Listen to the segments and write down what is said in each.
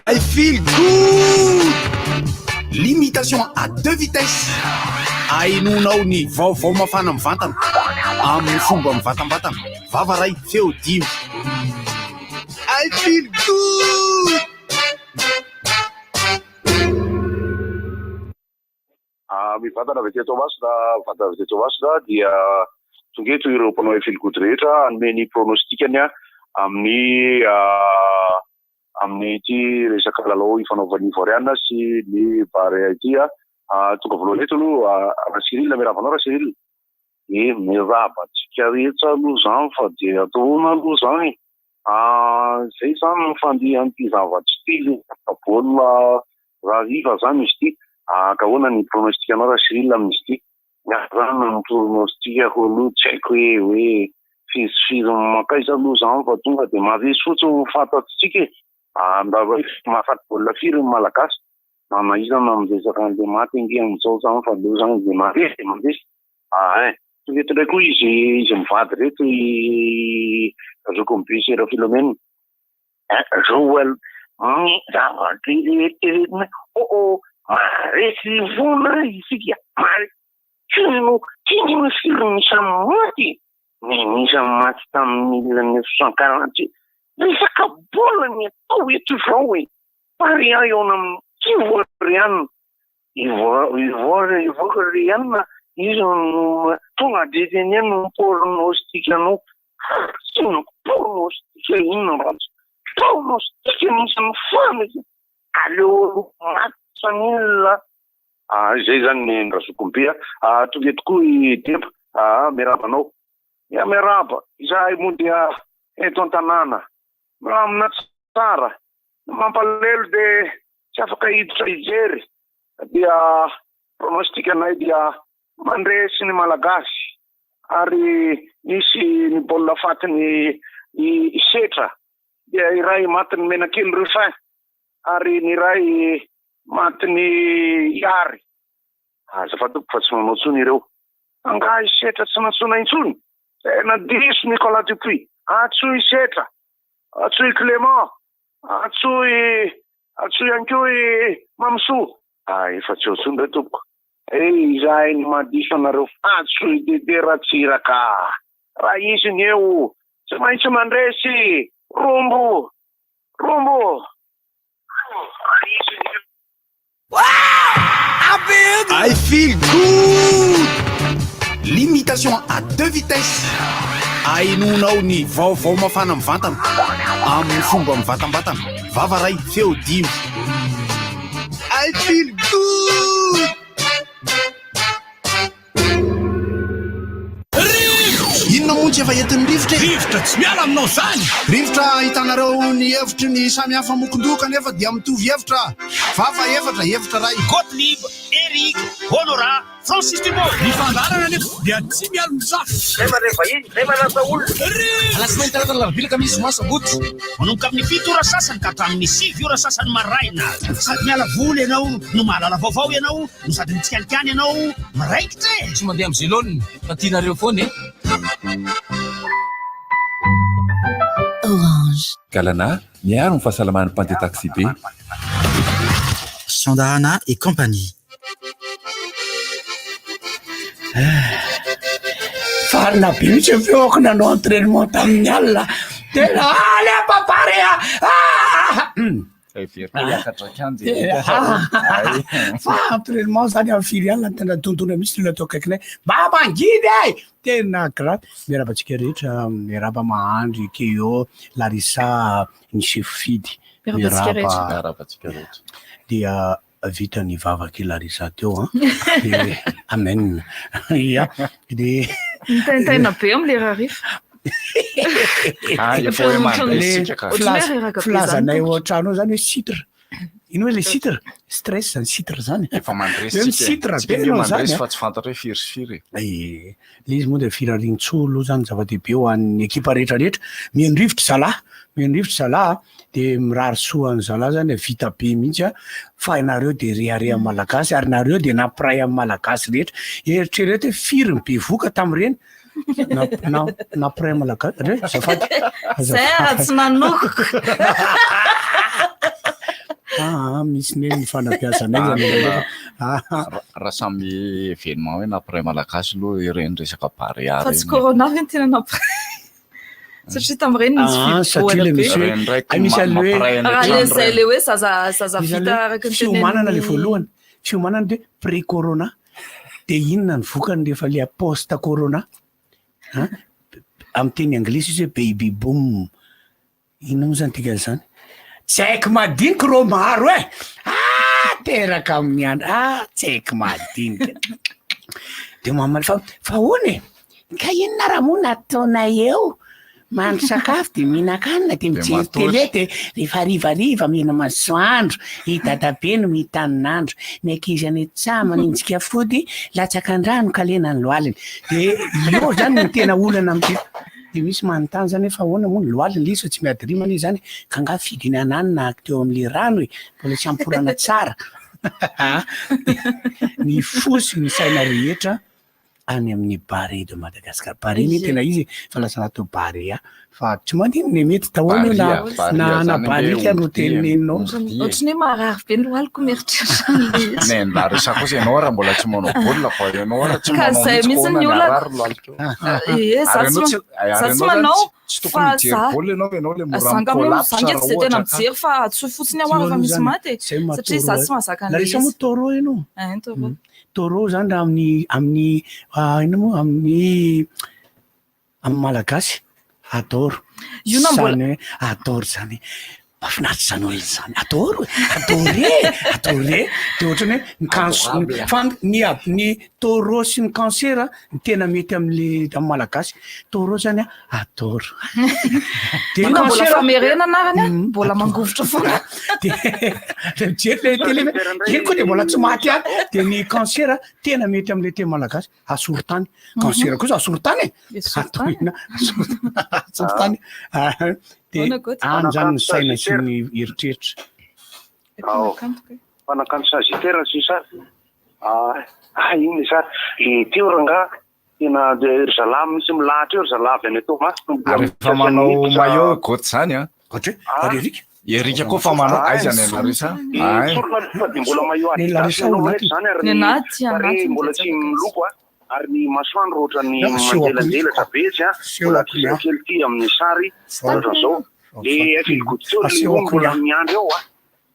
I feel good! Limitation à deux vitesses. Ahenoanao ny vaovao mafana mivantana amin'ny fomba mivantambatana. Vava ray, feo dimy. I feel good! Mivantana avy aty Toamasina, mivantana avy aty Toamasina dia tonga eto ireo mpanao I feel good rehetra hanome ny pronostic-ny amin'ny amin'ity resaka lalao ifanaovan'ny Ivoiriana sy ny Barea ity. Tonga voalohany eto aloha Ra-Cyril, miarahaba anao Ra-Cyril. Eh, miarahaba antsika rehetra aloha izany fa dia atao ahoana aloha izany e? Izay izany ny fandehan'ity zavatra ity, resaka baolina rahariva izany izy ity. Ka ahoana ny pronostic-nao Ra-Cyril amin'izy ity? Ny ahy izany ny pronostic-ko aloha tsy haiko hoe hoe firy sy firy mankaiza aloha izany fa tonga dia maharesy fotsiny no fantatsika e! Mba hoe mahafaty baolina firy ny Malagasy? Na na iza na miresaka an'ilay maty ange amin'izao izany fa aleo izany dia mandresy dia mandresy. Ah ein! Tonga eto indray koa izy izy mivady ireto i Zoky Mibe sy Raphilomena. Ein! Joel, ny zavatra eritreretina oh oh! Maharesy foana isika, maharesy. Tino, tino firy ny isan'ny maty e! Ny isan'ny maty tamin'ny mille neuf cent quarante, resaka baolina ny atao eto izao e! Paria eo amin'ny Ivoiriana. Ivoiriana izy no tonga dia teneno ny pronostic-nao. Tsy ny pronostic inona ratsy. Pronostic misy ny foana izy. Aleo aloha maty san'olona. Ah, izay izany ny razokom-be a. Ah, tonga eto koa i Deba. Ah, miarahaba anao. Ya, miarahaba. Izahay moa dia eto an-tanàna. Milamina tsara. Ny mampalahelo dia tsy afaka hiditra hijery dia pronostic anay dia mandresy ny Malagasy ary nisy ny baolina fatin'i i Setra dia iray matin'i Menakely Ruffin ary ny iray matin'i Ihary. Azafady tompoko fa tsy manao intsony ireo. Angaha i Setra tsy nantsoina intsony? Tena diso Nicolas Dupuis. Antsoy i Setra. Antsoy Clément, antsoy antsoy ihany koa i Mamisoa. Ah efa tsy eo intsony re tompoko. Eh izahay no mahadiso anareo antsoy Dédé Ratsiraka. Raha izy ny eo tsy maintsy mandresy. Rombo! Rombo! Raha izy ny eo. I feel good! Limitation à deux vitesses. Ahenoanao ny vaovao mafana mivantana amin'ny fomba mivantambatana. Vava ray, feo dimy. I feel good! Inona moa tsy efa entin'ny rivotra e? Rivotra tsy miala aminao zany! Rivotra ahitanareo ny hevitry ny samy hafa mokon-doha kanefa dia mitovy hevitra. Vava efatra, hevitra iray. Gottlieb, Eric, Honorat, Francis Dumont. Ny fandaharana anefa dia tsy mialon-jafy. Zay mandray vahiny, zay manasa olona. Rivotra! Alatsinainy, talata, alarobia, alakamisy, zoma, sabotsy. Manomboka amin'ny fito ora sasany ka hatramin'ny sivy ora sasany maraina. Sady miala voly ianao no mahalala vaovao ianao no sady mitsikalikany ianao miraikitra e! Tsy mandeha amin'ny zelone fa tianareo foana e! Orange. Galana, miaro ny fahasalaman'ny mpandeha taxi-be. Sandahana et compagnie. Farina be mihitsy ny feoko nanao entraînement tamin'ny alina. Tena allez papa re ah! Fa entraînement zany amin'ny firy alina tena tontolo mihitsy ny atao akaikinay. Mba mangidy e! Tena grave. Miarahaba antsika rehetra, miarahaba Mahandry, Keo, Larissa, ny chef Fidy. Miarahaba antsika rehetra. Dia Vita ny vavak'i Larissa teo an! De amen! Ya, de. Mitaintaina be amin'ilay Rarifa. Ah, efa hoe mandresy isika ka. Filaza, filazanay ao an-trano ao zany hoe citre. Ino hoe le citre? Stress zany citre zany. Efa mandresy Hoe isika e. mi-citre Tsika be ange ianao zany mandresy an. fa tsy fantatra hoe firy sy firy e. Ee, le izy moa dia firarian-tsoa aloha zany zava-dehibe ho an'ny ekipa rehetra rehetra. Mihaino rivotra zalahy, mihaino rivotra zalahy a. Dia mirary soa an'i zalahy zany vita be mihitsy a, fa ianareo dia rehareha malagasy ary nareo dia nampiray amin'ny malagasy rehetra. Eritrereto hoe firy ny bevoka tamin'ireny nampiray malagasy re azafady. Zay ary tsy nanokoko. Ah, misy ne ny fanabeazanay zany Ah, Raha samy événement hoe nampiray malagasy aloha ireny resaka Barea Fa tsy ireny. corona ve no tena nampiray? Satria tamin'ireny nisy Ah, satria le vola be. misy hoe Ireny ndraiky ay, misy an'le hoe mampiray any Raha le an-trano zay ireny. le hoe zaza zaza Misy vita an'le hoe araka ny fiomanana le tenenin'ny- voalohany fiomanana de pré corona de inona ny vokany rehefa le post corona Hein? Amin'ny teny anglisy izy hoe baby boom inona moa zany dikan'izany tsy haiko madinika rô maro e ah teraka amin'ny andro ah tsy haiko madinika de mamaly fa fa ahoana e ka inona raha moa nataonay eo Mahandro sakafo de mihinan-kanina de mijery télé de rehefa harivariva mihina masoandro, i dadabe no mitanin'andro, ny ankizy any an-tsaha manenjika fody, latsaka an-drano ka lena ny lohaliny. De eo zany no tena olana am'ty. De misy manontany zany hoe fa ahoana moa ny lohaliny le izy fa tsy miady rima anie zany, ka angaha fidiny ananona teo am'le rano e, mbola tsy ampy orana tsara. Ny fo sy ny saina rehetra any amin'ny Barea de Madagascar. Barea anie tena izy e, fa lasa natao Barea. Fa tsy maninona e, mety daholo io na na na barika no teneninao. Ohatran'ny hoe marary be ny lohaliko mieritreritra an'ilay izy. Nen Larissa kosa ianao raha mbola tsy manao baolina fa ianao raha tsy Ka manao zay mihitsy mihitsy koa ny na olako. narary lohalika. Ee, Ary za ianao tsy tsy ary za tsy ianao zany manao tsy tokony fa mijery za baolina ianao, ianao le mora za nga moa mi-collapse za nge raha tsy de tena ohatra ka. mijery fa antsoy fotsiny aho Io rehefa aloha misy zany, maty e, zay maha satria za taureau tsy mahazaka an'ilay Larissa izy. moa taureau ianao? Ein taureau. Taureau zany raha amin'ny amin'ny inona moa amin'ny amin'ny malagasy adoro. Io na mbola Zany hoe adoro zany mahafinaritra zany olona zany adoro e, adore e, adore de ohatrany hoe ny cancer fa ny ab- ny taureau sy ny cancer ny tena mety am'le amin'ny malagasy taureau zany a adoro de Io na mbola cancer famerena anarany a, mbola mangovitra foana. de de mijery le télé hoe iny koa de mbola tsy maty ihany de ny cancer tena mety am'le teny malagasy asorotany cancer kosa asorotany e Asorotany. Atohina asorotany Ah, de Ahoana Gauthier? any zany ny saina sy ny eritreritra Ao. Mpanakanto Sagittaire sy sary. Ah, ah iny le sary. Le teo rangaha tena de ry zalahy misy milahatra eo ry zalahy avy any Toamasina mbola Ary efa manao maillot Gauthier zany an. Gauthier, ary Eric. Eric koa fa manao aiza ny Larissa? Ay. Sorona aloha fa dia mbola maillot Ny Adidas Larissa ianao ao rehetra izany ary Ny ny anaty, tarehy anaty mbola tsy miloko a ary ny masoandro ohatran'ny Ya, seho akory. manjelanjelatra be izy a Seho mbola akory, ah. kely ity amin'ny sary ohatran'izao le FL Gauthier le Aseho io akory, mbola ah. miandry ao a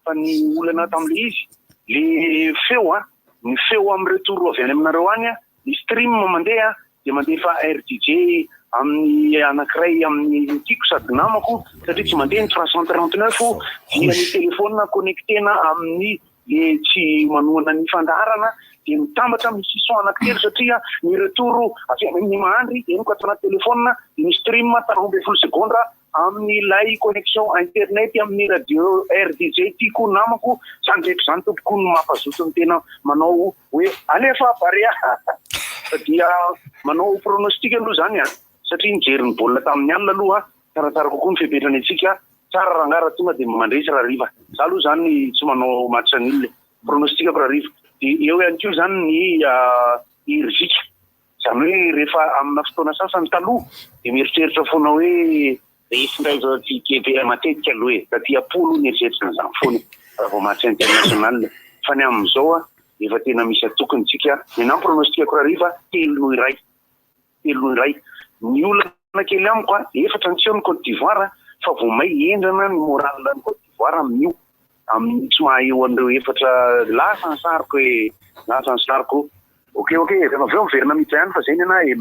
fa ny olana tamin'ilay izy le feo a ny feo amin'ny retour avy any aminareo any a ny stream mandeha dia mandefa RDJ amin'ny anankiray amin'ny tiako sady namako satria tsy mandeha ny 339 dia ny telephone connectena amin'ny le tsy manohana ny fandaharana dia mitambatra misy son anankitelo satria ny retour avy any amin'ny mahandry henoko ato anaty telephone dia ny stream 13 segondra amin'ilay connexion internet amin'ny radio RDJ tiako namako, zany rehetra izany tompoko no mampazoto ny tena manao hoe alefa Barea fa dia manao pronostic aloha zany an, satria nijery ny baolina tamin'ny alina aloha tsaratsara kokoa ny fepetrany antsika, tsara rangahy raha tonga dia mandresy rahariva, za aloha zany tsy manao match nul e, pronostic-ko rahariva, dia eo ihany koa zany ny herijika. Izany hoe rehefa amina fotoana sasany taloha dia mieritreritra foana hoe resy indray izao aty Québec matetika aloha e, taty am-po aloha nieritreritra an'izany foana raha vao match international fa ny amin'izao efa tena misy atokony tsika, ny anah ny pronostic-ko rahariva 3-1, 3-1, ny olana kely amiko efatra ny tsy eo ny Côte d'Ivoire fa vao may henjana ny moral ny Côte d'Ivoire amin'io, amin'ny tsy maha eo an'ireo efatra lasa ny sariko e, lasa ny sariko. Ok ok, rehefa avy eo miverina miditra ihany fa zay ny anah e,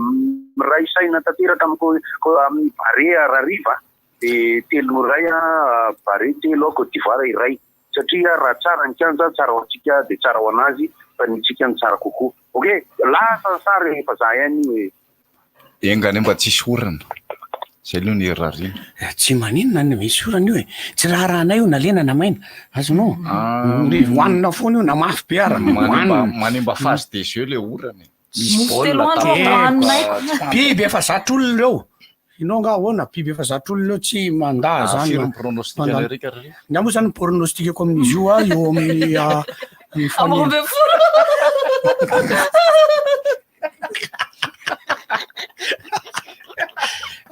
miray saina tanteraka amin'ny amin'ny Barea rahariva de 3-1 Barea telo Cote d'Ivoire iray satria raha tsara ny kianja tsara ho antsika de tsara ho anazy fa ny tsika no tsara kokoa. Ok, lasa ny sary e, fa za ihany io e. Enga anie mba tsisy orana. Zay aloha ny irariana. Tsy maninona na misy orana io e! Tsy raharahanay io na lena na maina. Azonao? Hohanina foana io na mafy be ara. Manimba manimba phase des jeux le orana e. Misy Mofo baolina telo andro tapaka. hohaninay. Biby efa zatra olona ireo. Ianao angaha ahoana? Biby efa zatra olona ireo tsy mandà Ah, zany. firy ny pronostic Mandà. an'i Eric ry? Ny ahy moa zany ny pronostic-ko amin'izy io a, eo amin'ny ny Amin'ny fane- 12.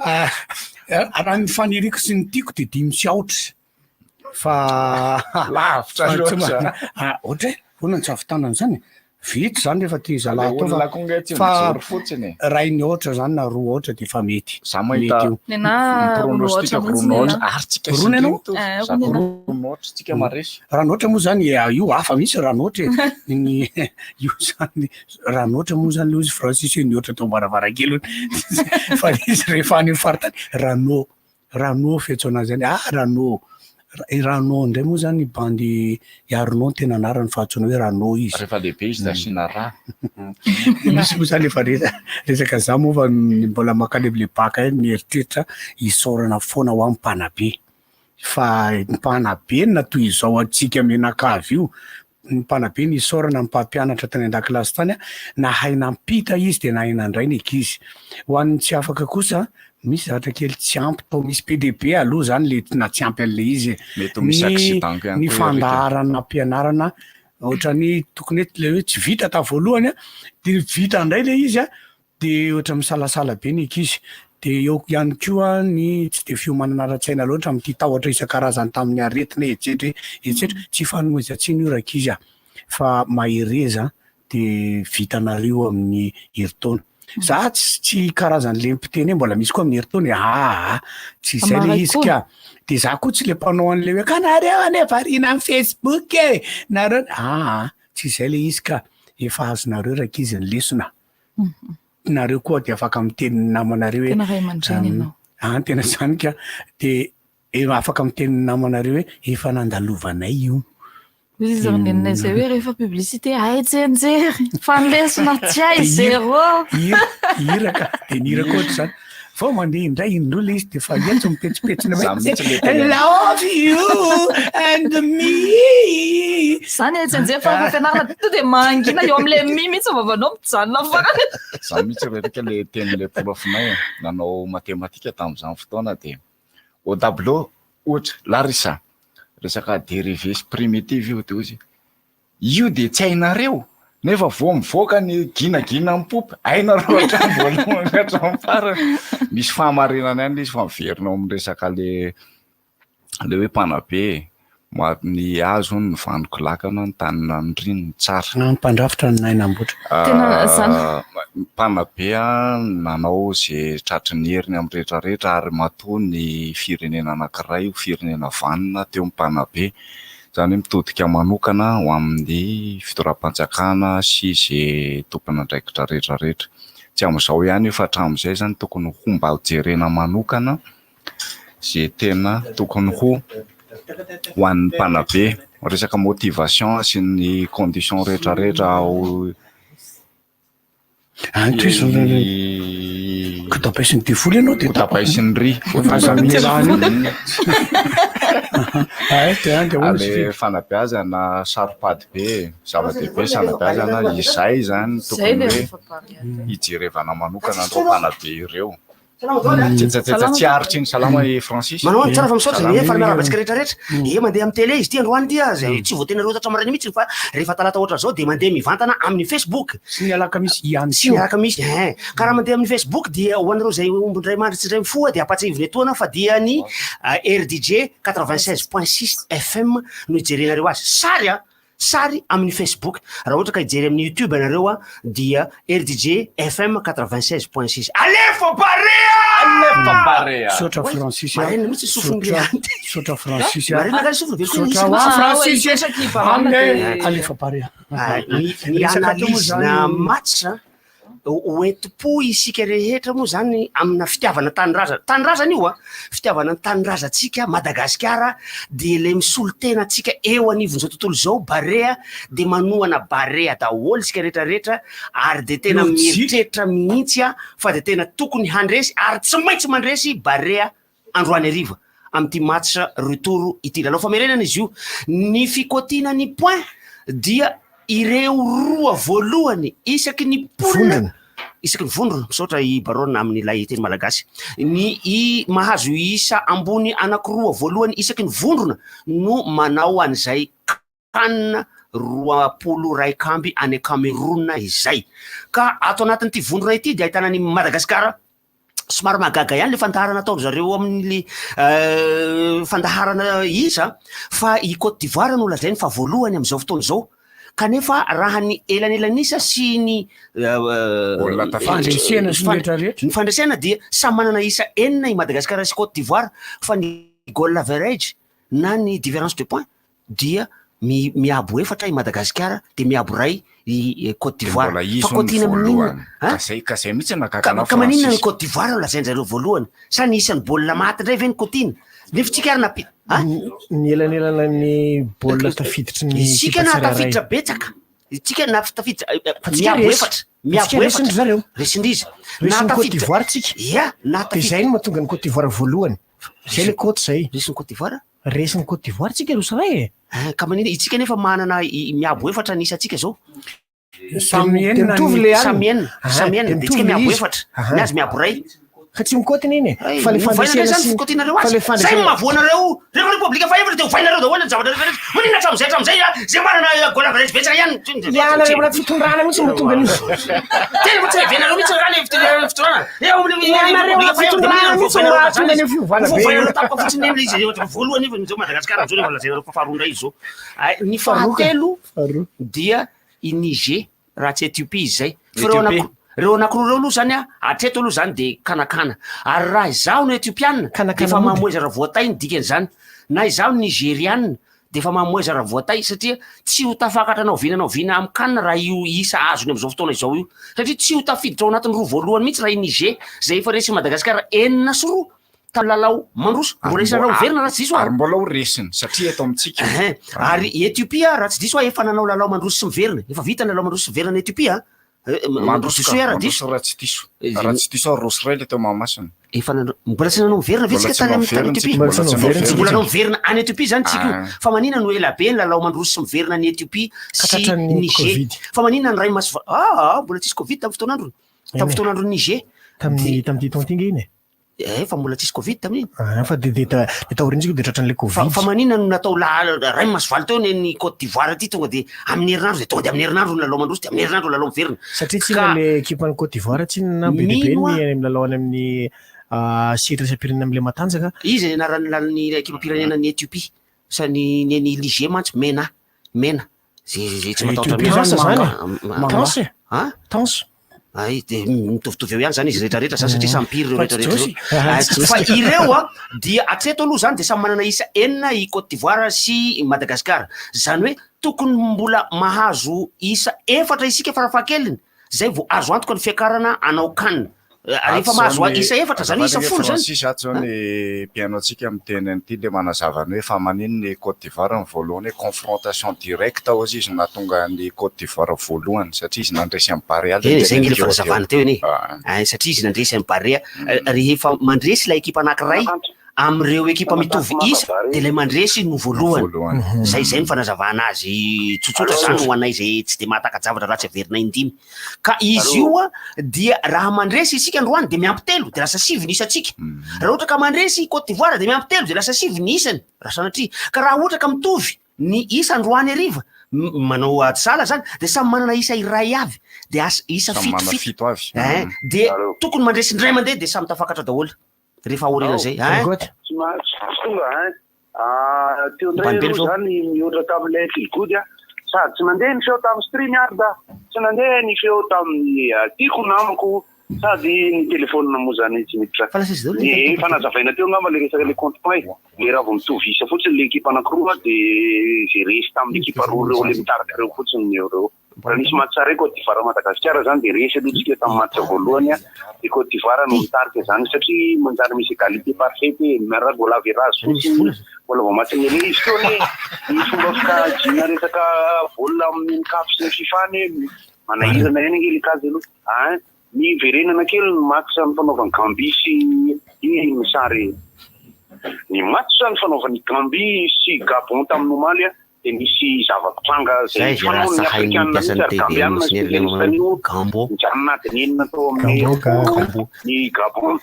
Ah, raha ny faniriako sy ny tiako dia dimy sy aotra. Fa Lavitra fa tsy loatra. Ah, ohatra hoe hono ny tsy ahavitana an'izany e. Vita izany rehefa tia zalahy Le atao olona fa koa nge tsy fa mijory fotsiny e. ray ny ohatra zany na roa ohatra de efa mety. Za mahita Mety io. Nenà roa pronostic ohatra mihitsy roa nenà. ohatra ary tsika Roa sy nenao? ndry mitovy. Eh, Za roa nenà. roa ohatra tsika maresy. Ranoatra moa zany eh, io hafa mihitsy ranoatra e. Ny io zany ranoatra moa zany le izy Francis hoe nihoatra tao am-baravarankely hono. Fa izy rehefa any amin'ny faritany rano rano fiantso anazy any. Ah rano. I Rano indray moa zany bandy i Arnaud no tena anarany fa antsoina hoe Rano izy. Rehefa lehibe izy dia asiana ra. Misy moa zany efa resaka za moa fa mbola mankany amle baka iny mieritreritra isaorana foana ho aho ny mpanabe. Fa ny mpanabe na toy izao antsika mianakavy io, ny mpanabe ny isaorana ny mpampianatra tany an-dakilasy tany, nahay nampita izy dia nahay nandray ny ankizy. Ho an'ny tsy afaka kosa, misy zavatra kely tsy ampy tao, misy be dia be aloha zany le na tsy ampy an'le izy e. Mety ho misy Ny accident ihany ny koa Eric e. fandaharana ampianarana ohatran'ny tokony hoe le hoe tsy vita tamin'ny voalohany an, de vita indray le izy an, de ohatra misalasala be ny ankizy. De eo ihany koa ny tsy de fiomanana ara-tsaina loatra amin'ity tahotra isan-karazany tamin'ny aretina etsetra etsetra. Tsy ifanomezan-tsiny io rankizy a! Fa mahereza de vitanareo amin'ny herintaona. Za tsy tsy karazan'le mpiteny hoe mbola misy koa amin'ny herintaona e, aa tsy izay le Amaray izy koa. ka. De za koa tsy le mpanao an'le hoe ka nareo anie variana amin'ny Facebook e! Nareo, aa tsy izay le izy ka. Efa azonareo rankizy ny lesona. Nareo koa dia afaka miteny ny namanareo hoe Tena ray aman-dreny ianao. An, tena izany ka. Dia afaka miteny ny namanareo hoe efa nandalovanay io. Hoy izy ry neninay izay hoe rehefa publicité hay tsianjery fa ny lesona tsy hay zéro. Iraka, dia ny iraka ohatra izany. Vao mandeha indray indroa ilay izy dia efa hiantso mipetsipetsina Za mihitsy le tena. Love you and me. Zany e, tsianjery fa rehefa fianarana to dia mangina eo amin'ilay mi mihitsy vavanao mijanona farany. Za mihitsy ry Eric le tenin'ilay prof-nay nanao matematika tamin'izany fotoana dia au tableau ohatra Larissa resaka dérivée sy primitive io dia hoy izy Io dia tsy hainareo, nefa vao mivoaka ny ginagina mipopy, hainareo hatramin'ny voalohany ka hatramin'ny farany. Misy fahamarinana ihany ilay izy fa miverina ao amin'ny resaka le le hoe mpanabe e. Ny hazo hono ny vaniko lakana, ny tany naniriny ny tsara. Ny mpandrafitra no nahay namboatra. Tena zany. Mpanabe nanao izay tratry ny heriny amin'ny rehetra rehetra ary matoa ny firenena anankiray ho firenena vanona teo ny mpanabe. Izany hoe mitodika manokana ho amin'ny fitondram-panjakana sy izay tompon'andraikitra rehetra rehetra. Tsy amin'izao ihany io fa hatramin'izay izany tokony ho mba jerena manokana izay tena tokony ho ho an'ny mpanabe. Resaka motivation sy ny condition rehetra rehetra ao. Any toy izao Kotapaisin'ny devoly ianao dia Kotapaisin'ny ry. Aza miala any. Ay, dia any dia hono izy Ale fanabeazana saro-pady be, zava-dehibe fanabeazana, izay izany tokony hoe hijerevana manokana an'ireo mpanabe ireo. Tsetsatsetsa tsy aritra iny. Salama i Francis. Manao ny tsara fa misaotra Salama. e, faly miarahaba antsika rehetra rehetra. E mandeha amin'ny télé izy ity androany ity a, zay tsy voatery nareo tatra maraina mihitsy fa rehefa talata ohatra zao dia mandeha mivantana amin'ny Facebook. Sy ny alakamisy ihany Sy ny alakamisy ein. Ka raha mandeha amin'ny Facebook dia ho anareo izay omby indray mandry tsy indray mifoha dia ampahatsiahivina etoana fa dia ny RDJ 96.6 FM no hijerenareo azy. Sary a! Sary amin'ny Facebook. Raha ohatra ka hijery amin'ny YouTube ianareo a, dia RDJ FM 96.6. Alefa Barea! Alefa Barea! Misaotra Francis a. Marina mihitsy ny sofiny Misaotra- le Misaotra Francis a. Marina kay sofiny, veloko Misaotra nisy ho ahy mihitsy. Francis. Ah, ouais, i Barana Amen. dia- Alefa Barea. Ah, Ny ny Resaka teo moa analyse na zany- match a, Hoentim-po isika rehetra moa zany amina fitiavana tanindrazana, tanindrazana io a, fitiavana ny tanindrazantsika Madagasikara dia ilay misolo tena antsika eo anivon'izao tontolo izao Barea dia manohana Barea daholo isika rehetra rehetra ary dia tena mieritreritra mihitsy aho fa dia tena tokony handresy ary tsy maintsy mandresy Barea androany hariva amin'ity match retour ity. Lalao famerenana izy io. Ny fikotiana ny point dia ireo roa voalohany isaky ny poule isaky ny vondrona, misaotra i Baron amin'ilay teny malagasy, ny i mahazo isa ambony anankiroa voalohany isaky ny vondrona no manao an'izay can 21 any Cameroun izay. Ka ato anatin'ity vondrona ity dia ahitana an'i Madagasikara, Somary mahagaga ihany le fandaharana ataon-dry zareo amin'le fandaharana isa fa i Côte d'Ivoire no lazainy fa voalohany amin'izao fotoana izao kanefa raha ny elanelan'isa sy ny Baolina tafiditra. Fandresena sy ny rehetrarehetra. Ny fandresena dia samy manana isa enina i Madagasikara sy Côte d'Ivoire fa ny goal average na ny différence de point dia mi- miabo efatra i Madagasikara dia miabo iray i Côte Dia d'Ivoire. mbola izy Fa hono côte-ina amin'inona? voalohany. Hein? Ka zay ka zay mihitsy no nahagaga Ka, anao ka maninona ny Francis. Côte d'Ivoire no lazain-jareo voalohany? Sa ny isan'ny baolina maty indray ve ny côte-ina? Nefa tsika ary nampi- Hein? Ny elanelana ny baolina tafiditry ny Isika ekipa na tsirairay. tafiditra betsaka. Isika na tafiditra Fa tsika miabo resy. efatra. Tsika Miabo resin-dry efatra. zareo. Resindrizy. Resin'ny Côte d'Ivoire tsika. Ya, na Dia tafiditra. zay no mahatonga ny Côte d'Ivoire voalohany. Zay le côte zay. Resin'ny Côte d'Ivoire? Resin'ny Côte d'Ivoire tsika roa sy iray e. Ah, Ka maninona isika nefa manana miabo efatra ny isantsika zao. Samy Dia enina mitovy ny- le alina. Samy enina, Ah, samy enina. dia Dia tsika mitovy le miabo izy. efatra. Aha. Ny azy miabo iray. Ka tsy mikôtina iny e. Fa le Ovaina fandresena indray zany sy fikotianareo fa azy. le Zay fandresena mahavoa anareo. Reo Repoblika fahefatra dia ovainareo daholo ny zavatra rehetra rehetra. Maninona hatramin'izay hatramin'izay ah, zay manana goal average betsaka ihany. Ianareo mbola fitondrana mihitsy no mahatonga an'io. Tena mbola tsy hevenareo mihitsy raha le fitondrana. Eo amin'ny Ianareo Repoblika fahefatra dia maninona fitondrana mihitsy no voavainareo mahatonga an'io fiovana be. Voavainareo tampoka fotsiny eny ilay izy. Voalohany nefa izao Madagasikara izao rehefa lazainareo fa faharoa indray izy izao. Ay, Ny fahatelo dia i Niger raha tsy Ethiopie izy izay. Fa reo Ethiopie. anaky- reo anankiroa reo aloha zany a, hatreto aloha zany de kanakana. Ary raha izaho no Etiopiana, de efa mody. mamoeza raha voatay ny dikan'izany. Na izaho Nigeriana, de efa mamoeza raha voatay satria tsy ho tafakatra na oviana na oviana amin'ny CAN raha io isa azony amin'izao fotoana izao io. Satria tsy ho tafiditra ao anatin'ny roa voalohany mihitsy raha i Niger, izay efa resin'i Madagasikara 6-2 tamin'ny lalao mandroso. Mbola hisy lalao miverina raha tsy diso aho. Ary mbola ho resiny satria eto amintsika. Ehe. Ary i Ethiopia raha tsy diso aho efa nanao lalao mandroso sy miverina. Efa vita ny lalao mandroso sy miverina any Ethiopia. Mandroso Mandroso diso aho raha diso. mandroso raha tsy diso. Raha tsy diso aho roa sy iray le teo Mahamasina. Efa nanao mbola tsy nanao miverina ve Mbola tsika tsy tany nanao amin'ny tany miverina tsika, Ethiopia? mbola tsy nanao miverina Tsy mbola tsika. nanao miverina any Ethiopia zany tsika io. Ah. Fa maninona no ela be ny lalao mandroso sy miverina any Ethiopia Ka sy tratran'ny Niger? Covid. Fa maninona ny ray maso ah, ah, mbola tsisy Covid tamin'ny fotoan'androny. Tamin'ny Eny e. fotoan'andron'i Niger. Tamin'ny tamin'ity taona ity nge iny e. Eh, fa mbola tsisy Covid tamin'iny. Ah, fa de de ta- de taoriantsika de tratran'ilay Fa, Covid. fa maninona no natao la ray maso valo teo ny ny Côte d'Ivoire aty tonga de amin'ny herinandro de tonga de amin'ny herinandro ny lalao mandroso de amin'ny herinandro ny lalao miverina. Satria tsy Ka- inona le ekipan'ny Côte d'Ivoire tsy inona be dia be Mino ny aho. any milalao any amin'ny ah, sehatra isam-pirenena amin'ilay matanjaka. Iza ny anaran'ny lalan'ny ekipam-pirenena ny Ethiopie? Sa ny ny ny Niger mantsy Mena, Mena. Zay zay tsy matahotra Ethiopie mihitsy. zany manga. Manga. Tanse. Ah? Tanse. Ay, de mitovitovy eo ihany zany izy rehetrarehetra zany satria samy mpiry ireo Fa tsy rehetrarehetra Jiosy. ireo. Ah, Ah, tsy Fa Jiosy. ireo a dia hatreto aloha zany de samy manana isa enina i Côte d'Ivoire sy i Madagasikara. Zany hoe tokony mbola mahazo isa efatra isika farafahakeliny zay vao azo antoka ny fiakarana anao CAN. Rehefa Ato mahazo zao ny- isa efatra zany hoe isa azafady folo zany. Francis, ato zao ny mpihaino antsika miteny an'ity le manazava ny hoe fa manino ny Côte d'Ivoire ny voalohany hoe confrontation directe hozy izy nahatonga ny Côte d'Ivoire voalohany satria izy nandresy an'i Barea le Eny, zay tena ngile teo fanazavana teo. teo eny e. Ah. Ah, satria izy nandresy an'i Barea. Rehefa mandresy ilay ekipa anankiray amin'ireo ekipa mitovy isa de ilay mandresy no voalohany. Voalohany. Zay zay ny fanazavana azy tsotsotra zany ho anay zay tsy de mahataka-javatra raha tsy averina indimy. Ka izy io a dia raha mandresy isika androany de miampy telo de lasa sivy ny isantsika. Raha ohatra ka mandresy Côte d'Ivoire de miampy telo de lasa sivy ny isany raha sanatria. Ka raha ohatra ka mitovy ny isa androany hariva manao ady sahala zany de samy manana isa iray avy de as- isa Samy fito manana fito. fito avy. Eh, de tokony mandresy indray mandeha de samy tafakatra daholo rehefa aoriana zay. Hein? Tsy ma- tsy tonga hein. Ah, teo indray Ambany be aloha ny zany mihoatra tamin'ilay filgody a. Sady tsy nandeha ny feo tamin'ny stream yard a. Tsy nandeha ny feo tamin'ny ah, tiako namako sady ny telefaonina moa zany tsy miditra. Ny efa nazavaina teo angamba le resaka le compte point. Le raha vao mitovy isa fotsiny le ekipa anankiroa de zay resy tamin'ny ekipa roa reo le mitarika reo fotsiny eo reo. Raha nisy match iray Côte d'Ivoire Madagasikara zany de resy aloha tsika tamin'ny match voalohany a. De Côte d'Ivoire no mitarika zany satria manjary misy égalité parfaite e, miaraka goal average fotsiny mbola vao match ny le izy teo anie ny fomba fikajiana resaka baolina amin'ny CAF sy ny FIFA anie manahirana ihany ange le kajy aloha. Hein, ny verenana kely ny match nifanaovan'i Gambie sy iny ny sary ny match nifanaovan'i Gambie sy Gabon tamin'ny omaly a dia nisy zava-pitranga Zay izay zay raha fanaon'ny sahain'ny Afrikanina mpiasan'ny mihitsy ary TVM Gambianina sy sy ny RLM Tuniziana io Gambo. nijanona adiny enina tao amin'ny Gambo ka. Gambo. ny Gabon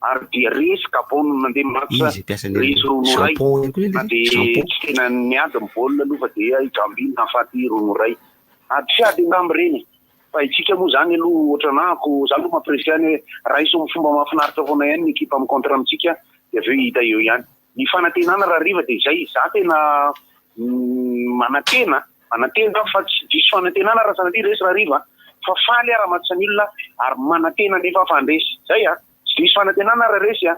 ary dia resy Gabon no nandeha match Izy mpiasan'ny resy roa no iray Japon ihany koa na ilay dia Japon. tsy tena niady ny baolina aloha fa dia i Gambie nahafaty roa no iray ady fiady angamba ireny. Fa itsika moa zany aloha ohatranahako, za aloha mampirisika ihany hoe raiso amin'ny fomba mahafinaritra foana ihany ny ekipa mi-contre amintsika dia avy eo hita eo ihany. Ny fanantenana rahariva dia izay, za tena manantena, manantena aho fa tsy diso fanantenana raha sanatria resy rahariva fa faly aho raha match nul ary manantena anefa aho fa handresy. Zay a! Tsy diso fanantenana raha resy a!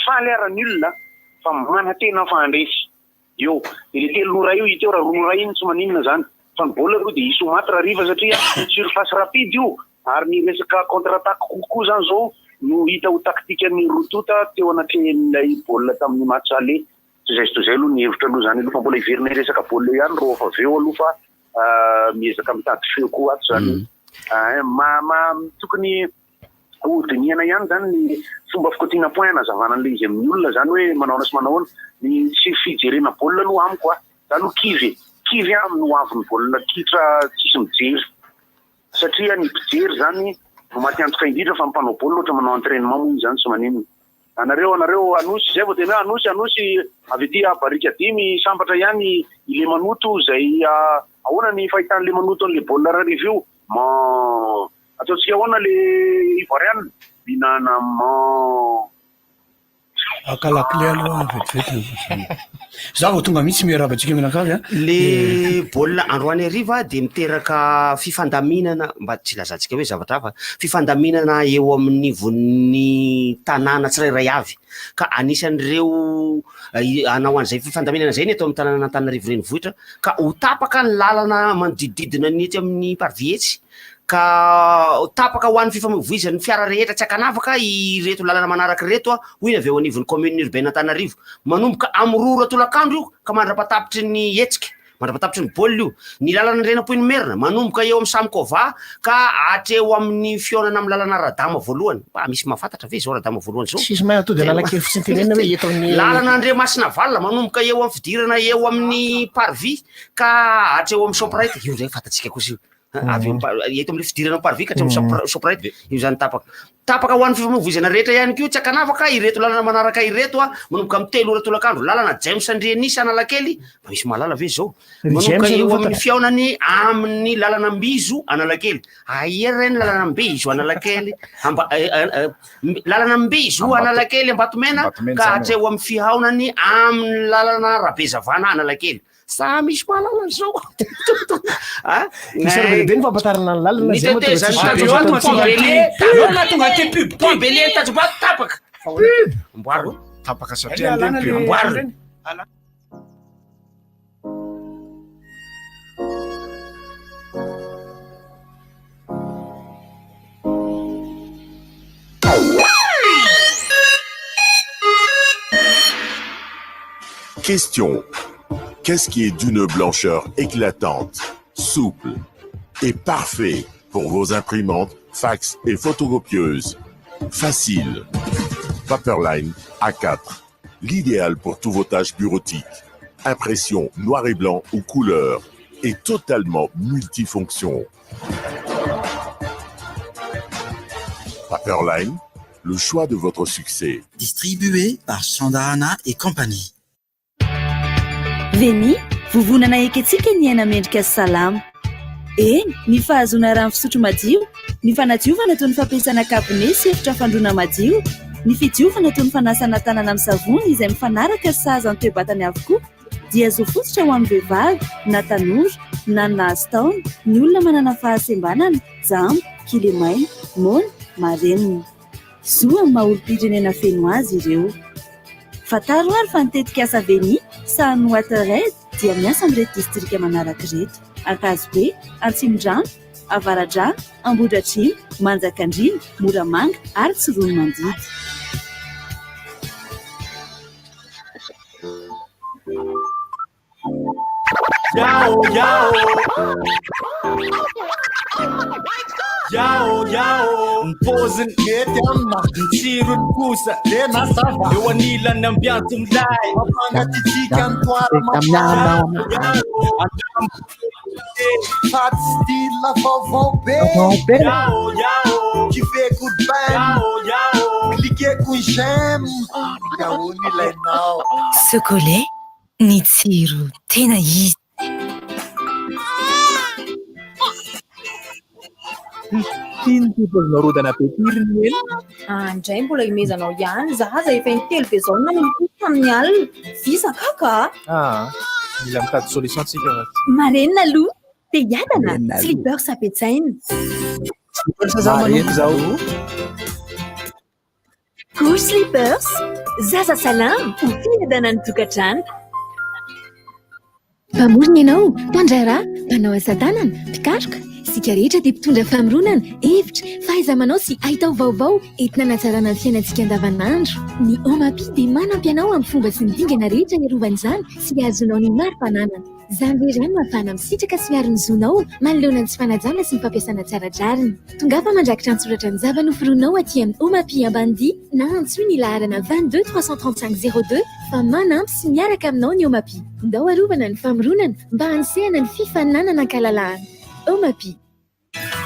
Faly aho raha nul fa manantena aho fa handresy. Eo. Dia le 3 ora io hita eo, raha 2 ora iny tsy maninona zany. Fa ny baolina aloha dia hisy ho maty rahariva satria surface rapide io ary ny resaka contre attaque kokoa zany zao no hita ho taktikan'ny roa tonta teo anatrehan'ilay baolina tamin'ny match aller. Tsy izay sy toy izay aloha ny hevitra aloha zany aloha fa mbola hiverina hiresaka baolina eo ihany rehofa avy eo aloha fa miezaka mitady feo koa ato zany. Ma ma tokony Ho dinihana ihany izany ny fomba fikotiana point hanazavana an'ilay izy amin'ny olona izany hoe manahoana sy manahoana. Ny tsy fijerena baolina aloha amiko a, za aloha kivy e, kivy aho amin'ny ho avin'ny baolina kitra tsisy mijery satria ny mpijery izany no maty antoka indrindra fa ny mpanao baolina ohatra manao entrainement moa izy izany tsy maninona. Anareo anareo Anosy izay vao tena hoe Anosy Anosy avy aty Barikadimy sambatra ihany i Lemanoto izay ahoana ny fahitan'i Lemanoto an'ilay baolina Rarivo io? Man. Ataontsika ahoana le ivoiriana? Mihinana man. Aka lakile aloha vetivety. Za vao tonga mihitsy miarahaba antsika mianakavy a. Le baolina androany hariva dia miteraka fifandaminana, mba tsy ilazantsika hoe zavatra hafa, fifandaminana eo amin'ny von'ny tanàna tsirairay avy. Ka anisan'ireo hanao an'izay fifandaminana izay ny eto amin'ny tanànan'Antananarivo renivohitra, ka ho tapaka ny lalana manodidididina ny etsy amin'ny parvis etsy. Ka tapaka ho an'ny fifamoivoizan'ny fiara rehetra tsy ankanavaka ireto lalana manaraka ireto, hoy ny avy eo anivon'ny kaominina urbaine Antananarivo. Manomboka amin'ny 2 ora tolakandro io ka mandra-patapitry ny hetsika, mandra-patapitry ny baolina io. Ny lalana Andrianampoinimerina, manomboka eo amin'ny Samkova ka hatreo amin'ny fihaonana amin'ny lalana Radama voalohany. Mba misy mahafantatra ve izao Radama voalohany izao? Tsisy mahay tonga dia Analakely fotsiny tenenina hoe eto amin'ny. Lalana Andriamasinavalona, manomboka eo amin'ny fidirana eo amin'ny parvis ka hatreo amin'ny Shoprite. Io indray fantatsika kosa io. Avy eo eto amin'ilay fidirana amin'ny parvis ka hatreo amin'ny Shoprite, io izany tapaka. Tapaka ho an'ny fifamoivoizana rehetra ihany koa, tsy ankanavaka ireto lalana manaraka ireto, manomboka amin'ny 3 ora tolakandro, lalana James Andrianisy Analakely, mba misy mahalala ve izao? Manomboka eo amin'ny fihaonany amin'ny lalana Ambizo Analakely. Aia re ny lalana Ambizo Analakely? Amba, lalana Ambizo Analakely Ambatomena ka hatreo amin'ny fihaonany amin'ny lalana Rabezavana Analakely. Sa misy mahalala an'izao? Ah? Misy be dia be ny fampatarana ny lalana zay moa tonga tsisy Tanjombato Pont Bélier, Ahoana tonga aty pub? Pont Bélier Tanjombato tapaka. Pub. Amboarina. Tapaka satria andeha pub. Amboarina. Question. Qu'est-ce qui est d'une blancheur éclatante, souple et parfait pour vos imprimantes, fax et photocopieuses Facile. Paperline A4. L'idéal pour tous vos tâches bureautiques. Impression noir et blanc ou couleur et totalement multifonction. Paperline, le choix de votre succès. Distribué par Chandahana et compagnie. Veni, vovonana ekentsika ny aina mendrika sy salama. Eny, ny fahazoana rano fisotro madio, ny fanadiovana toy ny fampiasana kabone sy efitra fandroana madio, ny fidiovana toy ny fanasana tanana amin'ny savony izay mifanaraka sy sahaza ny toe-batany avokoa dia zo fototra ho an'ny vehivavy na tanora na ny nahazo taona, ny olona manana fahasembanana, jamba, kilemaina, moana, marenina. Zo amin'ny maha olom-pirenena feno azy ireo. Fantaro ary fa ny tetikasa Veni, sahanin'ny WaterAid dia miasa amin'ireto distrika manaraka ireto, Ankazobe, Antsimondrano, Avaradrano, Ambohidratrimo, Manjakandriana, Moramanga ary Tsiroanomandidy. Yao yao Yao yao Ny paoziny mety amina Ny tsirony kosa tena ça va Eo anilan'ny ambiance milay Mampangatsiatsiaka ny toara mafana Sady style vaovao be Yao yao Kifeko ben Yao yao Cliqueko ny j'aime Yao ny ilainao Socolait Ny tsiro tena izy. Tiany ty paozina rodana be ty ry Neny. Ah, indray mbola imezanao ihany. Zaza efa intelo be zao no nanompo tamin'ny alina. Visa kaka a. Ah, mila mitady solution tsika fa. Marenina aloha, te hiadana, slippers ampiasaina. Marena izao. Go Slippers, zaza salama ho fiadanan'ny tokantrano. Mpamorona ianao, mpandraharaha, mpanao asa tanana, mpikaroka, isika rehetra dia mpitondra famoronana, hevitra, fahaiza-manao sy haitao vaovao entina hanatsarana ny fiainantsika andavanandro. Ny OMAPI dia manampy anao amin'ny fomba sy ny dingana rehetra hiarovana izany sy hahazoanao ny mari-pananana. Izany rehetra izany no ahafahana misitraka sy miaro ny zonao manoloana ny tsy fanajana sy ny fampiasana tsy ara-drariny. Tongava mandrakitra an-tsoratra ny zava-noforoninao aty amin'ny Omapi Ambanidia na antsoy ny laharana 22 335 02 fa manampy sy miaraka aminao ny Omapi. Ndao arovana ny famoronana mba hanosehana ny fifaninanana an-kalalahana. Omapi.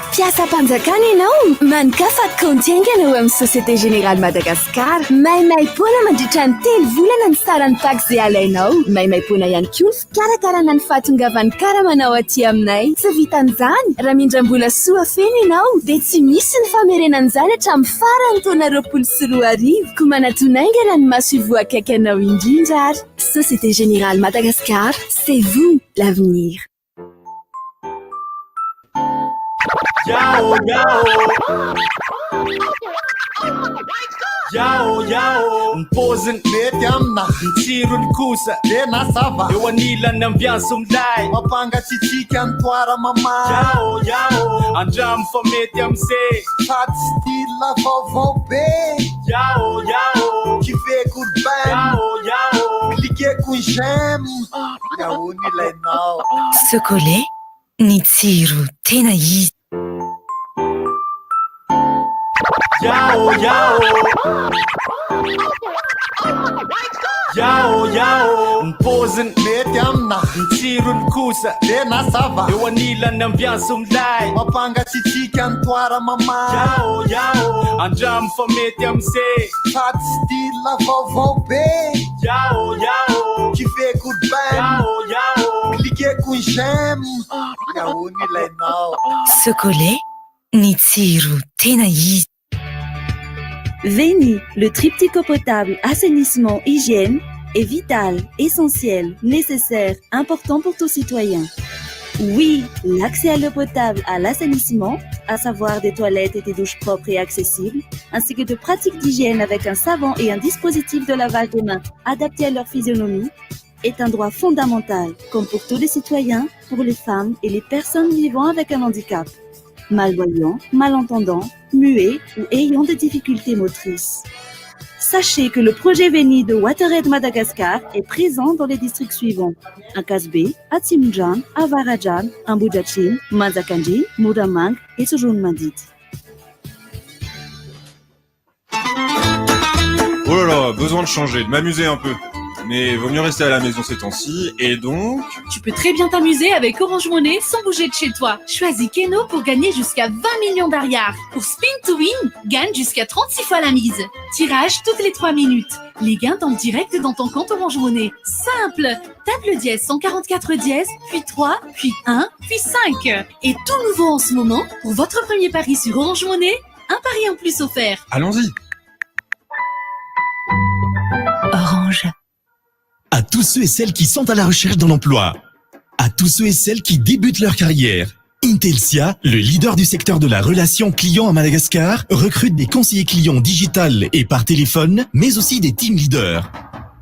Mpiasam-panjakana ianao? Manokafa kaonty haingana ao amin'ny Société Générale Madagascar. Maimaimpoana mandritra ny telo volana ny saran'ny pack izay alainao. Maimaimpoana ihany koa ny fikarakarana ny fahatongavan'ny karamanao aty aminay. Tsy vitan'izany, raha mindram-bola soa feno ianao dia tsy misy ny famerenana izany hatramin'ny faran'ny taona 2020. Koa manatona haingana ny masoivoho akaiky anao indrindra ary. Société Générale Madagascar, c'est vous l'avenir. Yao yao Yao yao Ny paoziny mety amina Ny tsirony kosa Tena ça va Eo anilan'ny ambiance milay Mampangatsiatsiaka ny toara mamaly Yao yao Andramo fa mety am'se Sady style vaovao be Yao yao Kifeko ry Ben Yao yao Cliqueko ny j'aime Ahoana ilainao Socolait, ny tsiro tena izy. Yao yao Yao yao Ny paoziny mety amina Ny tsirony kosa Tena ça va Eo anilan'ny ambiance milay Mampangatsiatsiaka ny toara mamaly Yao yao Andramo fa mety am'se Sady style vaovao be Yao yao Kifeko ry Ben Yao yao Cliqueko ny j'aime Ahoana ilainao Socolait, ny tsiro tena izy. Veni, le triptyque eau potable, assainissement, hygiène, est vital, essentiel, nécessaire, important pour tout citoyen. Oui, l'accès à l'eau potable, à l'assainissement, à savoir des toilettes et des douches propres et accessibles, ainsi que de pratiques d'hygiène avec un savon et un dispositif de lavage des mains adapté à leur physionomie, est un droit fondamental, comme pour tous les citoyens, pour les femmes et les personnes vivant avec un handicap. Malvoyants, malentendants, muets ou ayant des difficultés motrices. Sachez que le projet Veni de WaterAid Madagascar est présent dans les districts suivants. Ankazbe, Atsimondrano, Avaradrano, Ambohidratrimo, Manjakandriana, Moramanga et Tsiroanomandidy. Oh là là, besoin de changer, de m'amuser un peu. Mais vaut mieux rester à la maison ces temps-ci, et donc... Tu peux très bien t'amuser avec Orange Money sans bouger de chez toi. Choisis Keno pour gagner jusqu'à 20 millions d'ariary. Pour Spin to Win, gagne jusqu'à 36 fois la mise. Tirage toutes les 3 minutes. Les gains tombent direct dans ton compte Orange Money. Simple. Tape le dièse 144 dièse, puis 3, puis 1, puis 5. Et tout nouveau en ce moment, pour votre premier pari sur Orange Money, un pari en plus offert. Allons-y. Orange. À tous ceux et celles qui sont à la recherche d'un emploi, à tous ceux et celles qui débutent leur carrière, Intelcia, le leader du secteur de la relation client à Madagascar, recrute des conseillers clients digital et par téléphone, mais aussi des team leaders.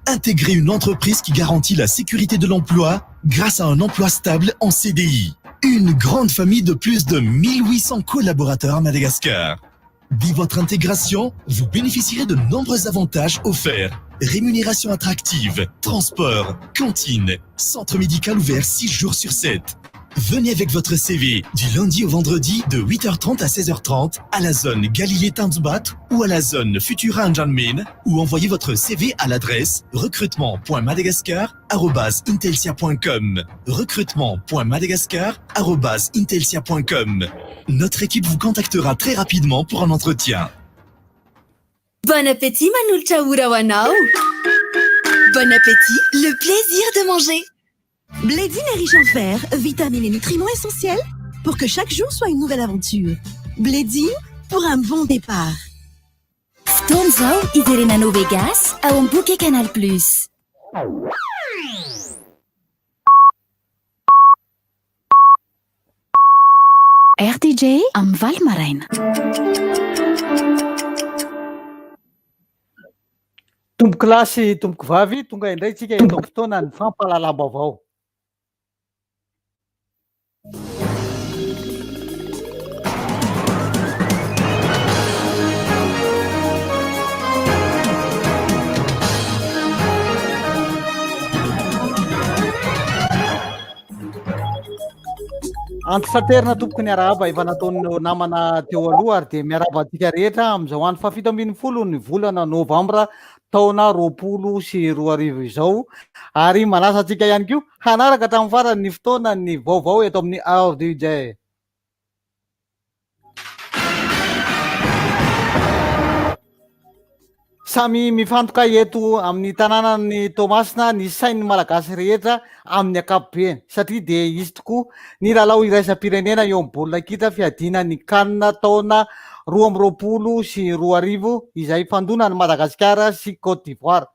Intégrez une entreprise qui garantit la sécurité de l'emploi grâce à un emploi stable en CDI. Une grande famille de plus de 1800 collaborateurs à Madagascar. Dès votre intégration, vous bénéficierez de nombreux avantages offerts. Rémunération attractive, transport, cantine, centre médical ouvert 6 jours sur 7. Venez avec votre CV du lundi au vendredi de 8h30 à 16h30 à la zone Galilée Tanjombato ou à la zone Futura Andranomena ou envoyez votre CV à l'adresse recrutement.madagascar@intelcia.com recrutement.madagascar@intelcia.com Notre équipe vous contactera très rapidement pour un entretien. Bon appétit manolotra ora ho anao. Bon appétit, le plaisir de manger. Blédine est riche en fer, vitamines et nutriments essentiels pour que chaque jour soit une nouvelle aventure. Bledy pour un bon départ. Fotoana izao hijerena Novegas ao amin'ny Bouquet Canal Plus. RTJ amin'ny valo maraina. Tompokolahy sy tompokovavy, tonga indray tsika eto amin'ny fotoanan'ny fampahalalam-baovao. Antitraterina tompoko ny arahaba efa nataon'ireo namana teo aloha ary dia miarahaba antsika rehetra amin'izao andro fahafito ambin'ny folo ny volana novambra taona 2020 izao ary manasa antsika ihany koa hanaraka hatramin'ny farany ny fotoana ny vaovao eto amin'ny RDJ. Samy mifantoka eto amin'ny tanànan'i Toamasina ny sain'ny Malagasy rehetra amin'ny ankapobeny satria dia hisy tokoa ny lalao iraisam-pirenena eo amin'ny baolina kitra fiadiana ny Can taona 2022 izay hifandona an'i Madagasikara sy Côte d'Ivoire.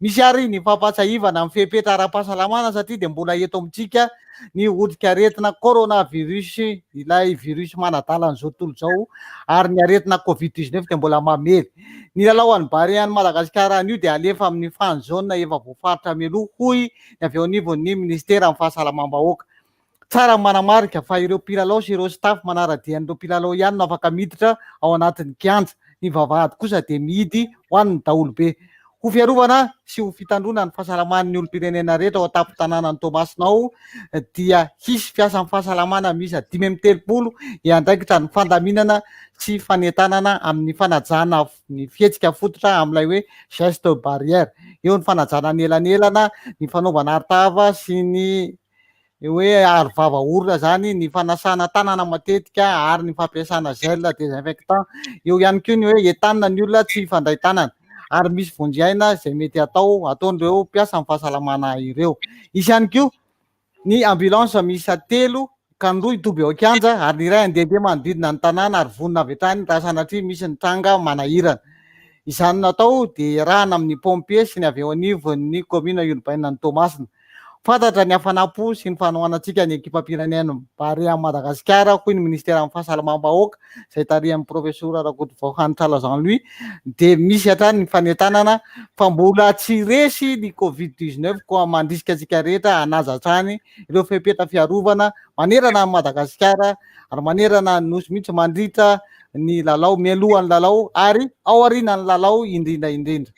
Misy àry ny fampahatsiahivana ny fepetra ara-pahasalamana satria dia mbola eto amintsika ny otrikaretina coronavirus, ilay virus manadala an'izao tontolo izao, ary ny aretina covid 19 dia mbola mamely. Ny lalao an'ny Barea an'i Madagasikara anio dia alefa amin'ny fan zone efa voafaritra mialoha, hoy ny avy eo anivon'ny minisiteran'ny fahasalamam-bahoaka. Tsara ny manamarika fa ireo mpilalao sy ireo staff manara-dia an'ireo mpilalao ihany no afaka miditra ao anatin'ny kianja. Ny vavahady kosa dia mihidy ho an'ny daholobe. Ho fiarovana sy ho fitandroana ny fahasalaman'ny olom-pirenena rehetra ao an-tampon-tanànan'i Toamasina ao dia hisy mpiasan'ny fahasalamana miisa 35 hiandraikitra ny fandaminana sy fanentanana amin'ny fanajana ny fihetsika fototra amin'ilay hoe geste barrière. Eo ny fanajana ny elanelana, ny fanaovana arotava sy ny Ny hoe aro vava orona zany, ny fanasana tanana matetika ary ny fampiasana gel désinfectant. Eo ihany koa ny hoe entanina ny olona tsy hifandray tanana ary misy vonjy aina izay mety atao ataon'ireo mpiasan'ny fahasalamana ireo. Hisy ihany koa ny ambulance miisa telo ka ny roa hitoby eo an-kianja ary ny iray handehandeha manodidina ny tanàna ary vonona avy hatrany raha sanatria misy ny tranga manahirana. Izany natao dia iarahana amin'ny pompier sy ny avy eo anivon'ny commune urbaine an'i Toamasina. Fantatra ny hafanam-po sy ny fanohanantsika ny ekipam-pirenena Barea Madagasikara, hoy ny minisiteran'ny Fahasalamam-bahoaka, izay tarihan'ny Profesora Rakotovao Hanitrala Jean Louis, dia misy hatrany ny fanentanana fa mbola tsy resy ny Covid 19 koa mandrisika antsika rehetra hanaja hatrany ireo fepetra fiarovana manerana an'i Madagasikara ary manerana ny Nosy mihitsy mandritra ny lalao, mialohan'ny lalao ary aorianan'ny lalao indrindra indrindra.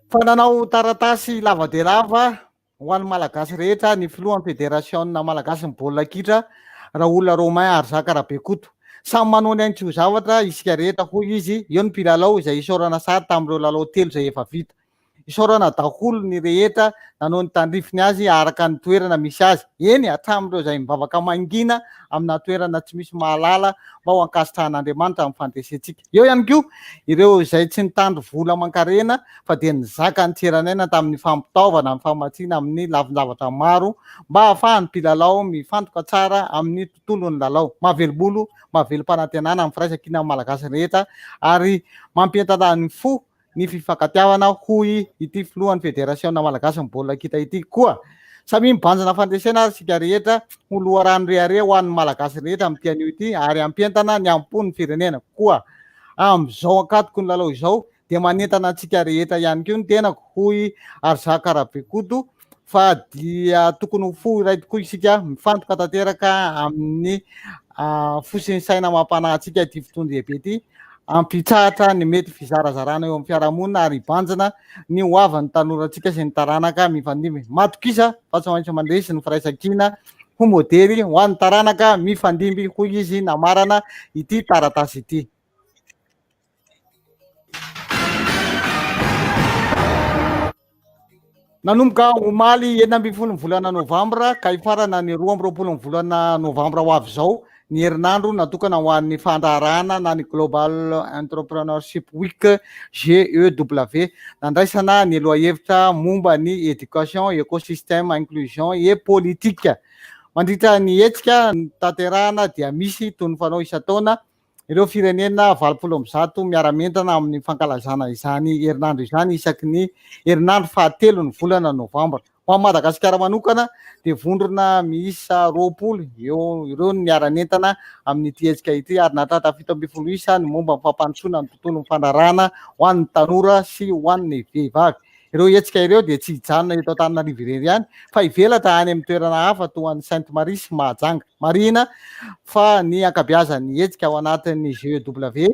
Fa nanao taratasy lava dia lava ho an'ny Malagasy rehetra ny filohan'ny federasiona malagasin'ny baolina kitra, Raoul Romain Arizaka Rabekoto. Samy manao ny ainy tsy ho zavatra isika rehetra, hoy izy, eo ny mpilalao izay isaorana sahady tamin'ireo lalao telo izay efa vita. Isaorana daholo ny rehetra nanao ny tandrifiny azy araka ny toerana misy azy, eny hatramin'ireo izay mivavaka mangina amina toerana tsy misy mahalala mba ho ankasitrahan'Andriamanitra amin'ny fandresentsika. Eo ihany koa ireo izay tsy nitandro vola aman-karena fa dia nizaka ny tseran'aina tamin'ny fampitaovana ny famatsiana amin'ny lafin-javatra maro mba hahafahan'ny mpilalao mifantoka tsara amin'ny tontolon'ny lalao. Mahavelom-bolo, mahavelom-panantenana ny firaisankinan'ny Malagasy rehetra ary mampientana ny fo ny fifankatiavana hoy ity filohan'ny federasiona malagasin'ny baolina kitra ity. Koa samia mibanjina fandresena ary isika rehetra ho loharano rehareha ho an'ny Malagasy rehetra amin'ity anio ity ary hampientana ny ampon'ny firenena. Koa amin'izao ankatoky ny lalao izao dia manentana antsika rehetra ihany koa ny tenako hoy Arizaka Rabekoto fa dia tokony ho fo iray tokoa isika mifantoka tanteraka amin'ny fo sy ny saina amam-panahy antsika ity fotoan-dehibe ity, hampitsahatra ny mety fizarazarana eo amin'ny fiarahamonina ary hibanjina ny ho avin'ny tanorantsika sy ny taranaka mifandimby. Matokisa fa tsy maintsy mandresy ny firaisankina ho modely ho an'ny taranaka mifandimby, hoy izy namarana ity taratasy ity. Nanomboka omaly 16 ny volana novambra ka hifarana ny 22 ny volana novambra ho avy izao ny herinandro natokana ho an'ny fandraharahana na ny Global Entrepreneurship Week, GEW, nandraisana ny lohahevitra momba ny Education, Ecosystème, Inclusion et Politique. Mandritra ny hetsika notanterahana dia misy toy ny fanao isan-taona ireo firenena 180 miara-mientana amin'ny fankalazana izany herinandro izany isaky ny herinandro fahatelon'ny volana novambra. Ho an'i Madagasikara manokana dia vondrona miisa 20 eo ireo no niara-nientana amin'ity hetsika ity ary nahatratra 17 isa ny momba ny fampandrosoana ny tontolon'ny fandraharahana ho an'ny tanora sy ho an'ny vehivavy. Ireo hetsika ireo dia tsy hijanona eto Antananarivo irery ihany fa hivelatra any amin'ny toerana hafa toa an'i Sainte Marie sy Mahajanga. Marihina fa ny ankabeazan'ny hetsika ao anatin'ny GEW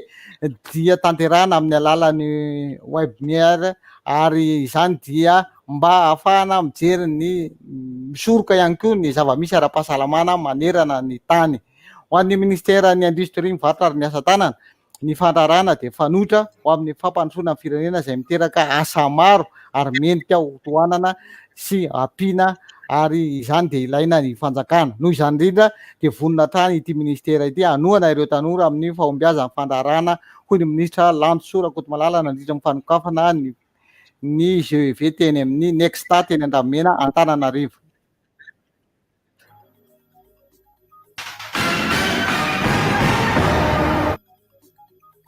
dia tanterahina amin'ny alalan'ny webinaire ary izany dia mba hahafahana mijery ny misoroka ihany koa ny zava-misy ara-pahasalamana manerana ny tany. Ho an'ny minisiteran'ny Indostria, ny Varotra ary ny Asa Tanana, ny fandraharahana dia fanoitra ho amin'ny fampandrosoana ny firenena izay miteraka asa maro ary mendrika ho tohanana sy ampiana ary izany dia ilaina ny fanjakana. Noho izany indrindra dia vonona hatrany ity minisitera ity hanohana ireo tanora amin'ny fahombiazan'ny fandraharahana hoy ny minisitra Lantosoa Rakotomalala nandritra ny fanokafana ny ny GEV teny amin'ny Nexta teny Andranomena Antananarivo.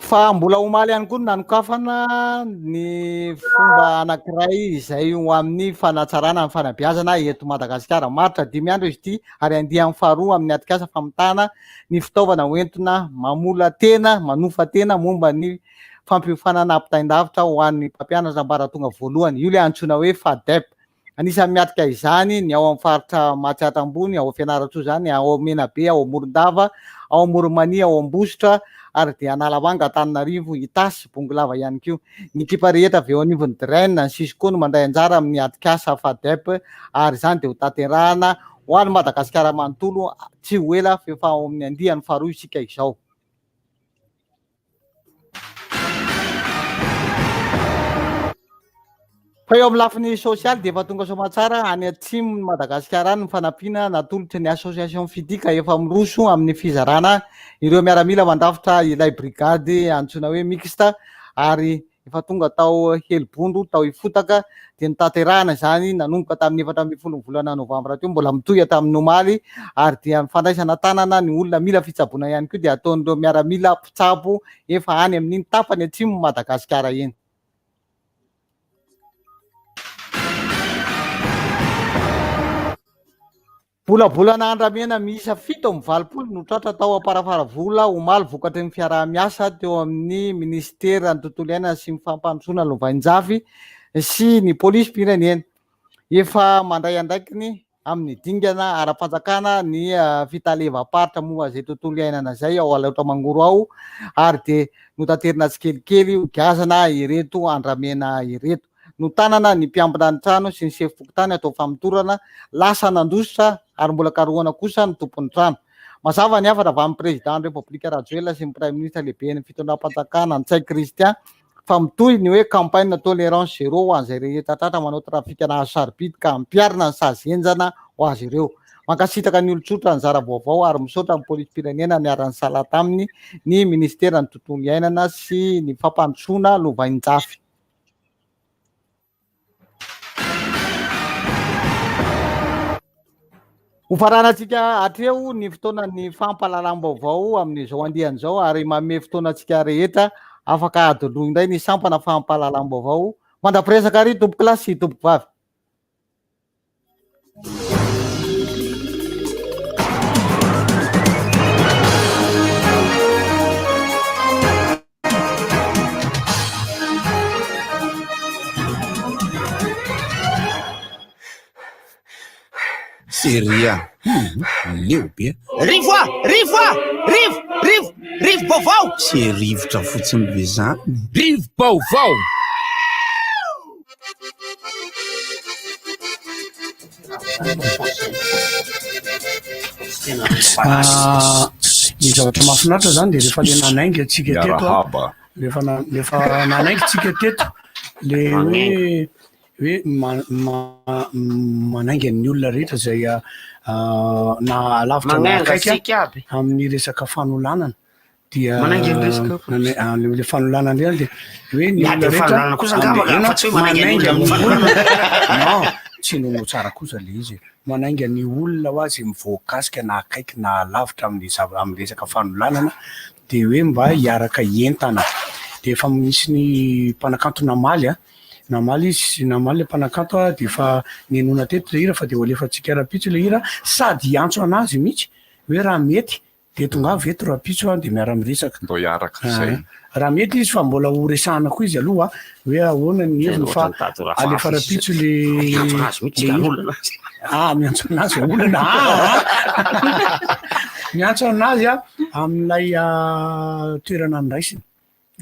Fa mbola omaly ihany koa no nanokafana ny fomba anankiray izay ho amin'ny fanatsarana ny fanabeazana eto Madagasikara. Maharitra dimy andro izy ity ary andiany faharoa amin'ny atrikasa famitana ny fitaovana hoentina mamola tena, manofa tena momba ny fampiofanana ampitain-davitra ho an'ny mpampianatra ambaratonga voalohany. Io ilay antsoina hoe FADEP. Anisan'ny miatrika izany ny ao amin'ny faritra Matsiatra Ambony, ao Fianarantsoa izany, ao Menabe, ao Morondava, ao Amoron'i-Mania, ao Ambositra ary dia Analamanga, Antananarivo, Itasy, Bongolava ihany koa. Ny ekipa rehetra avy eo anivon'ny DREN, ny Cisco no mandray anjara amin'ny atrikasa FADEP ary izany dia hotanterahana ho an'i Madagasikara manontolo tsy ho ela fa efa ao amin'ny andiany faharoa isika izao. Fa eo amin'ny lafiny sosialy dia efa tonga soamantsara any atsimon'i Madagasikara any ny fanampiana natolotry ny Association Fitia ka efa miroso amin'ny fizarana ireo miaramila mandrafitra ilay brigady antsoina hoe mixte ary efa tonga tao Helibondro, tao Ifotaka, dia notanterahina izany nanomboka tamin'ny 14 ny volana novambra teo, mbola mitohy hatramin'ny omaly, ary dia ny fandraisana an-tanana ny olona mila fitsaboana ihany koa dia ataon'ireo miaramila mpitsabo efa any amin'iny tapany atsimon'i Madagasikara iny. Bolabolana andramena miisa 87 no tratra tao Amparafaravola omaly vokatry ny fiaraha-miasa teo amin'ny minisiteran'ny tontolo iainana sy ny fampandrosoana lovainjafy sy ny polisim-pirenena. Efa mandray andraikiny amin'ny dingana ara-panjakana ny fitalevam-paritra momba izay tontolo iainana izay ao Alaotra Mangoro ao ary dia notaterina tsikelikely ho giazana ireto andramena ireto. Notanana ny mpiambina ny trano sy ny sefo fokontany atao famotorana, lasa nandositra ary mbola karohana kosa ny tompon'ny trano. Mazava ny hafatra avy amin'ny Prezidan'ny Repoblika Rajoelina sy ny Praiminisitra lehiben'ny fitondram-panjakana Ntsay Christian fa mitohy ny hoe campagne tolérance zéro ho an'izay rehetra tratra manao trafikana hazo sarobidy ka ampiharina ny sazy henjana ho azy ireo. Mankasitraka ny olon-tsotra nizara vaovao ary misaotra ny polisim-pirenena niara-nisalahy taminy ny minisiteran'ny tontolo iainana sy ny fampandrosoana lovainjafy. Hofaranantsika hatreo ny fotoanan'ny fampahalalam-baovao amin'izao andiany izao ary manome fotoana antsika rehetra afaka hadinoa indray ny sampana fampahalalam-baovao. Mandra-piresaka ary tompokolahy sy tompokovavy. Seria. Leo be. Rivo a! Rivo a! Rivo! Rivo! Rivo-baovao! Tsy rivotra fotsiny be zany. Rivo-baovao! Ny zavatra mahafinaritra zany de rehefa le nanainga antsika teto a, Miarahaba. rehefa na- rehefa nanainga tsika teto le hoe. hoe ma- manainga ny olona rehetra izay na alavitra na Manainga akaiky antsika aby. amin'ny resaka fanolanana dia Manainga ny resaka le fanolanana indray dia hoe ny Miady olona amin'ny rehetra fanolanana kosa angamba ka, andeha fa tsy hoe manainga ny olona amin'ny olona. fanolanana. Non, tsy nono tsara kosa le izy e. Manainga ny olona ho azy voakasika na akaiky na alavitra amin'ny zava- amin'ny resaka fanolanana dia hoe mba hiaraka hientana. Dia efa misy ny mpanakanto namaly a, namaly izy, namaly le mpanakanto a, dia efa nenoina teto le hira fa dia ho alefantsika rahampitso le hira sady hiantso anazy mihitsy hoe raha mety dia tongava eto rahampitso a dia miara-miresaka. Ndao hiaraka zay. Raha mety izy fa mbola ho resahana koa izy aloha hoe ahoana ny heviny fa alefa rahampitso le Miantso anazy mihitsy le ka hira. olana azy. Ah, miantso anazy olana. Ah, ah. Miantso anazy a amin'ilay ah, toerana noraisiny,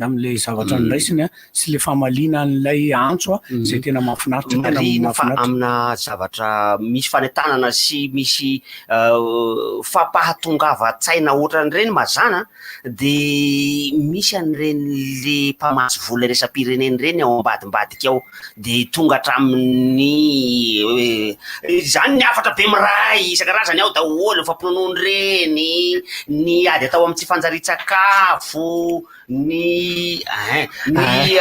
amin'ilay zavatra noraisiny a sy le famaliana an'ilay antso a izay tena mahafinaritra, tena Marihina fa mahafinaritra. amina zavatra misy fanentanana sy misy fampahatongavan-tsaina ohatran'ireny mazàna de misy an'ireny le mpamatsy vola iraisam-pirenena ireny ao ambadimbadika ao de tonga hatramin'ny hoe izany ny hafatra be miray isan-karazany ao daholo, ny fampinonoana ireny, ny ady atao amin'ny tsy fanjarian-tsakafo, ny ein, ny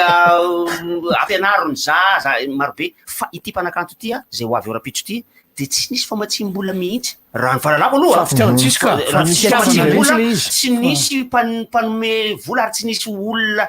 ampianaro ny zaza, marobe. Fa ity mpanakanto ity an, izay ho avy eo rahampitso ity dia tsy nisy famatsiam-bola mihitsy, raha ny fahalalako aloha Fa fitiavana tsisy ka. Fa Fa nisy fitiavana famatsiam-bola, mihitsy ilay izy. tsy nisy mpanome vola ary tsy nisy olona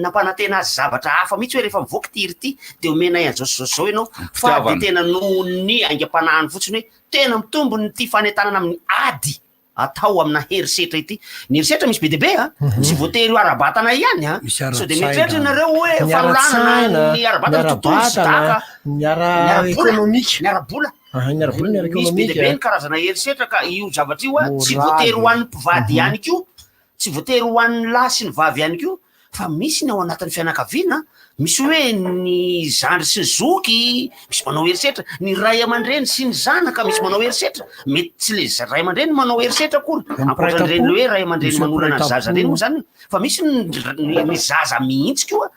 nampanantena azy zavatra hafa mihitsy hoe rehefa mivoaka ity hira ity dia omenay an'izao sy izao sy izao ianao, fa dia Fitiavana. tena noho ny aingam-panahiny fotsiny hoe tena mitombo ny ity fanentanana amin'ny ady atao amina herisetra ity. Ny herisetra misy be dia be a, tsy voatery ho ara-batana ihany a. Misy Sao dia ara-tsaina. mieritreritra nareo hoe Ny fanolanana ara-tsaina, ny ara-batana ny tontolo sy ara-batana, daka, ny ny ara-bola, ara-ekonomika. ny ara-bola. Aha, ny ara-bola, ny Misy be dia be ara-ekonomika. ny karazana herisetra ka io zavatra io a, tsy Moraly. voatery ho an'ny mpivady ihany koa, tsy voatery ho an'ny lahy sy ny vavy ihany koa, fa misy ny ao anatin'ny fianakaviana, misy hoe ny zandry sy ny zoky, misy manao herisetra, ny ray aman-dreny sy ny zanaka misy manao herisetra, mety tsy le ray aman-dreny manao herisetra akory, Ny mpiray ankoatran'ireny tampo, hoe ray aman-dreny misy manolana mpiray ny zaza ireny tampo. moa zany, fa misy ny zaza mihitsy koa,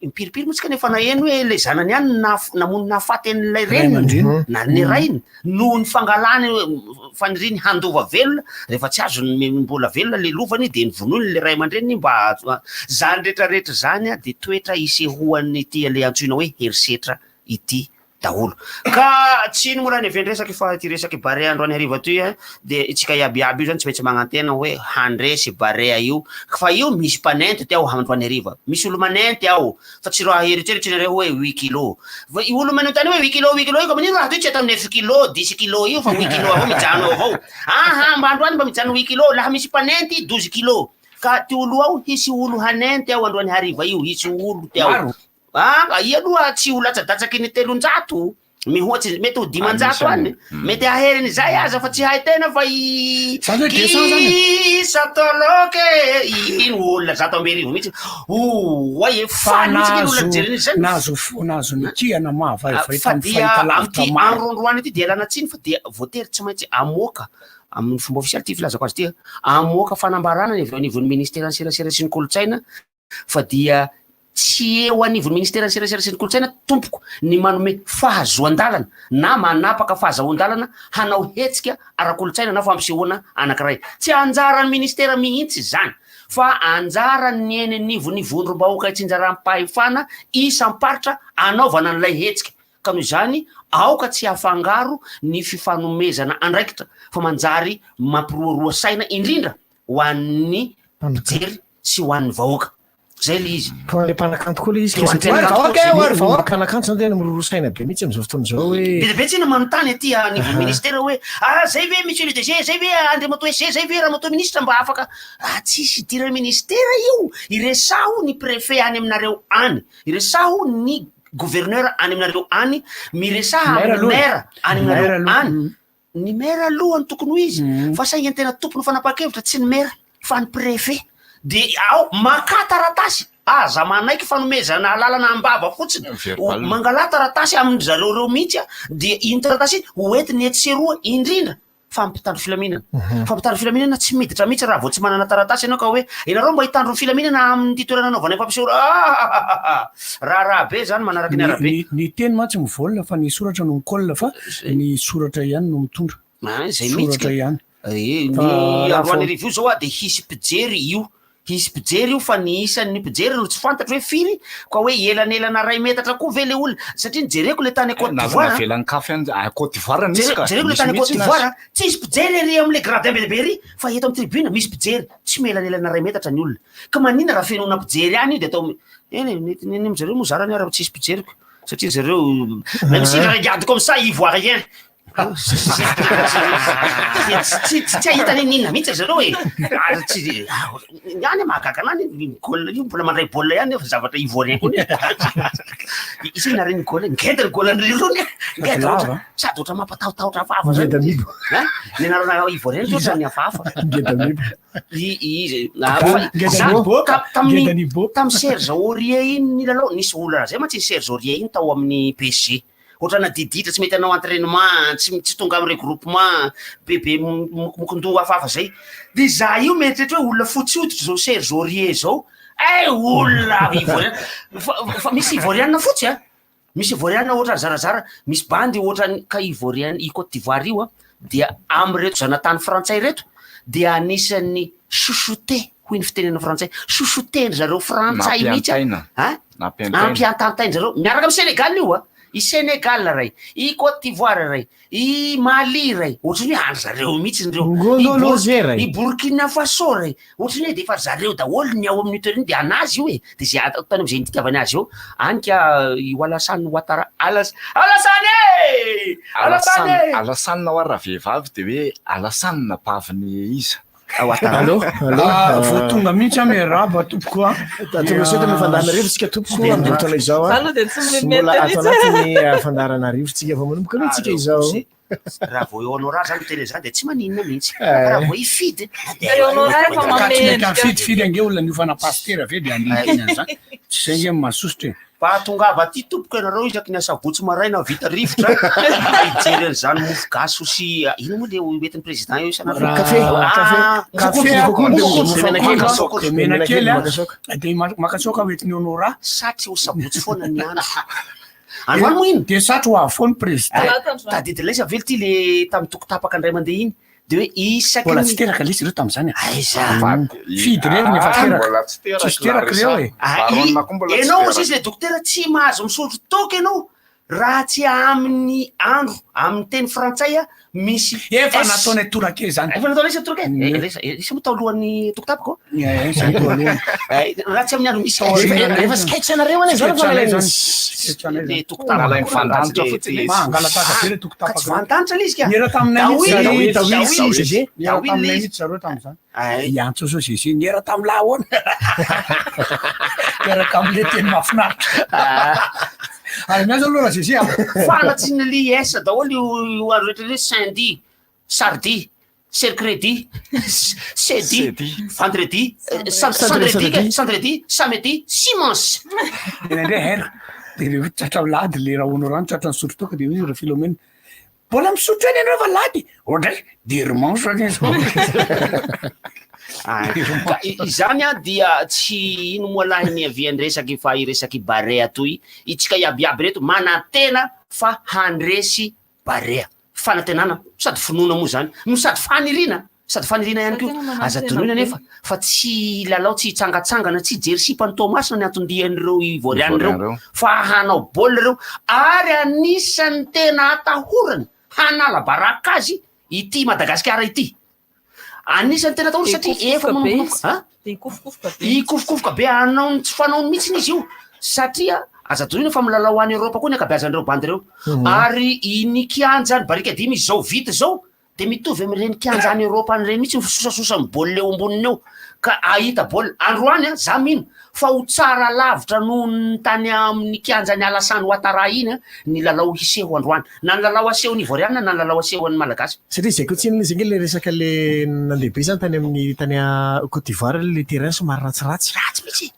Impiripiry moa tsika nefa naheno hoe ilay zanany ihany no namono nahafaty an'ilay Ray reniny aman-dreny. na ny rainy noho ny fangalany faniriany handova velona, rehefa tsy azony ny mbola velona ilay lovany dia novonoiny ilay ray aman-dreniny mba hahazo Izany rehetra rehetra izany dia toetra isehoan'ity ilay antsoina hoe herisetra ity daholo. Ka tsy ino moa raha ny avian-dresaka fa ity resak'i Barea androany hariva ity a, dia isika iaby iaby io zany tsy maintsy magnantena hoe handresy Barea io, fa io misy mpanenty ty ao androany hariva, misy olo manenty ao, fa tsy raha eritreritry nareo hoe huit kilo, fa io olo manontany hoe huit kilo huit kilo io ka manino raha toy tsy atao neuf kilo, dix kilo io fa huit kilo avao mijano eo avao, aha mba androany mba mijano huit kilo, laha misy mpanenty douze kilo, ka ty olo ao hisy olo hanenty ao androany hariva io, hisy olo ty ao. Maro. Ah, i aloha tsy ho latsadatsaky ny 300, mihoatsy, mety ho 500 any, mety aherin'izay aza fa tsy hay tena fa i Zany hoe 200 zany e? Kisa toloke, iny olona 1100 mihitsy, oay e, Fa faly mihitsy iny olona nahazo nijery an'izy zany. nahazo fo nahazo nikihana mahavaivay Fa tamin'ny dia fahitalavitra amin'ity maro. andro androany ity dia ialana tsiny fa dia voatery tsy maintsy amoaka amin'ny fomba ofisialy ity filazako azy ity, amoaka fanambarana ny avy eo anivon'ny ministeran'ny serasera sy ny kolontsaina fa dia tsy eo anivon'ny ministeran'ny serasera sy ny kolontsaina tompoko ny manome fahazoan-dalana na manapaka fahazahoan-dalana hanao hetsika ara-kolontsaina na fampisehoana anankiray. Tsy anjaran'ny ministera mihitsy izany fa anjaran'ny eny anivon'ny vondrom-bahoaka itsinjaram-pahefana isam-paritra anaovana an'ilay hetsika. Ka noho izany aoka tsy hafangaro ny fifanomezana andraikitra fa manjary mampiroaroa saina indrindra ho an'ny mpijery sy ho an'ny vahoaka. Zay le izy. Fa le mpanakanto koa le izy Ho an'ny mpanakanto koa Vahoaka e, ho an'ny zay. vahoaka. Mpanakanto zany tena miroroa saina be mihitsy amin'izao fotoana izao hoe. Be dia be tsena manontany aty anivon'ny ministera hoe ah zay ve monsieur le DG, zay ve andriamatoa SG, zay ve ramatoa ministra mba afaka ah tsisy idiran'ny ministera io, iresaho ny préfet any aminareo any, iresaho ny gouverneur any aminareo any, miresaha Maire amin'ny aloha e. maire any Maire aminareo aloha. any. Ny maire aloha no tokony ho izy fa saingy ny tena tompon'ny fanapahan-kevitra tsy ny maire fa ny préfet. Dia ao makà taratasy, aza manaiky fanomezana alalana am-bava fotsiny. Verbal. Mangalà taratasy amin-dry zareo ireo mihitsy dia iny taratasy iny ho entiny etsy sy eroa indrindra. Fa mpitandro filaminana. Fa mpitandro filaminana tsy miditra mihitsy raha vao tsy manana taratasy ianao ka hoe ianareo mba hitandro ny filaminana amin'ity toerana anaovanay fampisehoana. Ah! Raharaha be izany manaraka ny arabe. Ny teny mantsy mi-vole fa ny soratra no mi-colle fa ny soratra ihany no mitondra. Ah, izay mihitsy Soratra ka. ihany. Eh, Fa ny raha vao- androany revio zao ah dia hisy mpijery io. Hisy mpijery io fa ny isan'ny mpijery no tsy fantatro hoe firy ka hoe elanelana ray metatra koa ve le olona satria nijereko le tany Côte d'Ivoire a. Navelan'ny kafy any à Côte d'Ivoire nisy Jere- ka. Jereko le Nisy tany Côte mihitsy d'Ivoire nazy. a, tsisy mpijery ery am'le gradin be dia be ery fa eto amin'ny tribune misy mpijery, tsy mielanelana ray metatra ny olona. Ka maninona raha fenoina mpijery any io dia atao eny e, ny ny ny zareo moa zarany ary tsisy mpijery ko satria zareo même s'il regarde comme ça il voit rien. Tsy tsy ahita n'inon'inona mihitsy ry zareo e. Ary tsy ny any mahagaga anah ny goal io mbola mandray baolina ihany nefa zavatra ivoirien koa nefa. Iza no nahare ny goal? Ngeda ny goal an-dry rony e. Ngeda Lava. ohatra sady ohatra mampatahotahotra hafahafa zany. Ngeda mibo. Hein? Ny anarana ivoirien zao ohatran'ny hafahafa. Ngeda mibo. I izy Ngeda za niboaka. tamin'ny Ngeda niboaka. tamin'ny Serge Aurier iny nilalao nisy olona zay mantsy iny Serge Aurier iny tao amin'ny PSG. Ohatrana diditra tsy mety hanao entrainement, tsy tsy tonga amin'ny regroupement, bebe mokomokondoha hafahafa zay. De za io mieritreritra hoe olona fotsy hoditra zao Serge Aurier zao, eh olona ivoirien, fa fa misy ivoiriana fotsy a, misy ivoiriana ohatran'ny zarazara, misy bandy ohatran'ny ka ivoirien i Cote d'Ivoire io a, dia amin'ireto zanatany frantsay ireto dia anisan'ny chouchouté hoy ny fitenenana frantsay, chouchouté-ndry zareo frantsay mihitsy a, Nampiantaina. a, Nampiantaina. ampiantantain-dry zareo miaraka amin'i Sénégal io a, i Sénégal ray, i Cote d'Ivoire ray, i Mali ray, ohatran'ny hoe andry zareo mihitsy ireo, i Ngolo Bur- Roger ray. i Burkina Faso ray, ohatran'ny hoe de efa ry zareo daholo ny ao amin'io toerana io de anazy io e, de zay ataony am'zay nitiavany azy eo, any ka i Alassane Ouattara, Alas- Alassane e! Alassane Alassane e! Alassane hoa raha vehivavy de hoe Alassane bavin'ny iza? Ouattara. Allô, allô. Ah, vao tonga mihitsy aho miarahaba tompoko a. Tonga soa eto amin'ny fandaharana rivo tsika tompoko amin'izao fotoana izao a. Za aloha dia tsy Mbola mety ato mihitsy. anatin'ny fandaharana rivo tsika vao manomboka aloha tsika Aleo izao. kosa. Raha vao eo Honora zany miteny an'izany dia tsy maninona mihitsy. Eh. Raha vao hifidy dia Eo Honora efa Ka tsy manome mety endrika. fidifidy ange olona niofana pasitera ve dia andeha hiteny an'izany. Tsy izay ange no mahasosotra e. Mba tongava aty tompoko ianareo isaky ny asabotsy maraina vita rivotra hijery an'izany mofo gasy sy ino moa le hoentin'ny président eo isan'andro? Raha- Kafe, kafe. Ah, Kafe, Mofo mofo mofo menakely. makasaoka. Dia Menakely a. makasaoka. Dia makasaoka hoentin'i Honora. Satry ho sabotsy foana ny andro. Androany moa iny? Dia satry ho avy foana ny président. Talata androany. Tadidy ilay izy avy ity le tamin'ny toko tapaka indray mandeha iny de hoe isaky Mbola ny tsy teraka lesy ireo tamin'izany a. Aiza. Fidy irery ny efa Ah, teraka. mbola tsy teraka Tsisy teraka ireo e. Ah, Baronne koa mbola tsy Ianao teraka. ozy izy le dokotera tsy mahazo misotro toaka ianao raha tsy amin'ny andro amin'ny teny frantsay a misy Efa S. nataonay torakely zany. Efa nataonay isa toraka Mm. e isa moa tao alohan'ny toko tapaka ô? Eh, zany tao alohany. Eh, raha tsy amin'ny andro misy Tao S. aoriana. Rehefa sketch anareo anie zao Sketch rehefa anay nalainy. zany. Sketch anay Le zany. toko tapaka Nalainy koa vandanitra raha tsy fotsiny le- izy. Ma, angalataka be le toko Ka tsy tapaka. vandanitra le izy ka. Niera taminay mihitsy Daoily, zareo. Daoily, Daoily, Zézé. Niera Daoily taminay le izy. mihitsy zareo tamin'izany. Ay. Hiantso zao Zézé niera tamin'ny lahy ahoana. Miaraka amin'le teny mahafinaritra. Ary miasa aloha raha Zézé a. Fanatsiny le S daholo io io andro rehetra io Sandy, Sardi, Mercredi, Sedi, Vendredi, Sandredi, Sandredi. Sandredi, Samedi, Simons. Dia nandray hera. Dia rehefa tratra lady le raha honorano tratra nisotro toaka dia hoy ry Philomène. Mbola misotro eny ianareo fa lady. Ohatray dimanche anie zao. Ka izany a dia tsy ino moa lahy ny avian-dresaky fa iresaky Barea toy itsika iabiaby reto manantena fa handresy Barea. Fanantenana sady finoana moa zany no sady faniriana sady faniriana ihany koa. Tena manantena Aza adinoina be. nefa fa tsy lalao tsy hitsangatsangana tsy hijery sipa ny Toamasina ny anton-dian'ireo Ivoiriana ireo Ivoiriana ireo. fa hanao baolina ireo ary anisan'ny tena atahorana hanala baraka azy ity Madagasikara ity. Anisan'ny tena atahorana Dia satria efa hikofokofoka be manomboka izy. ha? Dia hikofokofoka be. Hikofokofoka be hanao ny tsy fanaony mihitsy izy io satria aza adinoina fa milalao any Eoropa koa ny ankabeazan'ireo bandy ireo. Ary iny kianja ny barikadimy izao vita izao de mitovy amin'ireny kianja any Eoropa any ireny mihitsy ny fisosasosan'ny baolina eo amboniny eo ka ahita baolina. Androany a, za mino fa ho tsara lavitra noho ny tany amin'ny kianjan'i Alassane Ouattara iny a, ny lalao hiseho androany. Na ny lalao asehon'ny Ivoiriana na ny lalao asehon'ny Malagasy. Satria izay koa tsinona izy ange le resaka le nandeha be zany tany amin'ny tany à Côte d'Ivoire le terrain somary ratsiratsy. Ratsy mihitsy.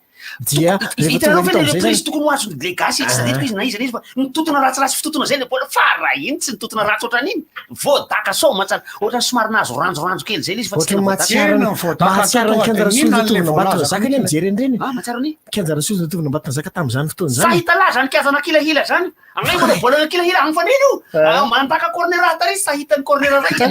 Dia rehefa Hitanareo tonga ve ny le taona izay reprise zany tokony ho azon'ny le gasy tsy tadidiko izy na iza na iza fa nitotona ratsiratsy fitotona zay le baolina fa raha iny tsy nitotona ratsy ohatran'iny voadaka soa aman-tsara ohatran'ny somary nahazo ranjoranjo kely zay le izy fa tsy Ohatran'ny tena voadaka. mahatsiaro ny mahatsiaro ny kianja Rasolonjatovonambatonazaka anie mijery an'ireny. Ah, mahatsiaro ny? Kianja Rasolonjatovonambatonazaka tamin'izany fotoana izany. Fahita lahy zany kiazana kilahila zany. Anay manao baolina kilahila amin'ny faneno io. Ah. Ah, Mandaka corner tary tsy hita ny corner raika.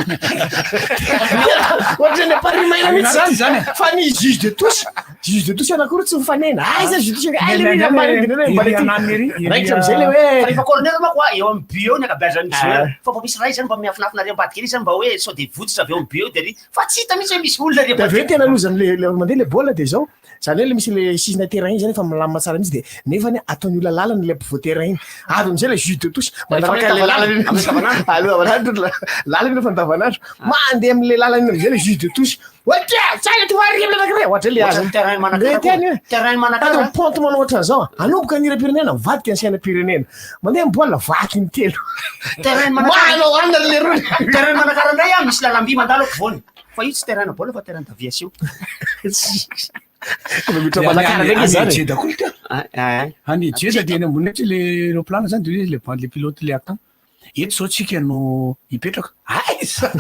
Ohatran'ny Paris maina mihitsy zany. Fa ny juge de touche, juge de touche anankiroa tsy mifanena. Aiza juge de touche? Aiza le izy ambany indrindra hoe mbala ity. Raikitra am'izay le hoe Fa rehefa corner manko ah, eo amin'ny but eo ny ankabeazan'ny Ah. joueur. Fa mba misy ray zany mba miafinafina ary ambadika ery zany mba hoe sao de votsitra avy eo amin'ny but eo de ry. Fa tsy hita mihitsy hoe misy olona ry De avy eo ambadika. tena loza am'le le mandeha le baolina de zao. Zany hoe le misy le sisina terrain iny zany efa milamina tsara mihitsy de nefany ataon'ny olona lalana le ampovoa terrain iny. Avy am'izay le juge de touche manaraka le lalana iny. Amin'ny andavanandro. Aloha andavanandro lalana iny efa andavanandro. Mandeha am'le lalana iny am'izay le juge de touche. Hoe tia, tsara ty hoary ry anankiray. Ohatra le azy. Ohatran'ny terrain Manakara Le tena io. Terrain Manakara. Sady miponte manao ohatran'izao. Anomboka ny hiram-pirenena, mivadika ny sainam-pirenena. Mandeha ny baolina vaky ny telo. Terrain Manakara. Manao anina le rony. Terrain Manakara indray ah, misy lalamby mandalo ampovoany. Fa io tsy terrain baolina fa terrain d'aviation. Mitra Manakara ndraiky Any zany. Jeda koa ity. Any Jeda de eny ambony etsy le aeroplane zany de hoe le bande le pilote le atao. Eto zao tsika no hipetraka. Aiza!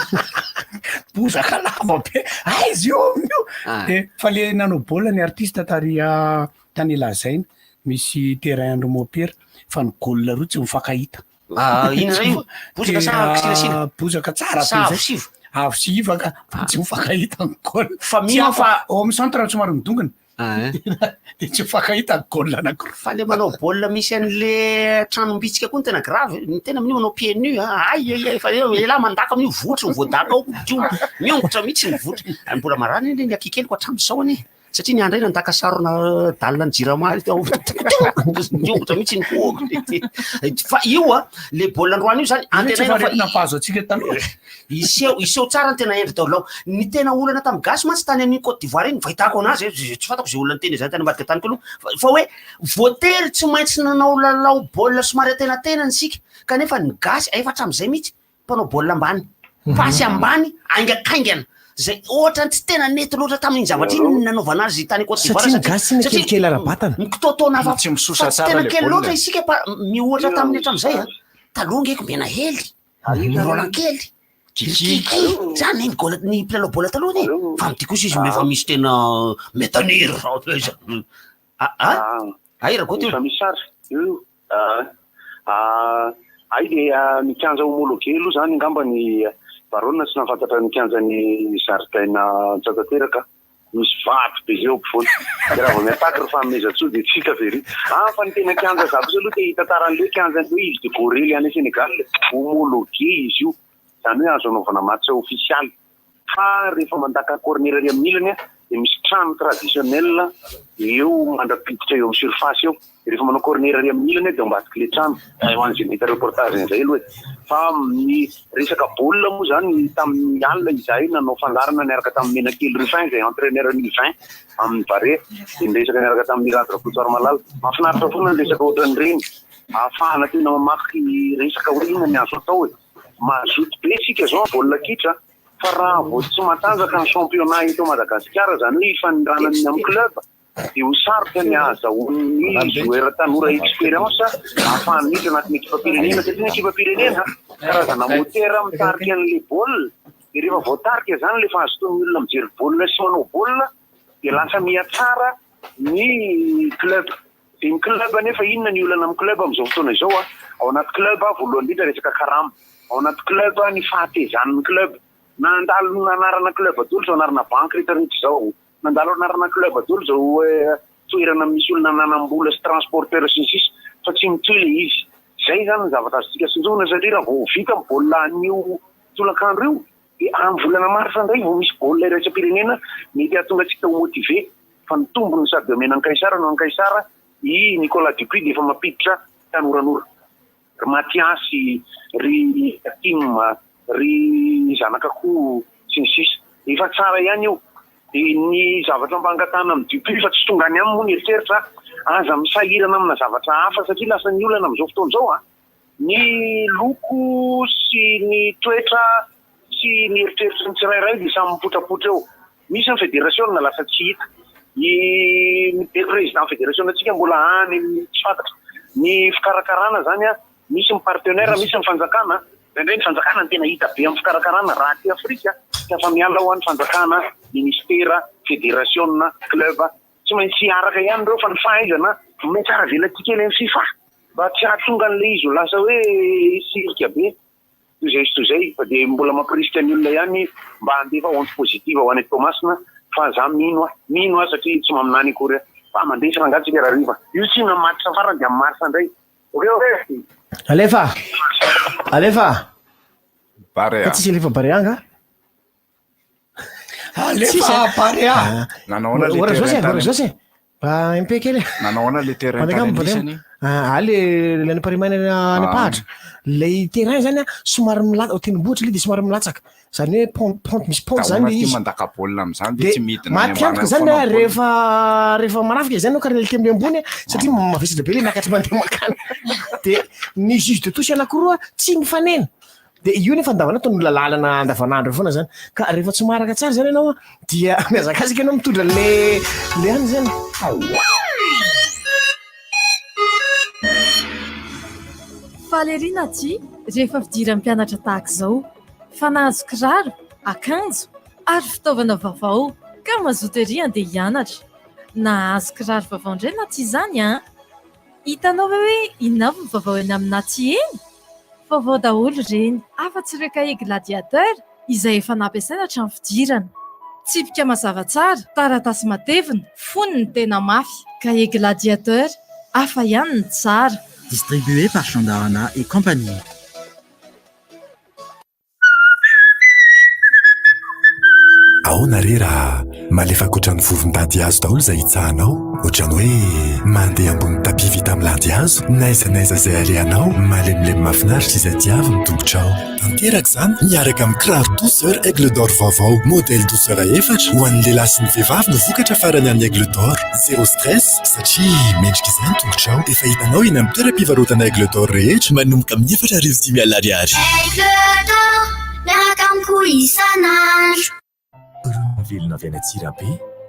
Bozaka lava be. Aiza io amin'io? De fa le nanao baolina ny artiste tary ah, tany Lazaina misy terrain andro mopera fa ny goal roa tsy mifankahita. Ah, inona zay io? Bozaka sa Tena kisilasila? Bozaka tsara Sa be avo zay. sy iva? Avo sy iva ka fa tsy mifankahita ny goal. Fa Tsy mino aho hafa, fa- ao amin'ny centre somary midongona. De tsy mifankahita ny goal anankiroa. Fa le manao baolina misy an'le tranombitsika koa no tena grave. Ny tena amin'io manao pieds nus ah. Ay ay ay fa eo elah mandaka amin'io votry ny voadaka ao tio. Miongotra mihitsy ny votry. Ary mbola marary anie ny akikeliko hatramin'izao anie. Satria ny andro iny nandaka sarona dalina ny jirama tao. Miongotra mihitsy ny hohoko. Fa io a le baolina androany io zany antenaina fa aretina mpahazo antsika taloha. Iseho iseho tsara ny tena endry daholo ao. Ny tena olana tamin'ny gasy mantsy tany amin'ny Côte d'Ivoire iny, fahitako anazy, eh, tsy fantako izay olona niteny izany tany ambadika tany koa aloha, fa hoe voatery tsy maintsy nanao lalao baolina somary antenatenany isika, kanefa ny gasy efa hatramin'izay mihitsy mpanao baolina ambany, pasy ambany, haingakaingana, zay ohatrany tsy tena nety loatra tamin'iny zavatra iny ny nanaovana azy tany Côte d'Ivoire Satria ny gasy tsy kelikely ara-batana. mikitoatoana fa Tsy misosa fa tsy tsara tena le kely baolina. loatra isika pa mihoatra tamin'ny hatramin'izay a. Taloha ngeko Menahely, Roland kely, Kiki. Kiki, zany ny goal ny mpilalao baolina taloha anie. Fa amin'ity kosa izy efa misy tena metanir. Ah ah. Ay Rakoto io. Efa misy sary io. Ah, ah, ay de ah, ny kianja homologué aloha zany angamba ny Barona tsy nahafantatra ny kianjan'ny zaridaina Antsatanteraka. Misy vato be zay eo ampovoany. De raha vao miattaque ry Fanomezantsoa de tsy hita very. Ah, fa ny tena kianja za kosa aloha te hitantara an'le kianjan'ny hoe Île de Gorée le any Sénégal. Homologué izy io. Zany hoe azo anaovana match ofisialy. Fa rehefa mandaka corner ary amin'ny ilany a, de misy trano traditionnel eo mandra-piditra eo amin'ny surface eo. De rehefa manao corner ary amin'ny ilany a, de ao ambadik'le trano. Eh, Ho an'izay mahita reportage an'izay aloha e. Fa ny resaka baolina moa zany tamin'ny alina izahay nanao fandaharana niaraka tamin'ny Menakely Rufin izay entraîneur ny U20 amin'ny Barea. De niresaka niaraka tamin'ny Rado Rakotoarimalala. Mahafinaritra foana ny resaka ohatran'ireny. Ahafahana tena mamaky resaka hoe inona ny azo atao e. Mazoto be isika zao baolina kitra fa raha vao tsy matanjaka ny championnat eto Madagasikara zany hoe ifaninanany amin'ny club de ho sarotra ny ahazahoan'ny joueur tanora expérience ahafahany miditra anatin'ny ekipam-pirenena satria ny ekipam-pirenena karazana moteur mitarika an'le baolina de rehefa voatarika zany le fahazotoan'ny olona mijery baolina sy manao baolina de lasa mihatsara ny club. De ny club nefa inona ny olana amin'ny club amin'izao fotoana izao a? Ao anaty club voalohany indrindra resaka karama. Ao anaty club ny fahatezan'ny club. Nandalo anarana club daholo izao anarana banky rehetra rehetra izao. Nandalo anarana club daholo izao eh, toerana misy olona nanam-bola sy transporteur sy ny sisa fa tsy mitohy le izy. Zay zany ny zavatra azontsika sintomina satria raha vao vita ny baolina anio tolakandro io de amin'ny volana marsa indray vao misy baolina iraisam-pirenena mety hahatonga antsika ho motivé fa ny tombony sady omena an'i Kaisara no an'i Kaisara i Nicolas Dupuis dia efa mampiditra tanoranora ry Mathias ry Tim ry zanak'akoho sy ny sisa efa tsara ihany io dia ny zavatra mba angatahana amin'i Dupuis fa tsy tonga any aminy moa ny eritreritra aza misahirana amina zavatra hafa satria lasa ny olana amin'izao fotoana izao a ny loko sy ny toetra sy ny eritreritry ny tsirairay dia samy mipotrapotra eo. Misy ny federasiona lasa tsy hita. Ny président fédération antsika mbola any amin'ny tsy fantatra. Ny fikarakarana zany an, misy ny partenaire, misy ny fanjakana. Indraindray ny fanjakana no tena hita be amin'ny fikarakarana raha aty Afrika. Tsy afa-miala ho an'ny fanjakana, ministera, federasiona, club. Tsy maintsy hiaraka ihany ireo fa ny fahaizana mihatsara velatsihy kely amin'ny fifa mba tsy hahatonga an'ilay izy ho lasa hoe cirque be toy izay sy toy izay fa dia mbola mampirisika ny olona ihany mba handefa onde positive ho any Toamasina fa za mino aho, mino aho satria tsy maminany akory aho fa mandresy rangahy tsika rahariva. Io tsy na match farany dia amin'ny mars indray. Ok ok. Alefa! Alefa! Barea. Fa tsisy alefa Barea angaha? Alefa Barea. Nanao ahoana le Ora terrain zao tany ora zao Mba MP kely. Nanao ahoana le terrain Mandeha tany ngamba, mandeha. anisany? Ah, le le any Paris-Maine any Ah. Ampahatra. Ilay terrain zany a somary milatsaka, tendrombohitra ilay dia somary milatsaka. Zany hoe pente pente misy pente zany Ahoana le ty izy. mandaka baolina amin'izany de De tsy midina any maty ambany antoka any zany foana a ny baolina. rehefa rehefa manafika zany anao ka réalité amle ambony a satria mavesatra be le miakatra mandeha makany. De ny juge de touche anankiroa tsy mifanena. De io nefa andavanandro ataon'olona lalana andavanandro eo foana zany. Ka rehefa tsy maharaka tsara zany ianao an, dia mihazakazaka ianao mitondra an'le le any zany. Faly ery Naty rehefa fidiran'ny mpianatra tahaka izao fa nahazo kiraro, akanjo ary fitaovana vaovao ka mazoto ery handeha hianatra. Nahazo kiraro vaovao indray Naty izany an! Hitanao ve hoe inona avy ny vaovao eny amin'ny Naty eny? Vaovao daholo ireny, afa-tsy ireo kahie Gladiateur izay efa nampiasaina hatramin'ny fidirana. Tsipika mazava tsara, taratasy matevina, fonony tena mafy. Kahie Gladiateur, hafa ihany ny tsara. Distribué par Chandarana et compagnie. Ahoana re raha malefaka ohatran'ny vovon-dady hazo daholo izay hitsahanao? Ohatran'ny hoe mandeha ambony tapis vita amin'ny landy hazo, n'aiza n'aiza izay alehanao, malemilemy mahafinaritra izay diavin'ny tongotrao. Tanteraka izany miaraka amin'ny kiraro Douceur Aigle d'Or vaovao, modèle Douceur efatra, ho an'ny lehilahy sy ny vehivavy no vokatra farany an'ny Aigle d'Or. Zéro stress satria mendrika izay ny tongotrao. Efa hitanao eny amin'ny toeram-pivarotana Aigle d'Or rehetra manomboka amin'ny 4500 ariary. Aigle d'or, miaraka amiko isan'andro. Ronono velona avy any Antsirabe,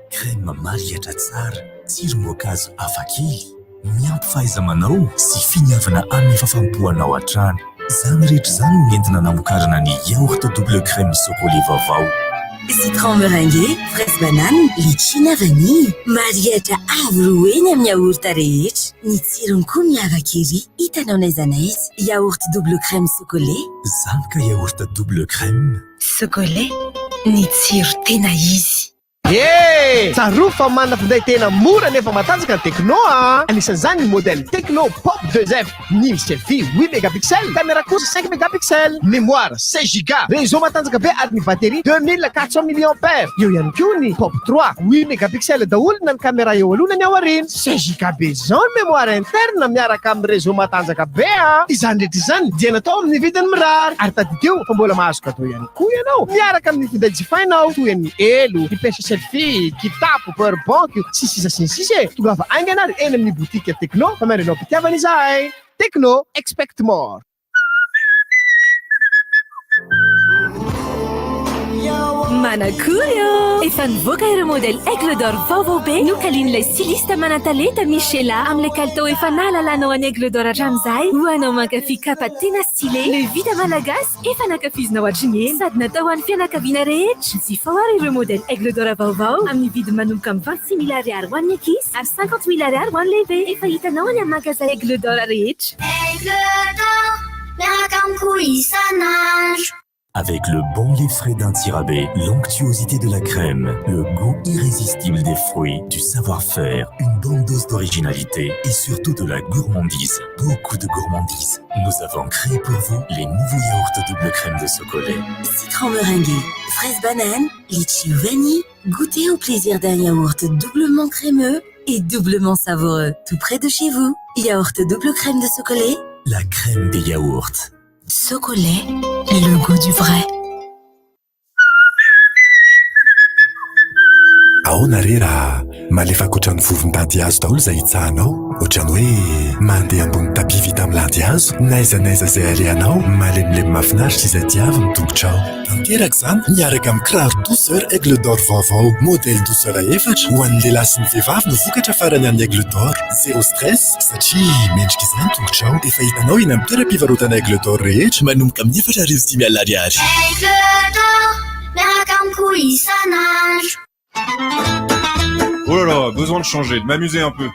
crème marihatra tsara, tsirom-boankazo hafakely, miampy fahaiza-manao sy finiavana amin'ny fahafaham-po anao hatrany. Izany rehetra izany no nentina namokarana ny yaourt double crème Socolait vaovao. Citron meringué, fraise banane, litchi na vanille. Marihatra avo roa heny amin'ny yaourt rehetra. Ny tsirony koa miavaka ery, hitanao n'aiza n'aiza. Yaourt double crème Socolait. Izany ka yaourt double crème. Socolait, ny tsiro tena izy. Ye! Tsarovy fa manana finday tena mora nefa matanjaka ny Tecno a! Anisan'izany ny modèle Tecno Pop 2F, ny selfie 8 mégapixels, caméra kosa 5 mégapixels, mémoire 16 giga, réseau matanjaka be ary ny batterie 2400 milliampères. Eo ihany koa ny Pop 3, 8 mégapixels daholo na ny caméra eo aloha na ny ao aoriana, 16 giga be izao ny mémoire interne miaraka amin'ny réseau matanjaka be a! Izany rehetra izany dia natao amin'ny vidiny mirary ary tadidio fa mbola mahazo cadeau ihany koa ianao miaraka amin'ny finday jifainao toy ny elo, ny pince selfie, kitapo, power bank, sy ny sisa sy ny sisa e! Tongava haingana ary eny amin'ny boutique Tecno fa miandry anao am-pitiavana izahay! Tecno, expect more! Manakory ô! Efa nivoaka ireo modèle Aigle d'Or vaovao be nokalian'ilay styliste manan-talenta Michela amin'ilay kalitao efa nahalalanao an'i Aigle d'Or hatramin'izay. Ho anao mankafy kapa tena stylé, le vita malagasy Efa nankafizinao hatry ny ela sady natao ho an'ny fianakaviana rehetra. Jifao ary ireo modèle Aigle d'Or vaovao amin'ny vidiny manomboka amin'ny 26 000 ariary ho an'ny ankizy ary 50 000 ariary ho an'ny lehibe. Efa hitanao any amin'ny magasin Aigle d'Or rehetra. Aigle d'Or, miaraka amiko isan'andro. Avec le bon lait frais d'Antsirabe, l'onctuosité de la crème, le goût irrésistible des fruits, du savoir-faire, une bonne dose d'originalité et surtout de la gourmandise. Beaucoup de gourmandise. Nous avons créé pour vous les nouveaux yaourts double crème de Socolait. Citron meringué, fraise banane, litchi ou vanille, goûtez au plaisir d'un yaourt doublement crémeux et doublement savoureux, tout près de chez vous. Yaourt double crème de Socolait. La crème des yaourts. Socolait, le goût du vrai. Ahoana re raha malefaka ohatran'ny vovon-dady hazo daholo izay hitsahanao? Ohatran'ny hoe mandeha ambony tapis vita. vita amin'ny landihazo, n'aiza n'aiza izay alehanao, malemilemy mahafinaritra izay diavin'ny tongotrao. Tanteraka izany miaraka amin'ny kiraro Douceur Aigle d'Or vaovao. Modèle Douceur efatra ho an'ny lehilahy sy ny vehivavy no vokatra farany an'ny Aigle d'Or. Zéro stress satria mendrika izay ny tongotrao. Efa hitanao eny amin'ny toeram-pivarotana Aigle d'Or rehetra manomboka amin'ny 4500 ariary. Aigle d'Or, miaraka amiko isan'andro. Oh là là, besoin de changer, de m'amuser un peu.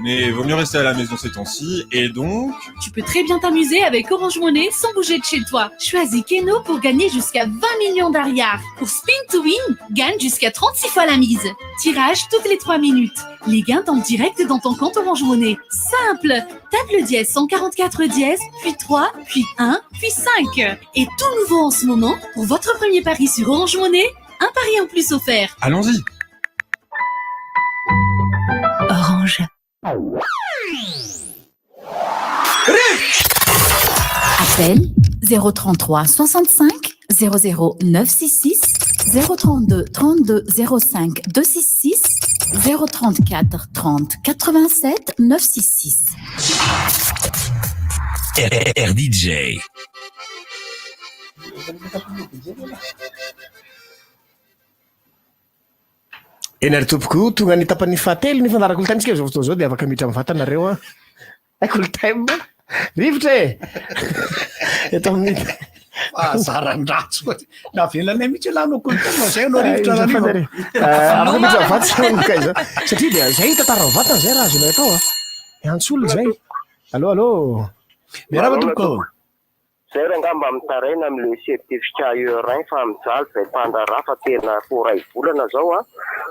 Mais vaut mieux rester à la maison ces temps-ci, et donc... Tu peux très bien t'amuser avec Orange Money sans bouger de chez toi. Choisis Keno pour gagner jusqu'à 20 millions d'ariary. Pour Spin to Win, gagne jusqu'à 36 fois la mise. Tirage toutes les 3 minutes. Les gains tombent direct dans ton compte Orange Money. Simple Tape le dièse 144 dièse, puis 3, puis 1, puis 5. Et tout nouveau en ce moment, pour votre premier pari sur Orange Money, un pari en plus offert. Allons-y Orange. Appel 033 65 00 966 032 32 05 266 034 30 87 966. RDJ. Eny ary tompoko, tonga ny tapany fahatelo ny fandaharan'ny Kolontime isika amin'izao fotoana izao dia afaka miditra mivantana nareo an. Hay Kolontime, rivotra e! Eto amin'ny Fahazaran-dratsy koa. Navelanay mihitsy ialahy no Kolontime, zay no rivotra rariva. Afaka miditra mivantana manomboka izao. Satria dia izay tantara mivantana izay raha azonay atao an. Miantso olona izay. Allô, allô. Miarahaba tompoko. Zay rangah mba mitaraina amle certificat E-rein fa mijaly zay mpandraharaha fa tena fo ray volana zao a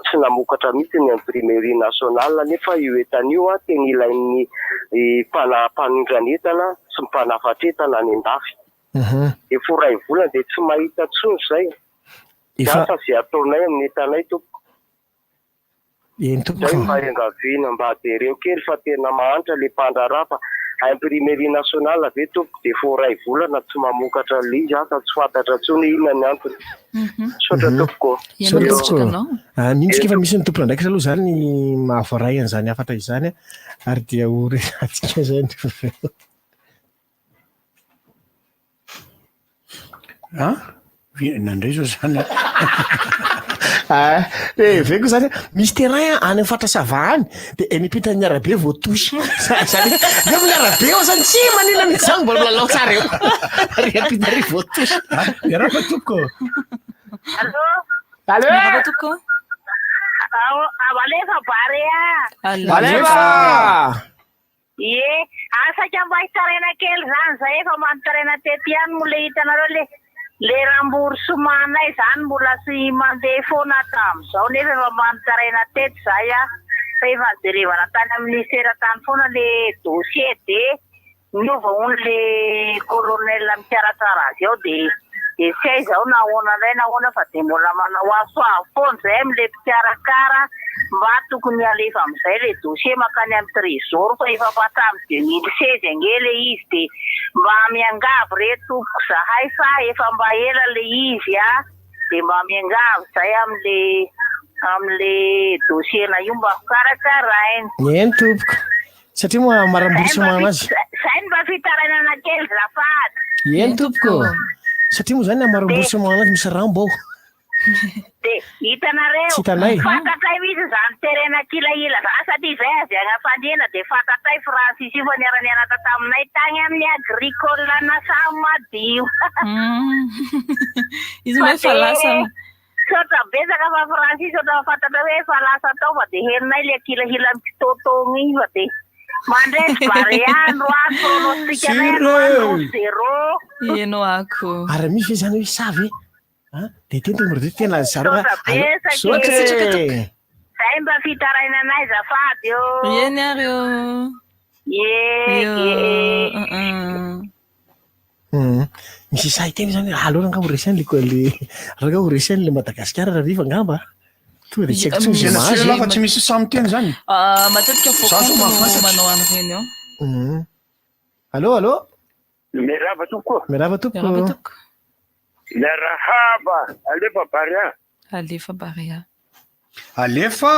tsy namokatra mihitsy ny imprimerie nationale nefa io entana io a tena ilain'ny mpana mpanondrana entana sy mpanafatr-entana any an-dafy de fo ray volana de tsy mahita tsony zay Efa asa ze ataonay amin'ny entanay tompoko. Eny tompoko Zay fa. mba iangaviana mba jereo kely fa tena mahantra le mpandraharaha fa imprimerie nationale ve tompoko de fo ray volana tsy mamokatra anle izy asa tsy fantatra tsony hoe inona ny antony. Misaotra tompoko ô. Misaotra tompoko. Ah, mino tsika fa misy ny tompon'andraikitra aloha izany mahavoaray an'izany hafatra izany ary dia ho resahantsika izay ny avy eo. An? Nandray zao zany. Ah, eh, ve koa zany misy terrain any amin'ny faritra Sava any dia eny ampitan'ny arabe voatosy. Zany hoe eo amin'ny arabe eo zany tsy manina mihitsy zany mbola milalao tsara eo. Ary ampita ary voatosy. Miarahaba tompoko. Allô? Allô? Miarahaba tompoko. Alefa Barea. Alefa. Ie, ary saika mba hitaraina kely zany zay efa mba nitaraina teto ihany moa le hitanareo le le remboursement-nay zany mbola tsy mandeha foana hatramin'izao nefa efa mba nitaraina teto zay ah fa efa nijerevana tany amin'ny ministera tany foana le dossier de niova hono le colonel mikarakara azy ao de de tsy hay zao na ahoana indray na ahoana fa de mbola manao antso avo foana zay amle mpikarakara Mba tokony alefa amizay le dossier makany am trésor fa efa hatramy 2016 ange le izy de mba miangavy re tompoko zahay fa efa mba ela le izy a de mba miangavy zay amle amle dossier na io mba ho karakaraina. Eny tompoko. Satria moa maramborsement anazy. Zay no mba fitarainana kely zafady. Eny tompoko. Satria moa zany maramborsement anazy misy rambo ao. Dia hitanareo, Tsy hitanay. fantatray mihitsy izany terena kilahila izany satria izay avy any Ampandiana dia fantatray Francis io fa niara-nianatra taminay tagny amin'ny agricole Anasamadio. Izy moa efa lasa. Misaotra betsaka fa Francis ohatran'ny fantatra hoe efa lasa tao fa dia henonay ilay kilahila mikitoatoagna iny fa dia mandresy Barea androany pronostic anay androany roa zéro. Heno ako. Ary misy ve izany hoe sa ve? Ah, dia teny tonga dia tena zareo Misaotra betsaka e. Misaotra e. Zay mba fitarainanay zafady ô. Eny ary ô. Ie, Io. ie. Misy sahy teny zany hoe aleo rangaha ho resy any le le aleo rangaha ho resy any le Madagasikara rahariva angamba. Tonga dia tsy haiko intsony izay Tena mahazo. sûr fa tsy misy sahy miteny zany. Ah, matetika Za zao voakonto no mahafantatra. manao an'ireny eo. Allô, allô. Miarahaba tompoko. Miarahaba tompoko. Miarahaba tompoko. Miarahaba, alefa Barea. Alefa Barea. Alefa.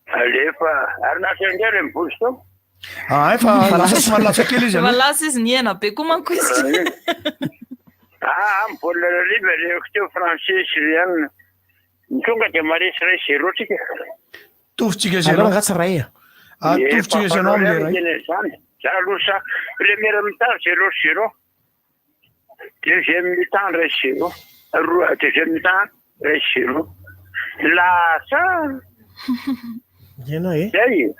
Alefa. Ary lasa indray re mivozy tao. Ah, efa lasa somary lasa kely izy Efa aloha. lasa izy nihena be koa manko izy. Ah, ny baolina hariva rehako teo français syriana. Tonga dia maresy ray zéro tsika. Tovintsika zéro. Aleo angaha tsy ray a. Ah, tovintsika zéro amin'ilay ray. Zany. Za aloha sa première mi-temps 0-0. Deuxième mi-temps 1-0. Roa deuxième mi-temps 1-0. Lasa. Ianao e. Zay.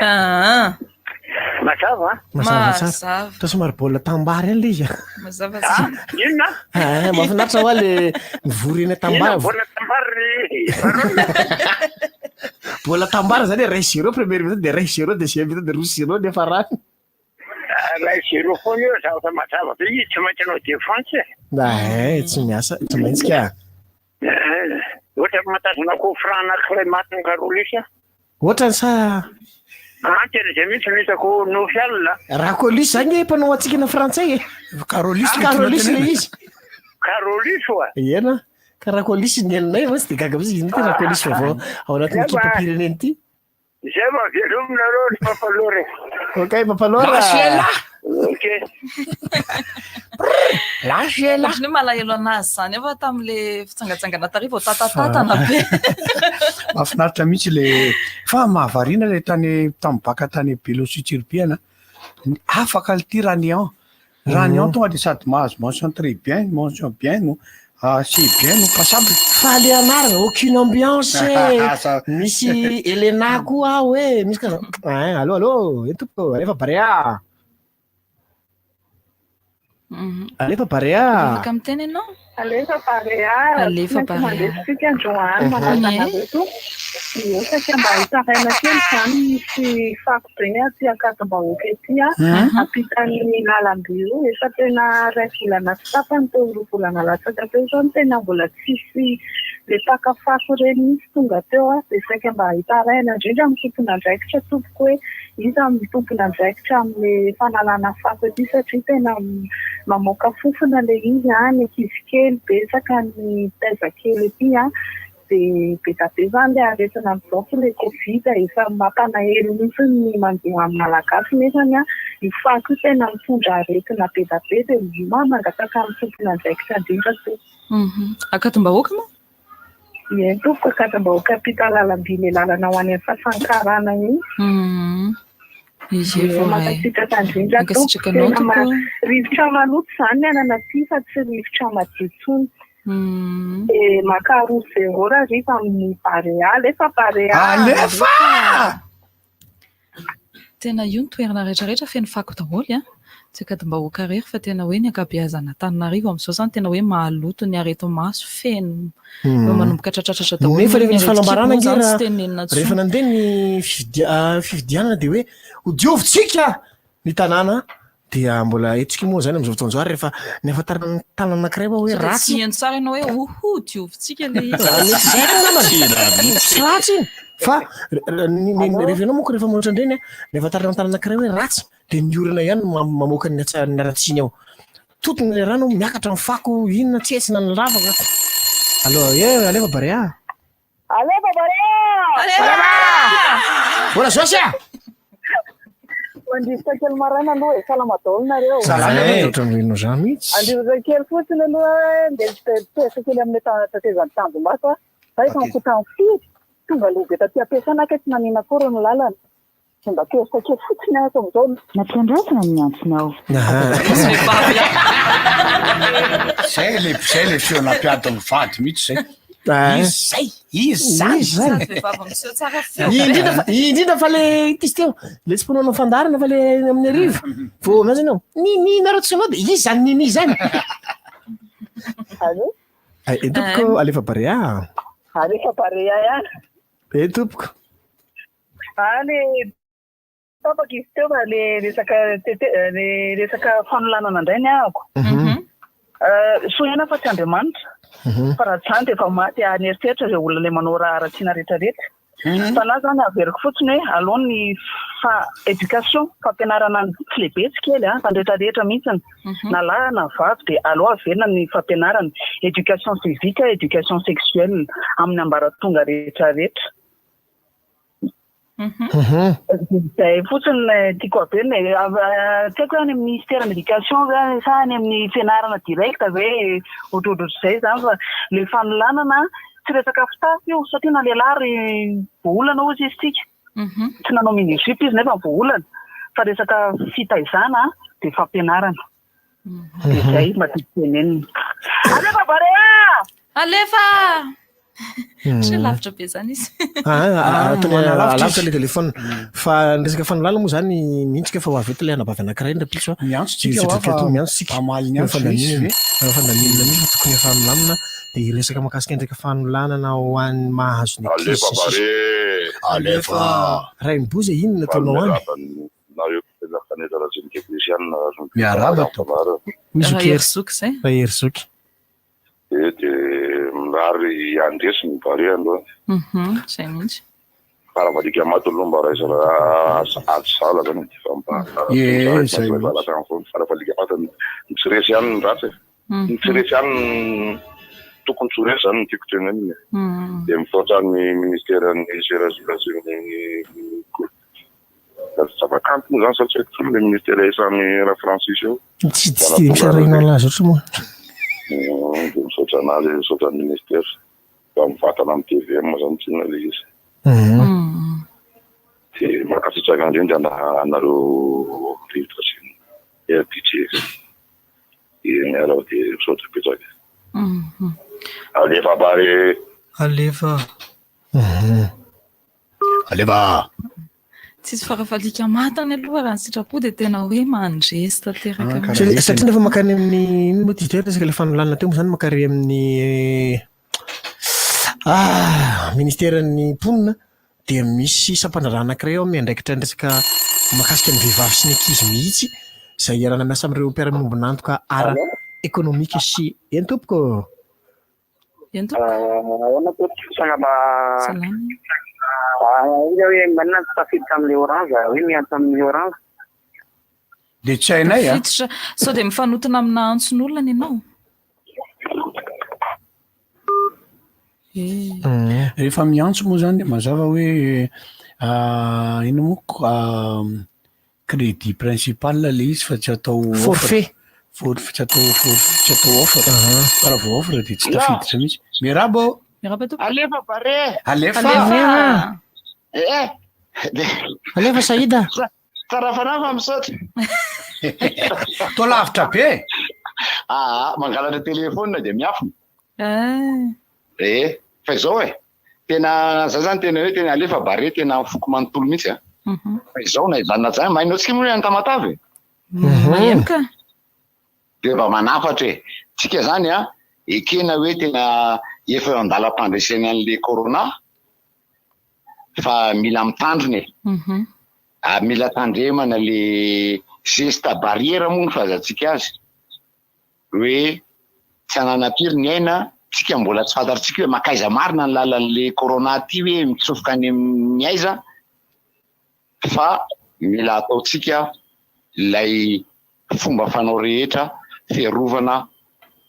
Ah, Mazava. Mazava tsara. Mazava. Toa somary baolina tambary ihany le izy a. Mazava Ah, inona? Ah, mahafinaritra hoa le mivory eny Inona tambary. baolina tambary? Baolina tambary zany hoe 1-0 première mi-temps de 1-0 deuxième mi-temps de 2-0 nefa rano. 1-0 foana io zavatra mazava be izy tsy maintsy hanao défense. Eh, tsy miasa, tsy maintsy ka. Eh, Ohatra mahatazona coup franc anankiray matin'ny Carolus. Ohatrany sa Ah, tena izay mihitsy no hitako nofy alina. raha Colis zany e mpanao hatsikana frantsay e. Carolus le Carolus tianao le tenenina. izy. Carolus oa. Ena, ka raha Colis ny elinay fa tsy de gaga mihitsy izy tena Colis vaovao ao anatin'ny Zay va- ekipa-pirenena ity. Izay vao velominareo ry papalora. Ok, papalora. Ok. Lâche ela. Ohatran'ny hoe malahelo anazy zany aho fa tamin'le fitsangatsangana tary vao tatatatana be. Mahafinaritra mihitsy le fa mahavariana le tany tamin'ny baka tany Belo sy Tsiribihana. Afaka ity Ranian. Ranian tonga de sady mahazo mention très bien, mention bien no assez bien no passable. Fa le anarana, aucune ambiance e. Misy Elena koa aho e, misy karazana. Ah, allo allo, eny tompoko, alefa Barea. Alefa Barea. Afaka miteny ianao? Alefa Barea. Alefa Tsy maintsy Barea. mandeha isika androany manasa anareo to. Miezaka mba hitaraina kely izany misy fako be aty Ankadimbahoaka ety a. Mhm. Ampitan'ny lalamby io efa tena iray volana sy tapany teo roa volana latsaka teo izao no tena mbola tsisy le mpaka fako ireny mihitsy tonga teo a. Dia saika mba hitaraina indrindra amin'ny tompon'andraikitra tompoko hoe iza no tompon'andraikitra amin'ny fanalana fako ety satria tena mamoaka fofona ilay izy a, ny ankizy kely betsaka ny taiza kely ety a. Dia be dia be izany ilay aretina amin'izao fa ilay covid efa mampanahelo mihitsy ny mandeha amin'ny malagasy nefany a io fako io tena mitondra aretina be dia be dia mba mangataka amin'ny tompon'andraikitra indrindra tompoko. Ankadimbahoaka moa? Ie, tompoko Ankadimbahoaka ampita lalamby ilay lalana ho any amin'ny Fasankarana iny. Izy Ie, efa ray. mankasitraka indrindra tompoko. Mankasitraka anao Tena tompoko. rivotra maloto izany ny anana aty fa tsy rivotra madio intsony. Dia maka 2-0 hariva amin'ny Barea. Alefa Barea! Alefa! Tena io ny toerana rehetrarehetra feno fako daholo a. Tsy Ankadimbahoaka irery fa tena hoe ny ankabeazana Antananarivo amin'izao izany tena hoe maloto ny areti-maso feno. Efa manomboka tratratratra daholo Nefa ny rehefa nisy aretin-kibo fanambarana moa ange izany tsy raha tenenina intsony. rehefa nandeha ny fifidianana dia hoe hodiovintsika ny tanàna dia mbola hetsika moa zany amin'izao fotoana izao ary rehefa ny ahafantarana ny tanàna anankiray hoe Sao dia ratsy tsy heno tsara ianao hoe oho diovintsika ilay izy. Zany hoe tsy zay angamba. Tsy ratsy iny fa rehefa ianao manko rehefa manoatra an'ireny a, ny ahafantarana ny tanàna anankiray hoe ratsy dia ny orana ihany no mamoaka ny ny haratsiany ao. Totony ilay rano miakatra ny fako inona tsetsina ny lavaka. Allo, eh, alefa Barea. Alefa Barea! Mbola zosy a! Mandrivotra kely maraina aloha e, salama daholo nareo. Salama e, ohatran'ny renao zany mihitsy. Andrivotra kely fotsiny aloha ndeha mitoetra kely amin'ny tetezan'ny Tanjombato a. Za efa nikotra ny firy, tonga aloha be taty am-piasana kay tsy nanina akory ny lalana. Dia mba tezitra kely fotsiny aho amin'izao. Nampiandrasana ny antsonao. Zay le zay le feo nampiady ny vady mihitsy zay. Izy zay, izy zany. Izy zany. Vehivavy miseho tsara feo. Indrindra fa indrindra fa le ity izy teo, le tsy mpanao fandaharana fa le amin'ny hariva. Vao miasa ianao, nini nareo tsy anao dia izy zany nini zany. Allô? Eh, tompoko alefa Barea. Alefa Barea ihany. Eh tompoko. Ah, le tapaka izy teo fa le resaka tete le resaka fanolanana indray ny ahako. Soa ihany aho fa tsy Andriamanitra. Fa raha tsy izany dia efa maty an'eritreritra ireo olona ilay manao raharatsiana rehetrarehetra. Fa na zany averiko fotsiny hoe aleo ny fa éducation fampianarana ny tsy lehibe tsy kely a fa ny rehetrarehetra mihitsiny na lahy na vavy dia aleo averina ny fampianarana éducation civique éducation sexuelle amin'ny ambaratonga rehetrarehetra. Izay fotsiny no tiako averina e. Tsy haiko hoe any amin'ny ministère ny éducation ve sa any amin'ny fianarana direct ve ohatrohatr'izay izany fa ilay fanolanana tsy resaka fitafy io satria na lehilahy ary voaolana hozy izy tsika. Tsy nanao mini jupe izy nefa voaolana fa resaka fitaizana dia fampianarana. Dia izay mba tiako tenenina. Alefa Barea! Alefa! Tsy lavitra be zany izy. Ah, ah, lavitra ilay téléphone. Fa ny resaka fanolana moa zany mihitsy fa ho avy eto ilay anabavy anankiray ny rapitso a. Miantso tsika ho afa miantso tsika. Hamaly ny antso izy ve? Fandaminana mihitsy fa tokony efa milamina dia hiresaka mahakasika ny resaka fanolanana ho an'ny mahazo ny ankizy Alefa sy ny sisa. Barea! Alefa! Rainiboza inona ataonao any? Nareo mpilakaneta Rajenikebrisianina Miarahaba tompoko. Hoy Zoky Rahery Zoky izay. Rahery Zoky. Dia dia mirary handresy ny Barea androany. Mhm, izay mihitsy. Fa raha valiaka maty aloha mba raisina ady sahala zany dia efa mba Ie, zay mihitsy. Fa raha valiaka maty ny tsy resy ihany ny ratsy e. Ny tsy resy ihany ny tokony tsy ho resy zany no tiako tenenina e. Dia misaotra ny ministeran'ny serasera sy ny zava-kanto moa zany sa tsy haiko intsony le ministera isan'ny Rafrancis eo. Tsy tsy dia misy arahina an'azy ohatry moa. Dia misaotra anazy, misaotra ny ministera. Fa mivantana amin'ny tvm zany tsinona le izy. Dia mankasitraka indrindra anareo rivotra sy ny RDJ. Dia miarahaba dia misaotra betsaka. Alefa Barea! Alefa. Alefa! Tsisy farafalika matany aloha raha ny sitrapo dia tena hoe mandresy tanteraka mihitsy. Satria nefa mankany amin'ny inona moa ty izy teo resaka ilay fanolanana teo moa izany mankary amin'ny ah ministeran'ny mponina dia misy sampandraharaha anankiray ao miandraikitra ny resaka mahakasika ny vehivavy sy ny ankizy mihitsy izay iarahana miasa amin'ireo mpiara-miombon'antoka ara-ekonomika sy eny tompoko. Eny tompoko. Ahoana tompoko, salama. Salama. Iza hoe manina tsy tafiditra amin'ilay orange, hoe miantso amin'ny orange. Dia tsy hainay a. Tafiditra. Sao dia mifanotona amina antson'olona ny anao? Rehefa miantso moa zany dia mazava hoe inona moa Crédit principal le izy fa tsy atao offre. Forfait. Forfait, tsy atao forfait, tsy atao offre. Fa raha vao offre dia tsy tafiditra mihitsy. Miarahaba ô! Miarahaba tompoko. Alefa Barea! Alefa! Alefa! Eh! Alefa Saïda! Tsara fanahy fa misaotra. Toa lavitra be e! Aa, mangalatra téléphone dia miafina. Eh. Eh, fa izao e, Tena zay zany tena hoe tena alefa Barea tena amin'ny foko manontolo mihitsy a. Fa izao na izany na izany maheno antsika moa hoe any Tamatave e. Maheno ka. Dia mba manafatra e. Tsika zany a, ekena hoe tena efa eo an-dalam-pandresena an'le corona fa mila mitandrina e. Ary mila tandremana le geste barrière moa ny fahaizantsika azy. hoe tsy ananam-piry ny aina, tsika mbola tsy fantatritsika hoe mankaiza marina ny lalan'le corona ty hoe mitsofoka any amin'ny aiza fa mila ataontsika ilay fomba fanao rehetra fiarovana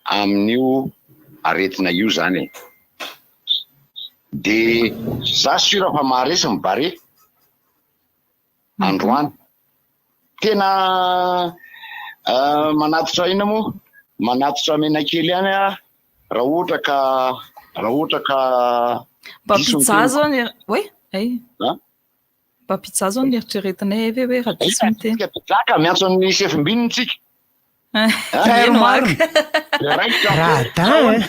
amin'io aretina io zany e. De za sûr fa maharesy ny Barea androany. Tena manatitra inona moa? Manatitra menakely ihany aho raha ohatra ka raha ohatra ka Mba diso ny pizza teniko. zao ny oe ay. An? Mba pizza zao ny eritreretinay ve hoe raha diso ny teny. Pizza ka miantso an'ny sefom-bininy tsika. Eny hoaka. Radin eh.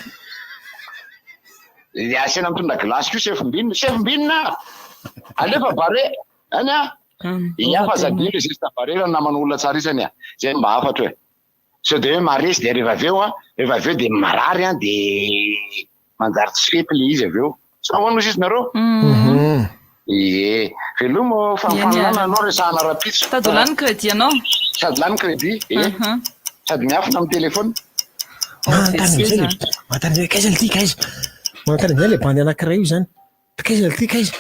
Dia asiana mitondra glace koa sefom-binina. Sefom-binina! Alefa bare! Any a! Ia fa aza adino le geste barrière namana olona tsara isany a! Zay no mba hafatro e! Sao dia hoe maharesy dia rehefa avy eo an, rehefa avy eo dia marary an dia manjary tsy fety le izy avy eo. Sa ahoana hozy izy nareo? Ie. Veloma ô, fa ny fahalalana anao resahana rahampitso. Sady ho lany crédit anao. Sady lany crédit, ie. Sady miafina amin'ny téléphone. Manontany amizay le, manontany amizay, kaiza le ty kaiza? Manontany amizay le bandy anankiray io zany. Kaiza le ty kaiza?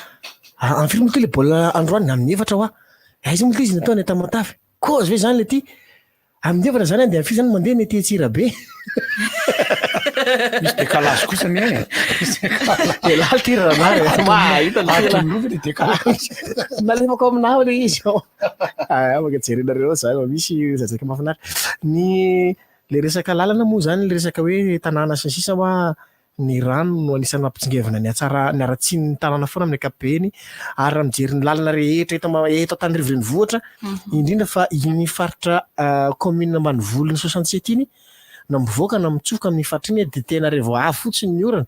Amin'ny firy moa ty le baolina androany? Amin'ny efatra hoa. Aiza moa ty izy natao any Tamatave? Cause ve zany le ty? Amin'ny efatra zany andeha amin'ny firy zany mandeha ny aty Antsirabe? Misy décalage kosa ny e. Elahy ty rahalahy. Mahita ny tena. Adiny roa ve le décalage? Nalefako aminao le izy ao. Ah, afaka jerenareo ao zany fa misy zazaka mahafinaritra. Ny le resaka lalana moa zany, le resaka hoe tanàna sy ny sisa hoa ny rano no anisan'ny mampitsingevana ny hatsara ny haratsian'ny tanàna foana amin'ny ankapobeny ary raha mijery ny lalana rehetra eto eto Antananarivo renivohitra indrindra fa iny faritra commune ambanivolon'ny 67 iny na mivoaka na mitsofoka amin'ny faritra iny dia tena rehefa vao avy fotsiny ny orana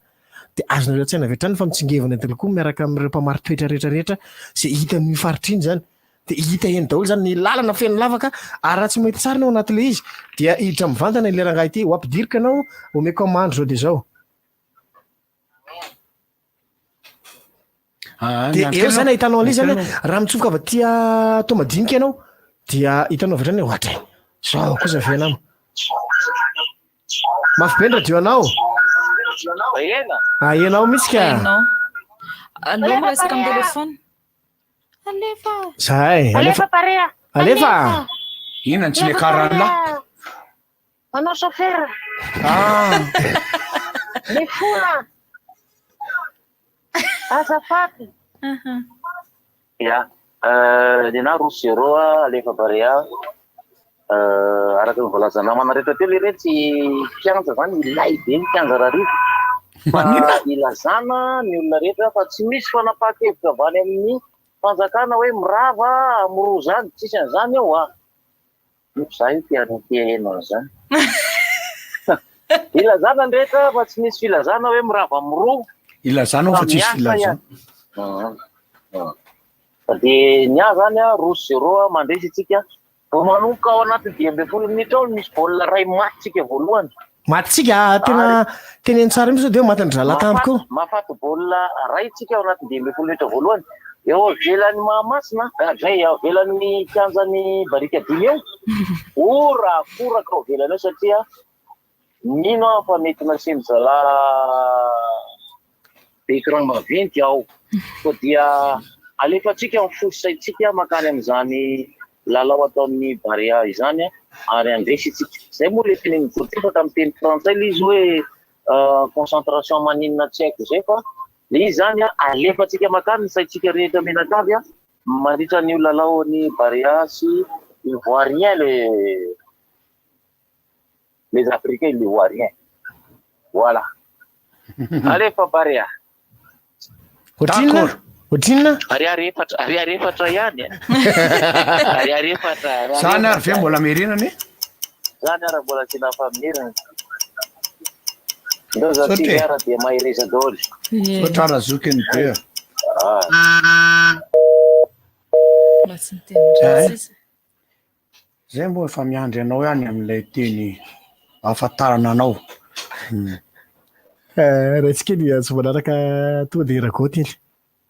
dia azonareo an-tsaina avy hatrany fa mitsingevana daholo koa miaraka amin'ireo mpamari-toetra rehetra rehetra izay hita amin'iny faritra iny izany dia hita eny daholo izany ny lalana feno lavaka ary raha tsy mahita tsara ianao anatin'ilay izy dia hiditra mivantana ilay rangahy ity ho ampidiriko ianao omeko amandro izao dia izao. Ah, Dia eo izany ahitanao an'ilay izy izany raha mitsofoka avy aty Toamadinika ianao dia hitanao avy hatrany hoe ohatray izao kosa ve nama. Mafy be ny radio anao. Ahena. Ahenao mihitsy ka. Ahenao. Aleo miresaka amin'ny téléphone. Alefa. Zay, alefa. Barea. Alefa. Inona ny tsy niakaran'lah? Manao chauffeur. Ah. Mifona. Azafady. Ya, ny anahy roa zéro alefa Barea. Araka ny voalazan'ny namana rehetra teo le retsy kianja zany milay be ny kianja Rarivo. Fa ilazana ny olona rehetra fa tsy misy fanapahan-kevitra avy any amin'ny fanjakana hoe mirava amroa zany, tsisy an'izany eo a. Nefa za io te te haheno an'izany. Ilazana ny rehetra fa tsy misy filazana hoe mirava amroa. Ilazana fa tsisy filazana. Fa dia ny ahy zany a, roa sy zéro a, mandresy isika. Vao manomboka ao anatin'ny 15 minitra ao no misy baolina iray matintsika voalohany. Matintsika, ah, tena teneno tsara mihitsy sao dia matin'ny drala tampoka eo. Mahafaty baolina iray isika ao anatin'ny 15 minitra voalohany. Eo ivelan'i Mahamasina, zay eo ivelan'ny kianjan'ny Barikadimy eo, horakoraka ao ivelany eo satria Mino aho fa mety nasian-dry zalahy écran maventy ao. Koa dia alefantsika ny fo sy saintsika mankany amin'izany lalao ataon'ny Barea izany ary handresy isika. Izay moa ilay tenenin'i Gauthier fa tamin'ny teny frantsay ilay izy hoe concentration maninona tsy haiko izay fa ilay izy izany alefantsika mankany ny saintsika rehetra mianakavy mandritra an'io lalaon'ny Barea sy Ivoirien le Les africains ils ne voient rien. Voilà. Alefa Barea. Ohatrinona? Ohatrinona? Ariary efatra, ariary efatra ihany. Eh. Ariary efatra. Zany ary ve mbola merenana e? Zany ary mbola tsy nafamerina. Ndao za tsy ara dia mahereza daholo. Sotra razokiny be. Ah. Mba tsy niteny ratsy izy. Zay moa efa miandry anao ihany amin'ilay teny ahafantarana anao. Eh, ratsy kely antso manaraka tonga dia Ragoty iny.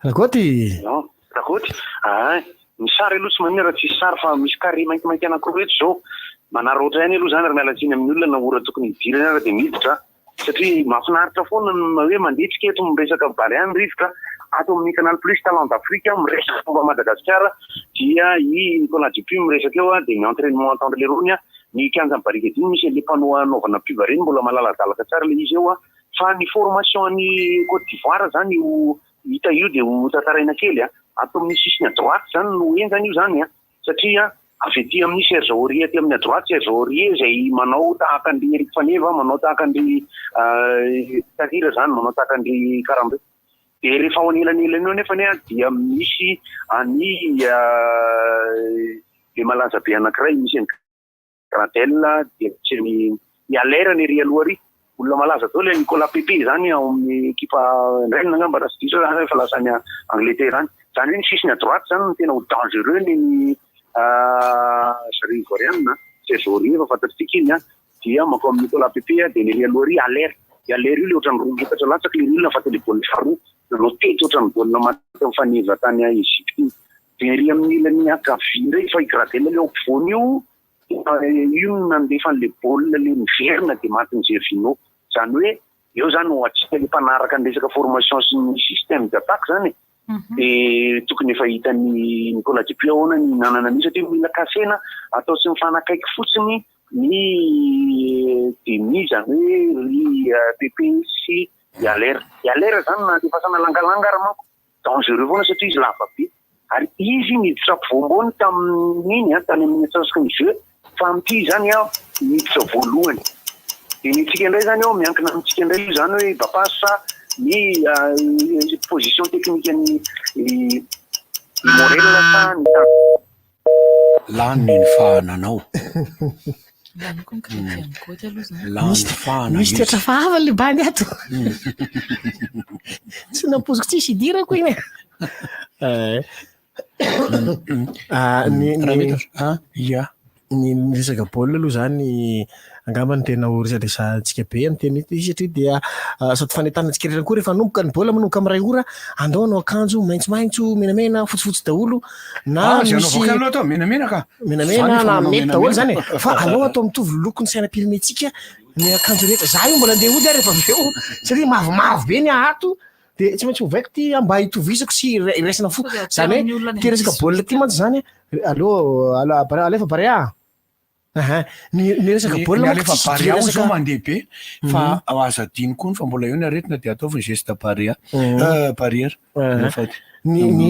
Ragoty! Non, Ragoty, ah, ny sary aloha tsy maninona raha tsisy sary fa misy carré maintimainty anankiroa eto izao. Manararaotra ihany aloha izany ary miala tsiny amin'ny olona na ora tokony hidirana ary dia miditra. Satria mahafinaritra foana ny hoe mandeha tsika eto miresaka Barea ny rivotra ato amin'ny Canal Plus Talent d'Afrique miresaka momba Madagasikara dia i Nicolas Dupuis miresaka eo dia ny entrainement ataon-dry lerony ny kianjan'i Barikadimy misy an'ilay panneau anaovana pub ireny mbola malaladalaka tsara ilay izy eo fa ny formation an'i Cote d'Ivoire zany io hita io dia ho tantaraina kely ato amin'ny sisiny à droite zany no henjana io zany Satria avy aty amin'ny Serge Aurier aty amin'ny à droite, Serge Aurier izay manao tahaka an-dry Eric Faneva, manao tahaka an-dry Tarira izany, manao tahaka an-dry Karambe. Dia rehefa ao anelanelany eo anefa anie dia misy an'i le malaza be anankiray, misy an'i Gradel dia misy an'i i Haller ny ery aloha ery. Olona malaza daholo e, Nicolas Pepe izany ao amin'ny ekipa Rennes angamba raha tsy diso aho, efa lasa any Angleterre any. Izany hoe ny sisiny à droite izany no tena ho dangereux ny zareo Ivoiriana. Serge Aurier efa fantatsika iny an, dia mankao amin'i Nicolas Pepe dia ny ery aloha ery Haller. I Haller io ilay ohatran'ny 2 metatra latsaka ilay olona fa ilay baolina faharoa nanao tety ohatran'ny baolina maty mifaneva tany Egypte iny. Dia ery amin'ny ilany ankavia indray fa i Gradel ilay ao ampovoany io, io no nandefa an'ilay baolina ilay niverina dia matin'i Gervinho. Izany hoe eo izany ho antsika ilay mpanaraka ny resaka formation sy ny système d'attaque izany e. Dia tokony efa hitan'i Nicolas Dupuis ahoana ny nanana an'io satria mila kasena atao tsy mifanakaiky fotsiny. ny demi izany hoe ry Pepe sy i Haller. I Haller izany na andefasana langalanga ary manko dangereux foana satria izy lava be. Ary izy niditra ampovoam-boany tamin'iny an, tany amin'ny antsasaky ny jeu, fa amin'ity izany an, niditra voalohany. Dia ny antsika indray izany eo, miankina amintsika indray io izany hoe Bapa sa ny position technique an'i Morel sa ny Lany ny fahananao. Lany koa ny crédit an'i Goty aloha izany. Lany fahana Misy izy. toetra hafahafa le bandy ato. Tsy nampoiziko tsisy idirako iny. Eh. Ah, ny Raha ny mety, ah, ia. Ny ny resaka baolina aloha izany angamba no tena ho resadresahantsika be amin'ny teny ity satria dia sady fanentanana antsika rehetra koa rehefa hanomboka ny baolina manomboka amin'ny iray ora andao hanao akanjo maitsomaitso, menamena, fotsifotsy daholo na Ah, izay misy anaovako aloha atao menamena ka. Menamena Zany efa na manao mety daholo menamena. izany e. Fa aleo atao mitovy lokon'ny sainam-pirenentsika ny akanjo rehetra. Za io mbola andeha hody aho rehefa avy eo satria mavomavo be ny ahy ato dia tsy maintsy ovaiko ity mba hitovizako sy iraisana fo. Zany hoe ity resaka baolina ity mantsy zany aleo alefa Barea a! Aha, ny ny resaka Ny baolina ny manko alefa tsisy Barea resaka zao mandeha be fa aza adino koa fa mbola eo ny aretina dia ataovy ny geste Barea barrière azafady. Ny ny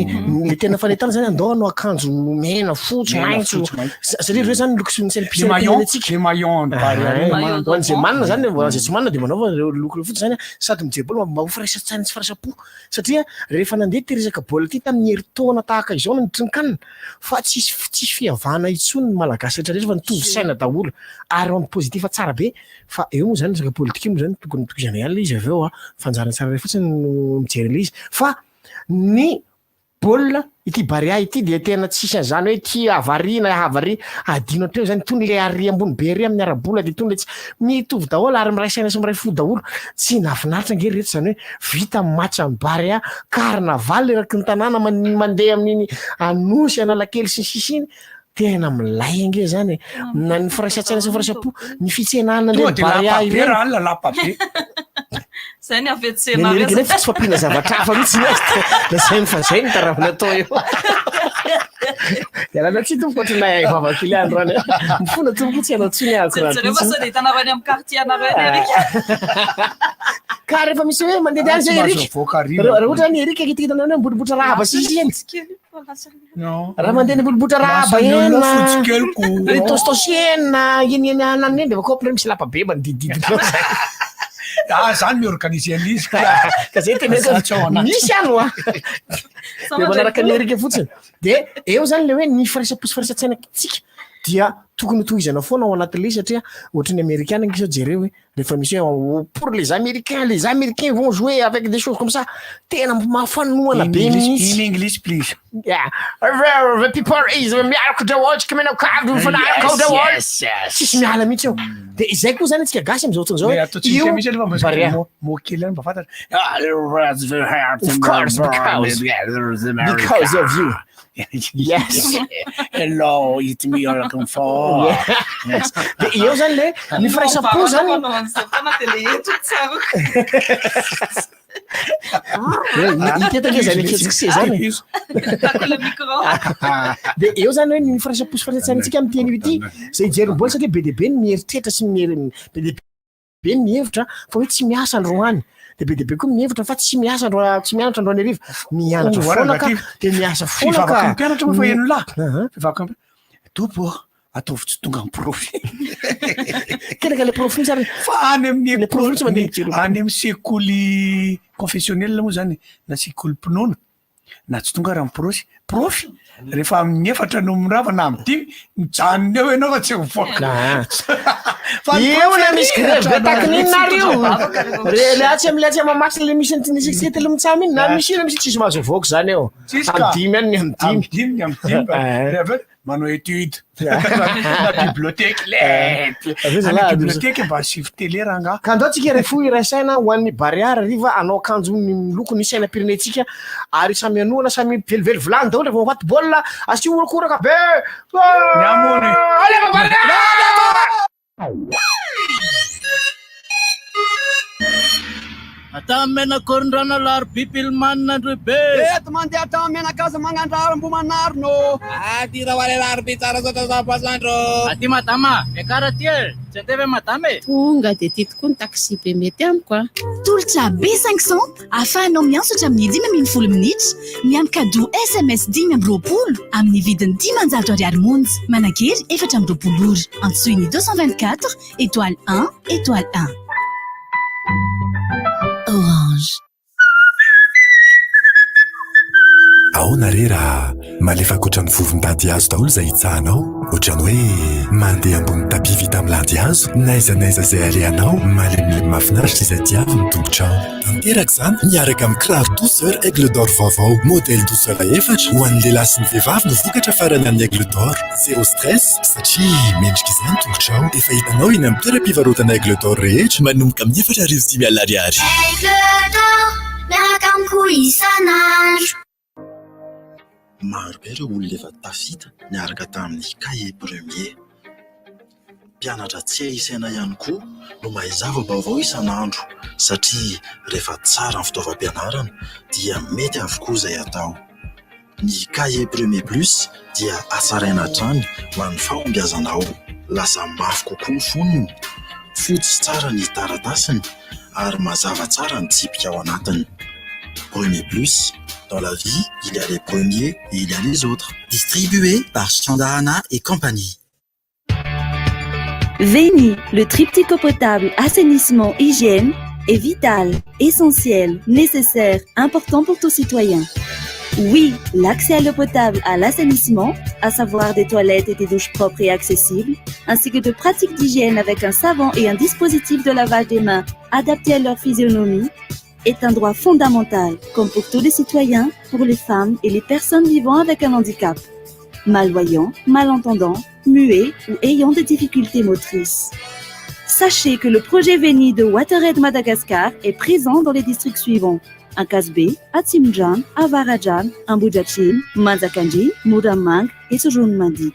ny tena fanentanana zany andao hanao akanjo mena, fotsy, Mena, maitso fotsy, maitso. satria ireo zany loko sy ny Le maillon, sainam-pirenentsika. le maillon an'i Barea reny Ho manana. an'izay manana zany, ho an'izay tsy manana dia manaova ireo loko ireo fotsiny zany sady mijery baolina mba ho firaisan-tsaina sy firaisam-po satria rehefa nandeha ity resaka baolina ity tamin'ny herintaona tahaka izao no nitrinkanina fa tsisy tsisy fihavana intsony ny malagasy rehetra rehetra fa nitovy saina daholo ary en positif tsara be fa eo moa zany resaka politika io moa zany tokony tohizana ihany ilay izy avy eo a, fa anjaran'ny tsirairay fotsiny no mijery an'ilay izy fa ny baolina ity Barea ity dia tena tsisy an'izany hoe ity havarina havari adino hatreo zany itony le ary ambony be ary amin'ny ara-bola dia itony le tsy mitovy daholo ary miray saina sy miray fo daholo tsy nahafinaritra ange ry reto zany hoe vita ny match an'i Barea carnaval eraky ny tanàna mandeha amin'iny Anosy Analakely sy ny sisa iny tena milay ange zany e na ny firaisan-tsaina sy ny firaisam-po ny fitsenana Tonga an'ireny dia Barea lapa be ireny raha alina lapa be. Zay ny Ny hafetsena Amerika resa. nefa tsy fampiana zavatra hafa mihitsy ny azy dia lazainy fa zay ny taravina atao eo. Ialana tsiny tompoko ohatran'ny nahay vava kely androany. Mifona tompoko tsy hanao tsiny aho Jereo rahampitso. fa sao dia hitanareo any amin'ny quartier anareo any Eric. Ka rehefa misy hoe mandeha any Tsy zay mahazo Eric. mivoaka hariva. Raha ohatra any Eric hitakitana any ambonibohitra rahaba sisy eny. Raha mandeha any ambonibohitra rahaba Lasa ny eny olona na fotsy kely ko. ry tositosy eny na eny eny anany eny dia kopy misy lapa be manodidididina ao zay. Ah, zany mi-organiser an'izy ka. Ka zay tena Za tsy ao anaty. misy any hoa. Dia manaraka an'i Eric fotsiny. Dia eo zany le hoe ny firaisam-po sy firaisan-tsaina tsika dia tokony hotohizana foana ao anatin'ilay izy satria ohatran'ny amerikana ange zao jereo hoe rehefa misy hoe pour les américains, les américains vont jouer avec des choses comme ça tena mahafanohana In be English, mihitsy. in English please. Yeah. The people is miaraka daholo, tsika mianakavy, mifanaraka ao daholo. Yes, yes. Tsisy miala mihitsy eo. Dia izay koa zany antsika gasy amin'izao fotoana izao Le hoe ataontsika io mihitsy aloha fa Barea. mot mot kely ihany mba fantatra. Of course, because of you. Yes. Hello, it's me you're looking for. Yes. Dia eo zany le ny firaisam-po zany. Manao an'izao foana dia le eto tsaroako. Hita eto ange zany aketsika se zany e. Tako le micro. Dia eo zany hoe ny firaisam-po sy firaisan-tsainantsika amin'ny teny ity izay hijery ny baolina satria be dia be ny mieritreritra sy mier- be dia be ny mihevitra fa hoe tsy miasa androany. Dia be dia be koa mihevitra fa tsy miasa androa- tsy mianatra androany hariva. Mianatra Oh, foana ka, negatif. dia miasa foana ka. Fivavaky ny mpianatra moa fa Ny- heno lahy. Aha. Fivavaky ny mpianatra. Tompo ô, ataovy tsy tonga ny profy. Tena ka le prof mihitsy ary. Fa any amin'ny Le prof mihitsy mandeha mijery. any amin'ny sekoly confessionnel moa zany na sekolim-pinoana na tsy tonga raha ny prosy profy rehefa amin'ny efatra no mirava na amin'ny dimy mijanona eo ianao fa tsy mivoaka. Fa ny Eo prof na misy ery grève be hatrany taky amin'ny n'inona ary io. vavaka rehefa Re le atsy amin'ny le atsy Mahamasina le misy an'ity nisy telo mitsam iny na misy ina misy tsisy mahazo mivoaka zany eo. Tsisy ka. Amin'ny dimy any ny amin'ny dimy. Amin'ny dimy ny amin'ny dimy. Eh. Rehefa avy eo manao étude na bibliothèque lety. Avy eo Any zalahy, bibliothèque mba asivo télé rangaha. Ka andao tsika iray fo iray saina ho an'ny Barea hariva hanao akanjo miloko ny sainam-pirenentsika ary samy hanohana samy velively vilany daholo rehefa mafaty baolina asio horakoraka be. Ny amony. Alefa Barea! hatrany Menakorondrano Alarobia Pilmanina Androhibe. Eto mandeha hatrany Menakazo Magnandraro Ambohimanarina ô. Aty Rahoaly Alarobia Tsarasaotra Soamasandro. Aty madama, miakara aty e! Tsy andeha ve madama e? Tonga dia ity tokoa ny taxi be mety amiko a! Tolotra B500 ahafahanao miantso hatramin'ny 15 minitra, miampy cadeau sms 25 amin'ny vidiny 500 ariary monja. Manan-kery 24 ora. Antsoy ny 224 étoile 1 étoile 1. Orange. Ahoana re raha malefaka ohatran'ny vovon-dady hazo daholo izay hitsahanao? Ohatran'ny hoe mandeha ambony tapis vita amin'ny landy hazo, n'aiza n'aiza izay alehanao, malemilemy mahafinaritra izay diavin'ny tongotrao. Tanteraka izany miaraka amin'ny kiraro douceur Aigle d'Or vaovao, modèle douceur efatra, ho an'ny lehilahy sy ny vehivavy no vokatra farany an'ny Aigle d'Or. Zéro stress satria mendrika izay ny tongotrao. Efa hitanao eny amin'ny toeram-pivarotana Aigle d'Or rehetra manomboka amin'ny 4500 ariary. Aigle d'Or, miaraka amiko isan'andro. Maro be ireo olona efa tafita niaraka tamin'ny Cahier Premier. Mpianatra tsy hay isaina ihany koa no mahay zava-baovao isan'andro satria rehefa tsara ny fitaovam-pianarana dia mety avokoa izay atao. Ny Cahier Premier Plus dia hatsaraina hatrany ho an'ny fahombiazanao. Lasa mafy kokoa ny fonony, fotsy tsara ny taratasiny ary mazava tsara ny tsipika ao anatiny. Premier Plus, dans la vie, il y a les premiers et il y a les autres. Distribué par Chandarana et compagnie. Veni, le triptyque eau potable, assainissement, hygiène, est vital, essentiel, nécessaire, important pour tout citoyen. Oui, l'accès à l'eau potable, à l'assainissement, à savoir des toilettes et des douches propres et accessibles, ainsi que de pratiques d'hygiène avec un savon et un dispositif de lavage des mains adapté à leur physionomie, est un droit fondamental, comme pour tous les citoyens, pour les femmes et les personnes vivant avec un handicap. Malvoyants, malentendants, muets ou ayant des difficultés motrices. Sachez que le projet VENI de WaterAid Madagascar est présent dans les districts suivants. Ankazbe, Atsimjan, Avarajan, Ambujachin, Manjakandri, Moramang et Mandit.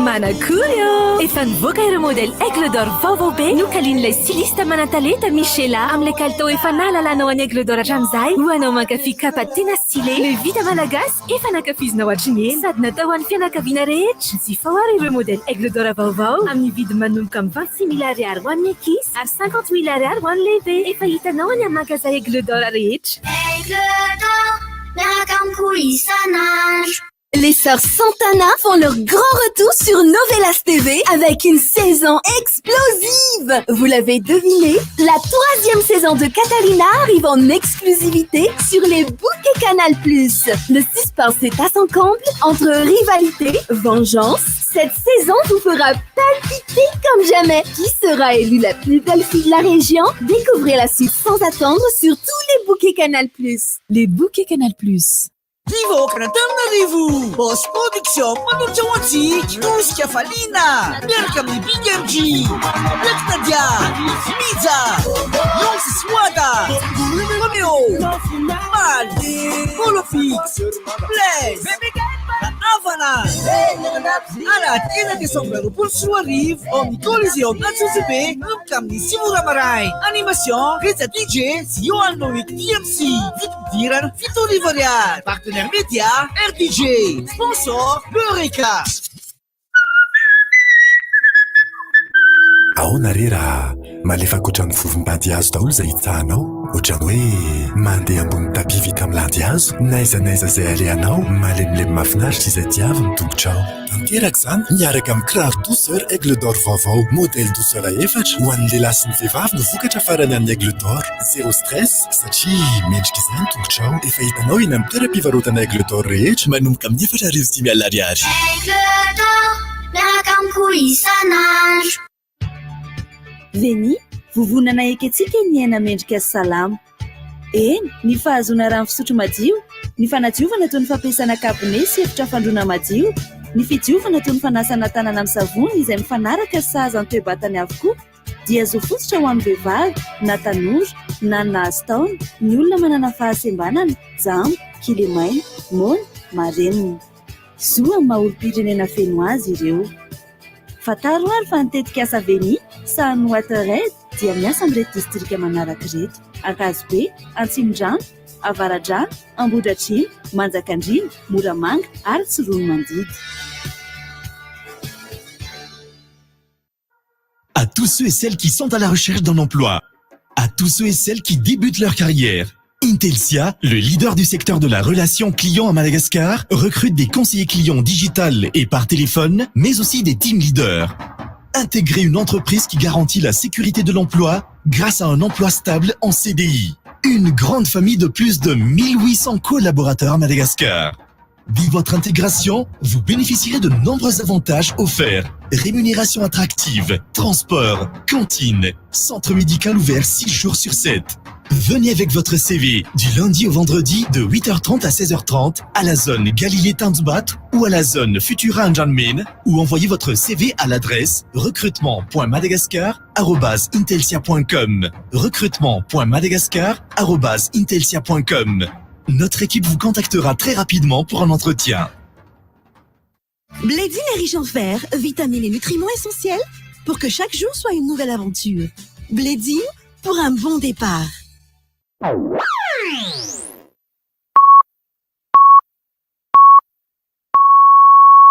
Manakory ô! Efa nivoaka ireo modèle Aigle d'Or vaovao be nokalian'ilay styliste manan-talenta Michela amin'ilay kalitao efa nahalalanao an'i Aigle d'Or hatramin'izay. Ho anao mankafy kapa tena stylé, le vita malagasy efa nankafizinao hatry ny ela sady natao ho an'ny fianakaviana rehetra. Jifao ary ireo modèle Aigle d'Or vaovao amin'ny vidiny manomboka amin'ny 26 000 ariary ho an'ny ankizy ary 50 000 ariary ho an'ny lehibe. Efa hitanao any amin'ny magasin Aigle d'Or rehetra. Aigle d'Or, miaraka amiko isan'andro. Les sœurs Santana font leur grand retour sur Novelas TV avec une saison explosive. Vous l'avez deviné, la troisième saison de Catalina arrive en exclusivité sur les bouquets Canal+. Le suspense est à son comble entre rivalité, vengeance. Cette saison vous fera palpiter comme jamais. Qui sera élue la plus belle fille de la région Découvrez la suite sans attendre sur tous les bouquets Canal+. Les bouquets Canal+. Ry vahoakan'Antananarivo! Boss Production manolotra ho antsika Tosika Hafaliana miaraka amin'ny Big MJ, Black Nadia, Mija, Young sy Soada, Romeo, Maly, Holofix, Blaise, Havana. Alahady enina desambra 2020 ao amin'ny Coliseum Antsonjombe manomboka amin'ny sivy ora maraina. Animation, Rija DJ sy Johan Loic DMC. Fidirana 7000 ariary. Partenaire média RDJ. Sponsor Eureka. Ahoana re raha malefaka ohatran'ny vovon-dady hazo daholo izay hitsahanao? Ohatran'ny hoe mandeha ambony tapis vita amin'ny landy hazo, n'aiza n'aiza izay alehanao, malemilemy mahafinaritra izay diavin'ny tongotrao. Tanteraka izany miaraka amin'ny kiraro douceur Aigle d'Or vaovao, modèle douceur efatra, ho an'ny lehilahy sy ny vehivavy no vokatra farany an'ny Aigle d'Or. Zéro stress satria mendrika izay ny tongotrao. Efa hitanao eny amin'ny toeram-pivarotana Aigle d'Or rehetra manomboka amin'ny 4500 ariary. Aigle d'Or, miaraka amiko isan'andro. Veni, vovonana ekentsika ny aina mendrika sy salama. Eny, ny fahazoana rano fisotro madio, ny fanadiovana toy ny fampiasana kabone sy efitra fandroana madio, ny fidiovana toy ny fanasana tanana amin'ny savony izay mifanaraka sy sahaza ny toe-batany avokoa dia zo fototra ho an'ny vehivavy na tanora na ny nahazo taona, ny olona manana fahasembanana, jamba, kilemaina, moana, marenina. Zo amin'ny maha olom-pirenena feno azy ireo. Fantaro ary fa ny tetikasa Veni, sahanin'ny WaterAid, dia miasa amin'ireto distrika manaraka ireto, Ankazobe, Antsimondrano, Avaradrano, Ambohidratrimo, Manjakandriana, Moramanga ary Tsiroanomandidy. À tous ceux et celles qui sont à la recherche d'un emploi, à tous ceux et celles qui débutent leur carrière, Intelcia, le leader du secteur de la relation client à Madagascar, recrute des conseillers clients digital et par téléphone, mais aussi des team leaders. Intégrez une entreprise qui garantit la sécurité de l'emploi grâce à un emploi stable en CDI. Une grande famille de plus de 1800 collaborateurs à Madagascar. Dès votre intégration, vous bénéficierez de nombreux avantages offerts. Rémunération attractive, transport, cantine, centre médical ouvert 6 jours sur 7. Venez avec votre CV du lundi au vendredi de 8h30 à 16h30 à la zone Galilée Tanzbat ou à la zone Futura Anjanmin ou envoyez votre CV à l'adresse recrutement.madagascar@intelcia.com recrutement.madagascar@intelcia.com Notre équipe vous contactera très rapidement pour un entretien. Blédine est riche en fer, vitamines et nutriments essentiels pour que chaque jour soit une nouvelle aventure. Blédine pour un bon départ.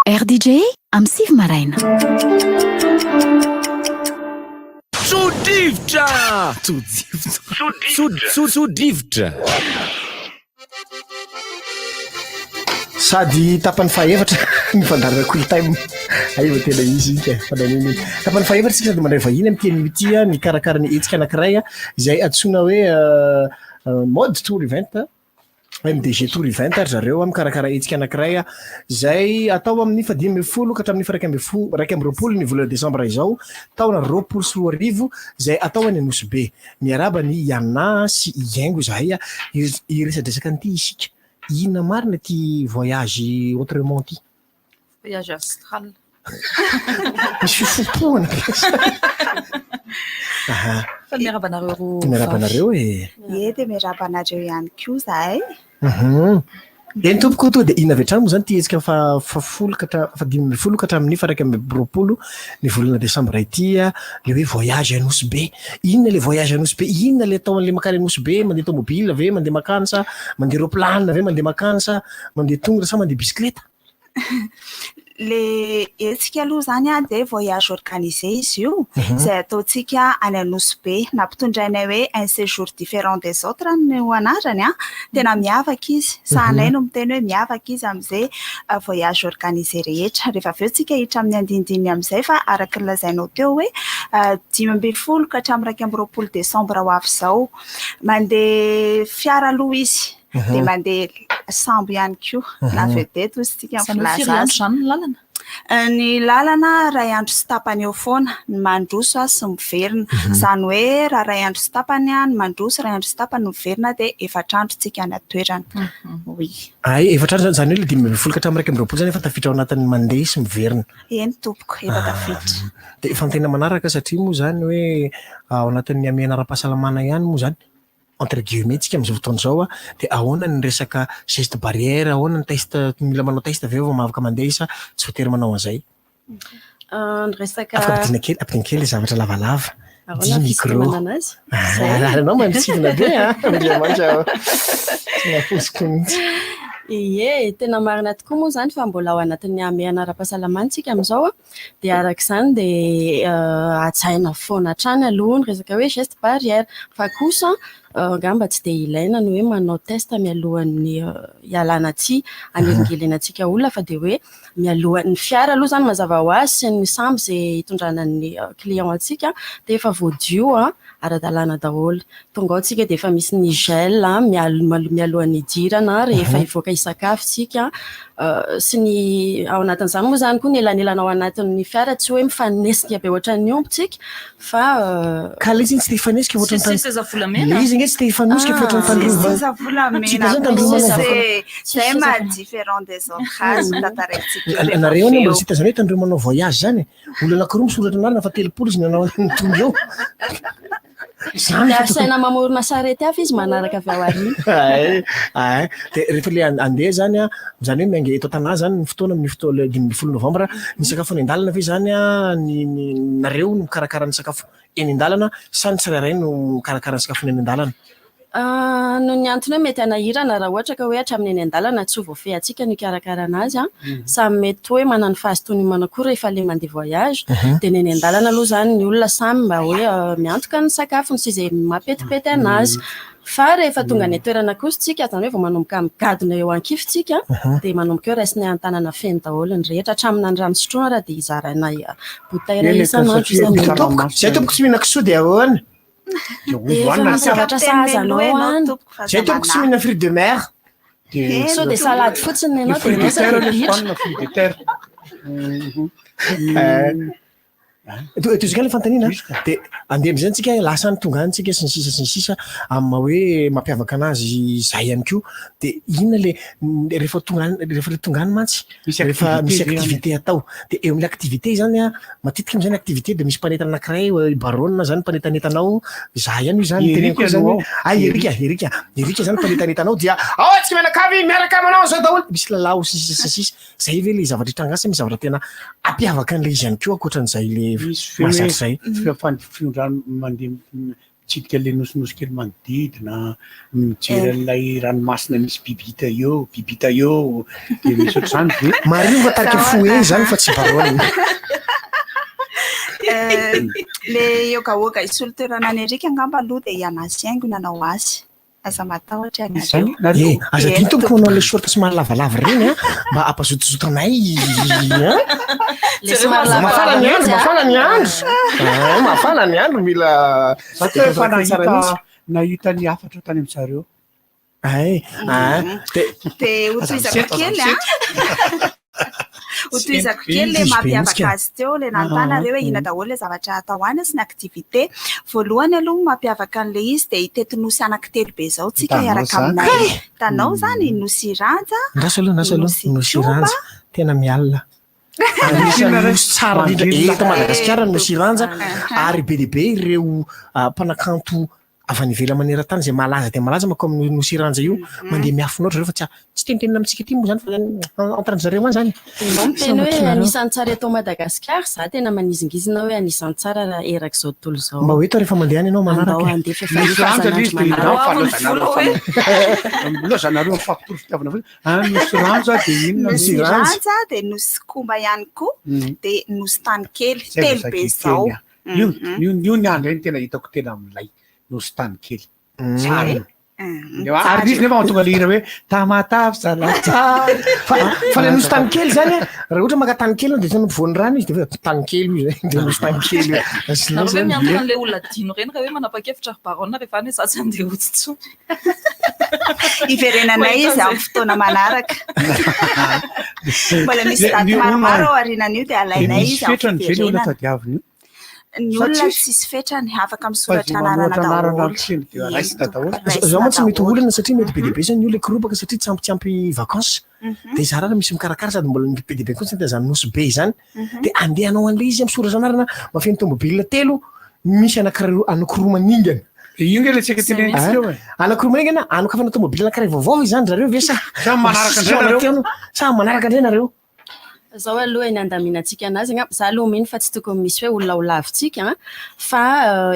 RDJ amin'ny 9 maraina. Tso-drivotra! Tso-drivotra! Tso-tso-tso-drivotra! Sady tapany fahefatra ny fandaharana Cool Time. Ay vao tena izy iny ka, fandaharana iny. Tapany fahefatra isika sady mandray vahiny amin'ity anio ity, mikarakara ny hetsika anankiray izay antsoina hoe Mode Tour Event. MDG Tour Event ry zareo mikarakara hetsika anankiray izay atao amin'ny fahadimy ambin'ny folo ka hatramin'ny faha-iraika ambin'ny folo, 21 ny volana desambra izao, taona 2020, izay atao any Nosy Be. Miarahaba an'i Yanna sy i Haingo izahay hiresadresaka an'ity isika. Inona marina ity voyage autrement ity? Voyage astral. Misy fifopohana. Aha. Fa miarahaba anareo roa Miarahaba anareo e. Ie, dia miarahaba anareo ihany koa izahay. Mhm. Eny tompoko, tonga dia inona avy hatrany moa izany ity hetsika faha fahafolo ka hatra- fahadimy ambin'ny folo ka hatramin'ny faha 21 ny volana desambra ity, ilay hoe voyage à Nosy Be. Inona ilay voyage à Nosy Be? Inona ilay atao an'ilay mankany Nosy Be? Mandeha tomobile ve? Mandeha mankany sa mandeha roaplanina ve? Mandeha mankany sa mandeha tongotra sa mandeha bisikileta? Le hetsika aloha izany an, dia voyage organisé izy io, izay ataontsika any Nosy Be. Nampitondrainay hoe un séjour différent des autres no anarany an, tena miavaka izy. Sahanay no miteny hoe miavaka izy amin'izay voyage organisé rehetra. Rehefa avy eo tsika hiditra amin'ny andinindininy amin'izay fa araka ny lazainao teo hoe 15 ka hatramin'ny 21 desambra ho avy izao. Mandeha fiara aloha izy. Dia mandeha sambo ihany koa na vedette hoy isika ny Izany hoe filaza firy andro azy. izany ny lalana? Ny lalana iray andro sy tapany eo foana, ny mandroso sy miverina. Izany hoe raha iray andro sy tapany ny mandroso, iray andro sy tapany ny miverina dia efatra andro tsika any an-toerana. Oui. Ay, efatra andro izany, izany hoe ilay 15 ka hatramin'ny 21 izany efa tafiditra ao anatin'ny mandeha sy miverina. Eny tompoko, efa tafiditra. Dia fanontaniana manaraka satria moa izany hoe ao anatin'ny hamehana ara-pahasalamana ihany moa izany, entre guillemets tsika amin'izao fotoana izao a, dia ahoana ny resaka geste barrière, ahoana ny test, mila manao test ve vao afaka mandeha sa tsy voatery manao an'izay? Ny resaka Afaka ampidina kely, ampidina kely ilay zavatra lavalava. Ahoana Dia micro. fisintomana anazy? Ah, ianao manintsidina be a, Andriamanitra ô. Tsy nampoiziko mihitsy. Ie, tena marina tokoa moa izany fa mbola ao anatin'ny hamehana ara-pahasalamana isika amin'izao. Dia araka izany dia hajaina foana hatrany aloha ny resaka hoe geste barrière. Fa kosa angamba tsy dia ilaina ny hoe manao test mialohan'ny hialana aty hanelingelenantsika olona fa dia hoe mialohan'ny fiara aloha izany mazava ho azy sy ny sambo izay hitondrana ny client antsika dia efa voadio ara-dalàna daholo. Tonga ao tsika dia efa misy ny gel mialohan'ny hidirana rehefa hivoaka hisakafo tsika sy ny ao anatin'izany moa izany koa ny elanelana ao anatin'ny fiara tsy hoe mifanesika be ohatran'ny omby tsika fa Ka ilay izy tsy te hifanesika ohatran'ny Tsisy seza volamena. Ilay izy ange tsy te hifanosika fa ohatran'ny tandrova. Seza volamena Tsy hita izany tandrova kosa manao e. Zay maha différent des autres azy no tantaraintsika eo rehefa Nareo anie avy mbola eo. tsy hita izany hoe tandreo manao voyage izany e. Olona anankiroa misoratra anarana fa 30 izy nanao ny tonga eo. Zany Dia asaina mamorona sarety hafa izy manaraka avy ao aoriana. Ay, ay. Dia rehefa le andeha zany an, izany hoe miainga eto an-tanà zany ny fotoana amin'ny fotoana le 15 novambra, ny sakafo any an-dalana ve zany an, ny ny nareo no mikarakara ny sakafo eny an-dalana sa ny tsirairay no mikarakara ny sakafony eny an-dalana? Noho ny antony hoe mety hanahirana raha ohatra ka hoe hatramin'ny eny an-dalana tsy ho voafehintsika ny hikarakarana azy an. Samy mety hoe manana ny fahazotoany hiomana koa rehefa ilay mandeha voyage. Dia ny eny an-dalana aloha izany ny olona samy mba hoe miantoka ny sakafony sy izay mampetipety an'azy. Fa rehefa tonga any an-toerana kosa isika, izany hoe vao manomboka migadona eo ankifitsika, dia manomboka eo raisinay an-tanana feno daholo ny rehetra. Hatramin'ny ny rano sotroina ary dia zarainay bouteille iray isan'andro isan'olona. Izay tompoko tsy mihinan-kisoa dia ahoana? Dia efa misy zavatra sahaza anao any. Zay tompoko tsy mihinana fruits de mer. Sao dia salady fotsiny ny anao dia ianao sao dia bitra. Fruits de terre. Tohizako ihany ilay fanontaniana dia andeha amin'izay tsika lasa any tonga any tsika sy ny sisa sy ny sisa amin'ny maha hoe mampiavaka anazy izay ihany koa dia inona ilay rehefa tonga any rehefa ilay tonga any mantsy rehefa misy activité atao dia eo amin'ilay activité izany an Matetika moa zany activité de misy mpanentana anakiray i Baronne zany mpanetaneta anao, za ihany io zany teneniko io zany, ay Erika, Erika, Erika zany mpanetaneta anao dia ao antsika mianakavy miaraka manao an'izao daholo, misy lalao sy ny sisa sy ny sisa, zay ve le zavatra hitranga sa misy zavatra tena ampiavaka an'ilay izy ihany koa ankoatran'izay le Misy feo mahazatra izay? hoe fiondran'ny mandeha Mitsidika ilay nosinosy kely manodidina, mijery an'ilay ranomasina misy biby hita eo, biby hita eo, dia misy ohatr'izany ve? Mariho fa tarika Fouet izany fa tsy Baronne. Le yogaoga hisolo toerana an'i Eric angamba aloha dia i Anah sy Haingo nanao azy. Aza matahotra ianareo. Eh, aza adino tompoko manao an'ilay short somary lavalava ireny an, mba hampazotozoto anay an. Le somary lavalava Mafana ny andro, mihitsy an. mafana ny andro. Ah, mafana ny andro, mila Za teo efa tsara nahita mihitsy. nahita ny hafatra tany amin-dry zareo. Ay, ah, de Dia Aza hotohizako misento, aza kely an. misento. Hotohizako kely ilay Izy be mampiavaka mihitsy ka. azy teo, ilay nanontany nareo hoe inona daholo ilay zavatra atao any sy ny activité. Voalohany aloha ny mampiavaka an'ilay izy dia hitety nosy anankitelo be izao tsika Hitanao hiaraka izany. aminay. Hitanao izany Nosy Iranja, Andraso aloha, andraso aloha. Nosy Nosy Koba. Iranja, tena mialona. Anisan'ny nosy tsara indrindra eto Madagasikara ny Nosy Iranja ary be dia be ireo mpanakanto avy any ivelany maneran-tany izay malaza dia malaza manko amin'ny Nosy Iranja io, mandeha miafina ao ry zareo fa tsy tsy tenitenina amintsika aty moa izany fa entre an-dry zareo any izany. Ianao miteny hoe anisan'ny tsara eto Madagasikara, za tena manizingizina hoe anisan'ny tsara raha erak'izao tontolo izao. Mba ho eto rehefa mandeha any ianao manaraka. Andao handefa efa Nosy Iranja efa ilay izy dia zanandro indao fa manaraka. lozanareo lozanareo mifampitory fitiavana fotsiny. Ah, Nosy Iranja dia inona? Nosy Iranja dia Nosy Komba ihany koa dia Nosy Tanikely, Zay vao telo be zaka izao. kely ah. Io io io ny ahy indray no tena hitako tena milay. Nosy Tanikely. Tsara io. Ary izy nefa mahatonga le hira hoe Tamatave zalahy tsara. Fa fa le nosy Tanikely zany a, raha ohatra maka Tanikely ianao dia tsy ampovoan'ny rano izy dia hoe Tanikely io zay, dia nosy Tanikely io. Nareo ve miantoka an'ilay olona adino ireny raha hoe manapa-kevitra ry Baronne rehefa any hoe za tsy handeha hody intsony. Hiverenanay izy amin'ny fotoana manaraka. Mbola misy daty maromaro ao aorianan'io dia alainay Misy izy amin'ny fetrany ve le olona fiverenana. tadiavina io? Ny Sa olona tsisy? tsisy fetrany, afaka Fa misoratra izay anarana manoratra anarana daholo. feno dia raisina daholo. Raisina Zao mantsy mety ho daholo. olana satria mety be dia be zany ny olona hikoropaka satria tsy ampy tsy ampy vacances. Dia za raha misy mikarakara sady mbola be dia be koa tsy zany nosy be izany. Dia andeha hanao an'ilay izy misoratra anarana mafeno tomobile telo misy anankiray anankiroa maningana. Io nge le tsika teneniko teo e. Anankiroa maningana anokafana tomobile anankiray vaovao izany zareo ve sa Sa manaraka indray nareo? Sa manaraka indray nareo? Zao aloha eny andaminantsika anazy angamba, za aloha mino fa tsy tokony misy hoe olona ho lavintsika an, fa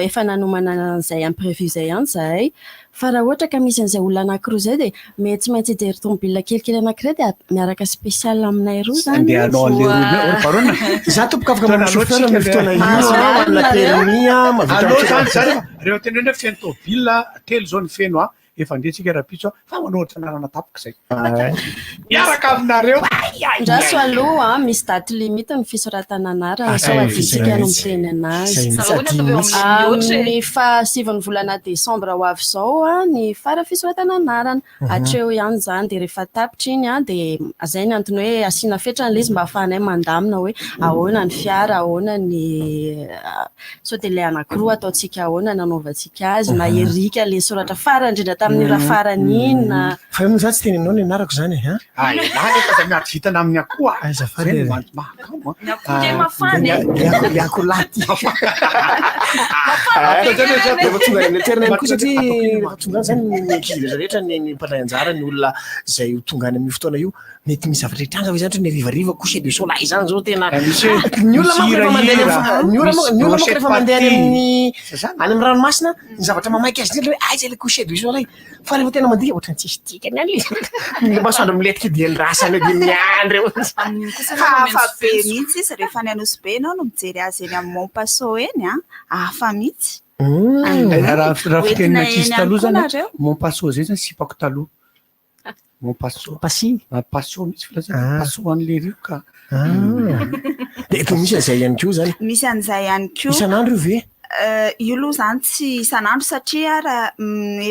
efa nanomana an'izay imprévu izay ihany izahay, fa raha ohatra ka misy an'izay olona anankiroa izay dia mety tsy maintsy hijery tomobile kelikely anankiray dia miaraka spécial aminay roa izany Andeha hanao an'ilay roa io, ry Baronne. Za tompoko afaka manao chauffeur amin'ny fotoana io, Mahazo manana permis, mahavita Aleo zany mitondra. zany rehefa teneno hoe feno tôbila telo zao ny feno a, efa andeha tsika rahampitso a, fa manoratra anarana tampoka izay. Miaraka aminareo. Andraso aloha an, misy date limite ny fisoratana anarana sao adintsika no miteny anazy. Amin'ny faha sivin'ny volana desambra ho avy izao an, ny fara fisoratana anarana. Hatreo ihany izany dia rehefa tapitra iny an, dia izay ny antony hoe asiana fetrany ilay izy mba ahafahanay mandamina hoe ahoana ny fiara, ahoana ny sao dia ilay anankiroa ataontsika ahoana ny hanaovantsika azy, na Eric ilay soratra farany indrindra tamin'ny ora farany iny na Fa io moa za tsy teneninao ny anarako zany e, an? Ah, elah nefa za miady vintana amin'ny akoho ah. Azafady Zay no e. mahakamo ah. Ny akoho nge mafana e. Le akoho lahy ty. Rehefa tonga any amin'ny toerana ihany koa satria rehefa tonga any zany ny ankizy rehetra rehetra ny ny mpandray anjara ny olona izay ho tonga any amin'io fotoana io mety misy zavatra hitranga ve zany ohatra ny harivariva coucher de soleil zany zao tena misy hoe- ny olona misy manko rehefa mandeha any hirahira, amin'ny- ny olona misy manko- ny olona manko rehefa brochette mandeha any pâté. amin'ny any amin'ny ranomasina ny zavatra mamaika azy indrindra hoe aiza ilay coucher de soleil fa rehefa tena mandeha ohatran'ny tsisy dikany ihany ilay izy masoandro milentika dia andrasana eo dia miandry eo Amin'iny kosa Fa nefa hafa be mentsy mihitsy izy rehefa any Anosibe ianao no mijery azy eny amin'ny Mont Paso eny a, hafa mihitsy. Eh, Raha raha Hoentina fitenin'ny ankizy eny ihany taloha koa zany, nareo. Mont Paso zay zany sipako taloha. Mont Paso. Passy? Paso mihitsy filazana. Paso an'le rio ka. Dia eto misy an'izay ihany koa zany. Misy an'izay ihany koa. Isan'andro io ve? Io aloha izany tsy isan'andro satria raha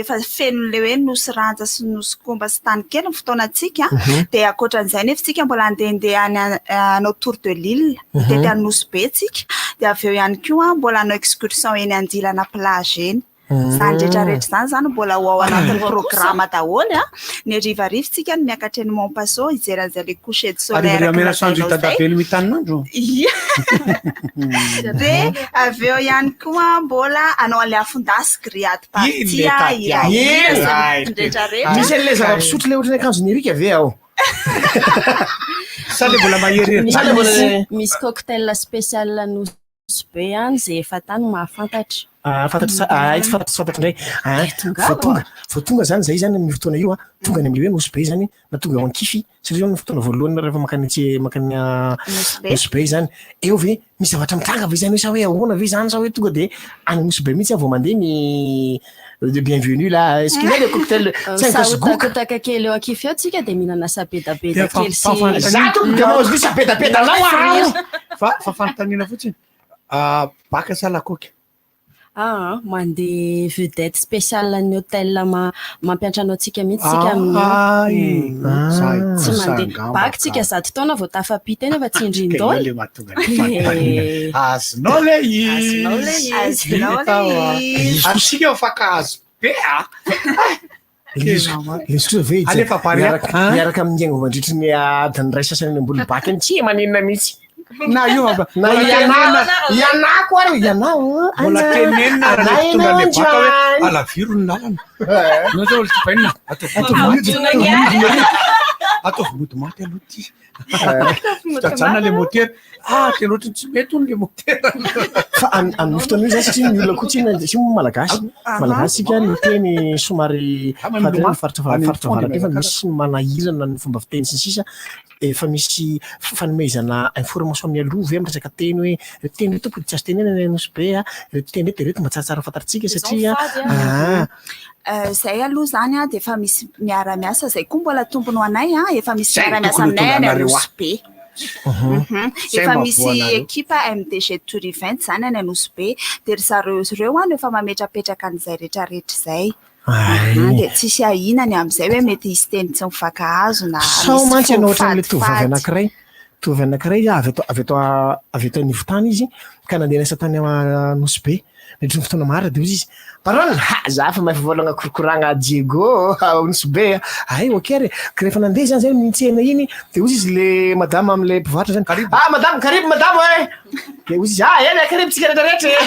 efa feno ilay hoe Nosy Ranja sy Nosy Komba sy tany kely ny fotoanantsika. Dia ankoatran'izay nefa isika mbola handehandeha any hanao tour de l'île, hitety an'i Nosy Be tsika. Dia avy eo ihany koa mbola hanao excursion eny Andilana plage eny. Izany rehetra rehetra izany izany mbola ho ao anatin'ny programa daholo a. Ny harivariva tsika no miakatra eny Mont Paso hijery an'izay le coucher de soleil Harivariva araka ny mena-soandro lazainao izay. hitadavelo mitanin'andro. Ia. Dia avy eo ihany koa mbola hanao an'ilay afon-dasy grillade party a, hirahira sy ny rehetra rehetra. Misy an'ilay zava-pisotro ilay ohatran'ny akanjon'i Eric ve ao? Sa le mbola mahery Misy, Sa le mbola misy cocktail spécial Nosy Be any izay efa tany mahafantatra. Ah, fantatro sa- ah, tsy fantatro, tsy fantatro indray. Ah, vao tonga, vao tonga zany zay zany amin'io fotoana io, ah, tonga any amin'ilay hoe Nosy Be zany, na tonga ao Ankify, satria zao ny fotoana voalohany rehefa mankany atsy- mankany, ah, Nosy Be. Nosy Be zany. Eo ve, misy zavatra mitranga ve zany hoe sa hoe ahoana ve zany sa hoe tonga de any Nosy Be mihitsy aho vao mandeha ny de bienvenue là, est-ce qu'il y a le cocktail Sa 5 goka? hotakotaka kely eo Ankify eo tsika dia mihinana sabedabeda kely sy Za tompoko de mahazo sabedabeda anao aho. Fa fa fanontaniana fotsiny. Ah, baka sa lakoky? Ah, mandeha vedette spécial ny hôtel ma mampiantrano antsika mihitsy tsika amin'io. Ay, Mm. Tsy za mandeha angamba baka tsika ka. zato taona vao tafapita eny fa Ka eo tsindrin-daoly. le mahatonga ny fanontaniana. Azonao le izy. Azonao le izy. Azonao Vita le wa. izy. Ary isika mifankahazo be ah. Izy izy kosa ve izy Alefa Barea. miaraka miaraka amin'ny haingo mandritry ny adiny iray sasany any ambony bac eny tsy maninona mihitsy. Na io aba. Na Mbola ianà tenenina. ianà koa ary ianà Mbola tenenina anà raha le mpitondra ianao le baka hoe androany. alaviro ny lalana. Anao zao olo ty bainina. Ataovy Ataovy mody mody maty. aloha. Ataovy mody maty aloha ty. Fitajanona le motera. Ah, tena ohatry ny tsy mety hono le motera. Fa am- amin'ny fotoana io zany satria ny olona koa tsy tsy moa malagasy. Malagasy tsika ny teny somary Ah, mahay milomano. faritra Any faritra fond avaratra efa Madagascar. misy manahirana ny fomba fiteny sy ny sisa. Efa misy fanomezana information mialoha ve amin'ny resaka teny hoe ireto teny ireto tompoko tsy azo tenenina any Nosy Be a, ireto teny ireto ireto mba tsaratsara fantatritsika satria ah Zay aloha zany a dia efa misy miara-miasa zay koa mbola tombony ho anay a, efa misy Zay miara-miasa tokony aminay any hitondranareo Nosy ahy. Be. Mhm. Zay Efa mba misy voanareo. ekipa MDG Tour Event zany any Nosy Be dia ry zareo ireo a no efa mametrapetraka an'izay rehetrarehetra izay. Ay. Dia tsisy ahiana ny amin'izay hoe mety hisy teny tsy mifankahazo na Sao misy mantsy ianao ohatran'ilay tovovavy fadifady. anankiray, tovovavy anankiray avy eto avy eto avy eto Anivotany izy ka nandeha niasa tany Nosy Be nandritry ny fotoana maro dia hoy izy Baronne, ha za fa mahay volagna korokoragna Diego ao Nosy Be a. Ay ok re, ka rehefa nandeha zany zay nitsena iny dia hoy izy le madama amin'ilay mpivarotra zany, ah madame karibu madame e! Dia hoy izy, ah eny e karibu tsika rehetrarehetra e!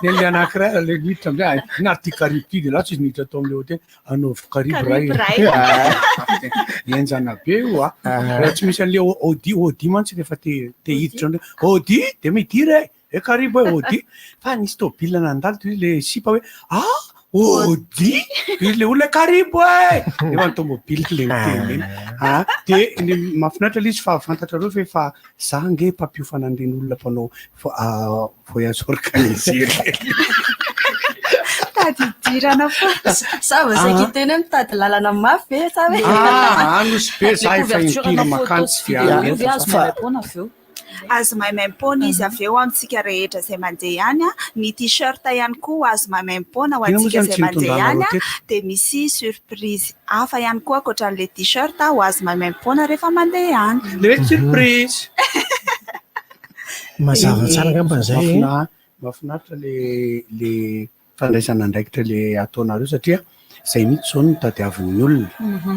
Le le anankiray le niditra amizay, ah, ina ary ty karibu ty de lasa izy niditra tao amle hôtel, anaovy karibu ray. Karibu ray. Henjana be io ah. Raha tsy misy an'le Audi, Audi mantsy rehefa te te hiditra amle Audi de midira e, e karibu e Audi. Fa nisy tôbila nandalo de le sipa hoe ah Audi, de le olona karibu e. Nefa ny tômôbila le niteny iny. Ah, de ny mahafinaritra le izy fa fantatrareo ve fa za ange mpampiofana an'ireny olona mpanao voyage organisé ireny. Tady hidirana foana. Sa vao saika hiteny hoe mitady lalana mafy ve sa hoe? Ah, Nosy Be za Le efa couverture impiry na makany photo tsy sy dia vidéo any ve efa azo fa maimaim-poana avy eo? Azo maimaim-poana izy avy eo amintsika rehetra izay mandeha any a. Ny t-shirt ihany koa azo maimaim-poana ho Inona moa antsika zany izay tsy mandeha nitondranareo any a. teto? Dia misy surprise hafa ihany koa ankoatran'ilay t-shirt ho azo maimaim-poana rehefa mandeha any. Le hoe surprise. Mazava tsara angamba zay e. Mahafina- Mahafinaritra le le fandraisana andraikitra le ataonareo satria Zay mihitsy zao no tadiavin'ny olona.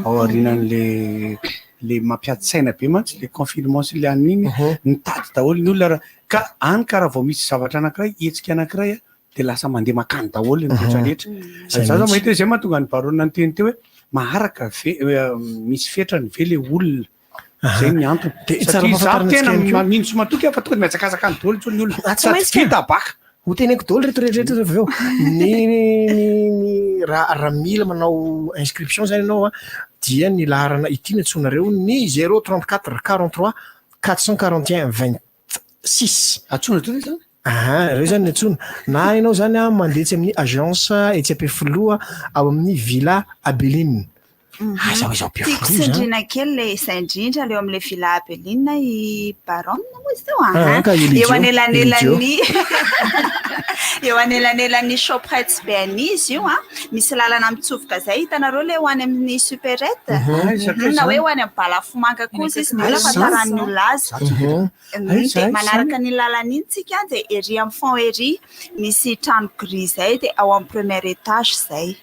Ao aorianan'le le mampiady saina be mantsy le confinement sy le anona iny, mitady daholo ny olona raha ka any ka raha vao misy zavatra anankiray, hetsika anankiray a, de lasa mandeha makany daholo ny rehetra rehetra. Zay Za zao mihitsy. mahita hoe zay mahatonga an'i Baronne niteny teo hoe maharaka ve misy fetrany ve le olona. Zay ny antony. De tsara Satria za fahafantarana tena antsika ihany koa. mino sy matoky aho fa tonga de mihazakazaka any daholo intsony ny olona. Ah, tsy Sady maintsy ka. vita baka. Ho teneniko daholo reto rehetra reto rehefa avy eo. Ny ny raha raha mila manao inscription zany ianao a dia ny laharana ity no antsoinareo ny 0 34 43 441 26. Antsoina daholo izany? Aha, ireo zany ny antsoina. Na ianao zany a mandeha etsy amin'ny agence etsy Ampefiloha ao amin'ny Villa Abeline. Aiza ho aiza ao Tiako Ampefiloha zany? tsindriana kely le izay indrindra le eo amin'le Villa Abeline i Baronne moa izy teo Ah, ah, ka Elidio, eo anelanelan'ny eo anelanelan'ny Shoprite sy BNI izy io a misy lalana mitsofoka zay hitanareo le ho any amin'ny supérette Mhm. Na hoe ho any amin'ny Balafomanga koa izy izy ny olona fahatantaran'ny olona azy. Mhm. Dia manaraka ny lalana iny tsika dia ery amin'ny fond ery misy trano gris zay dia ao amin'ny premier étage zay.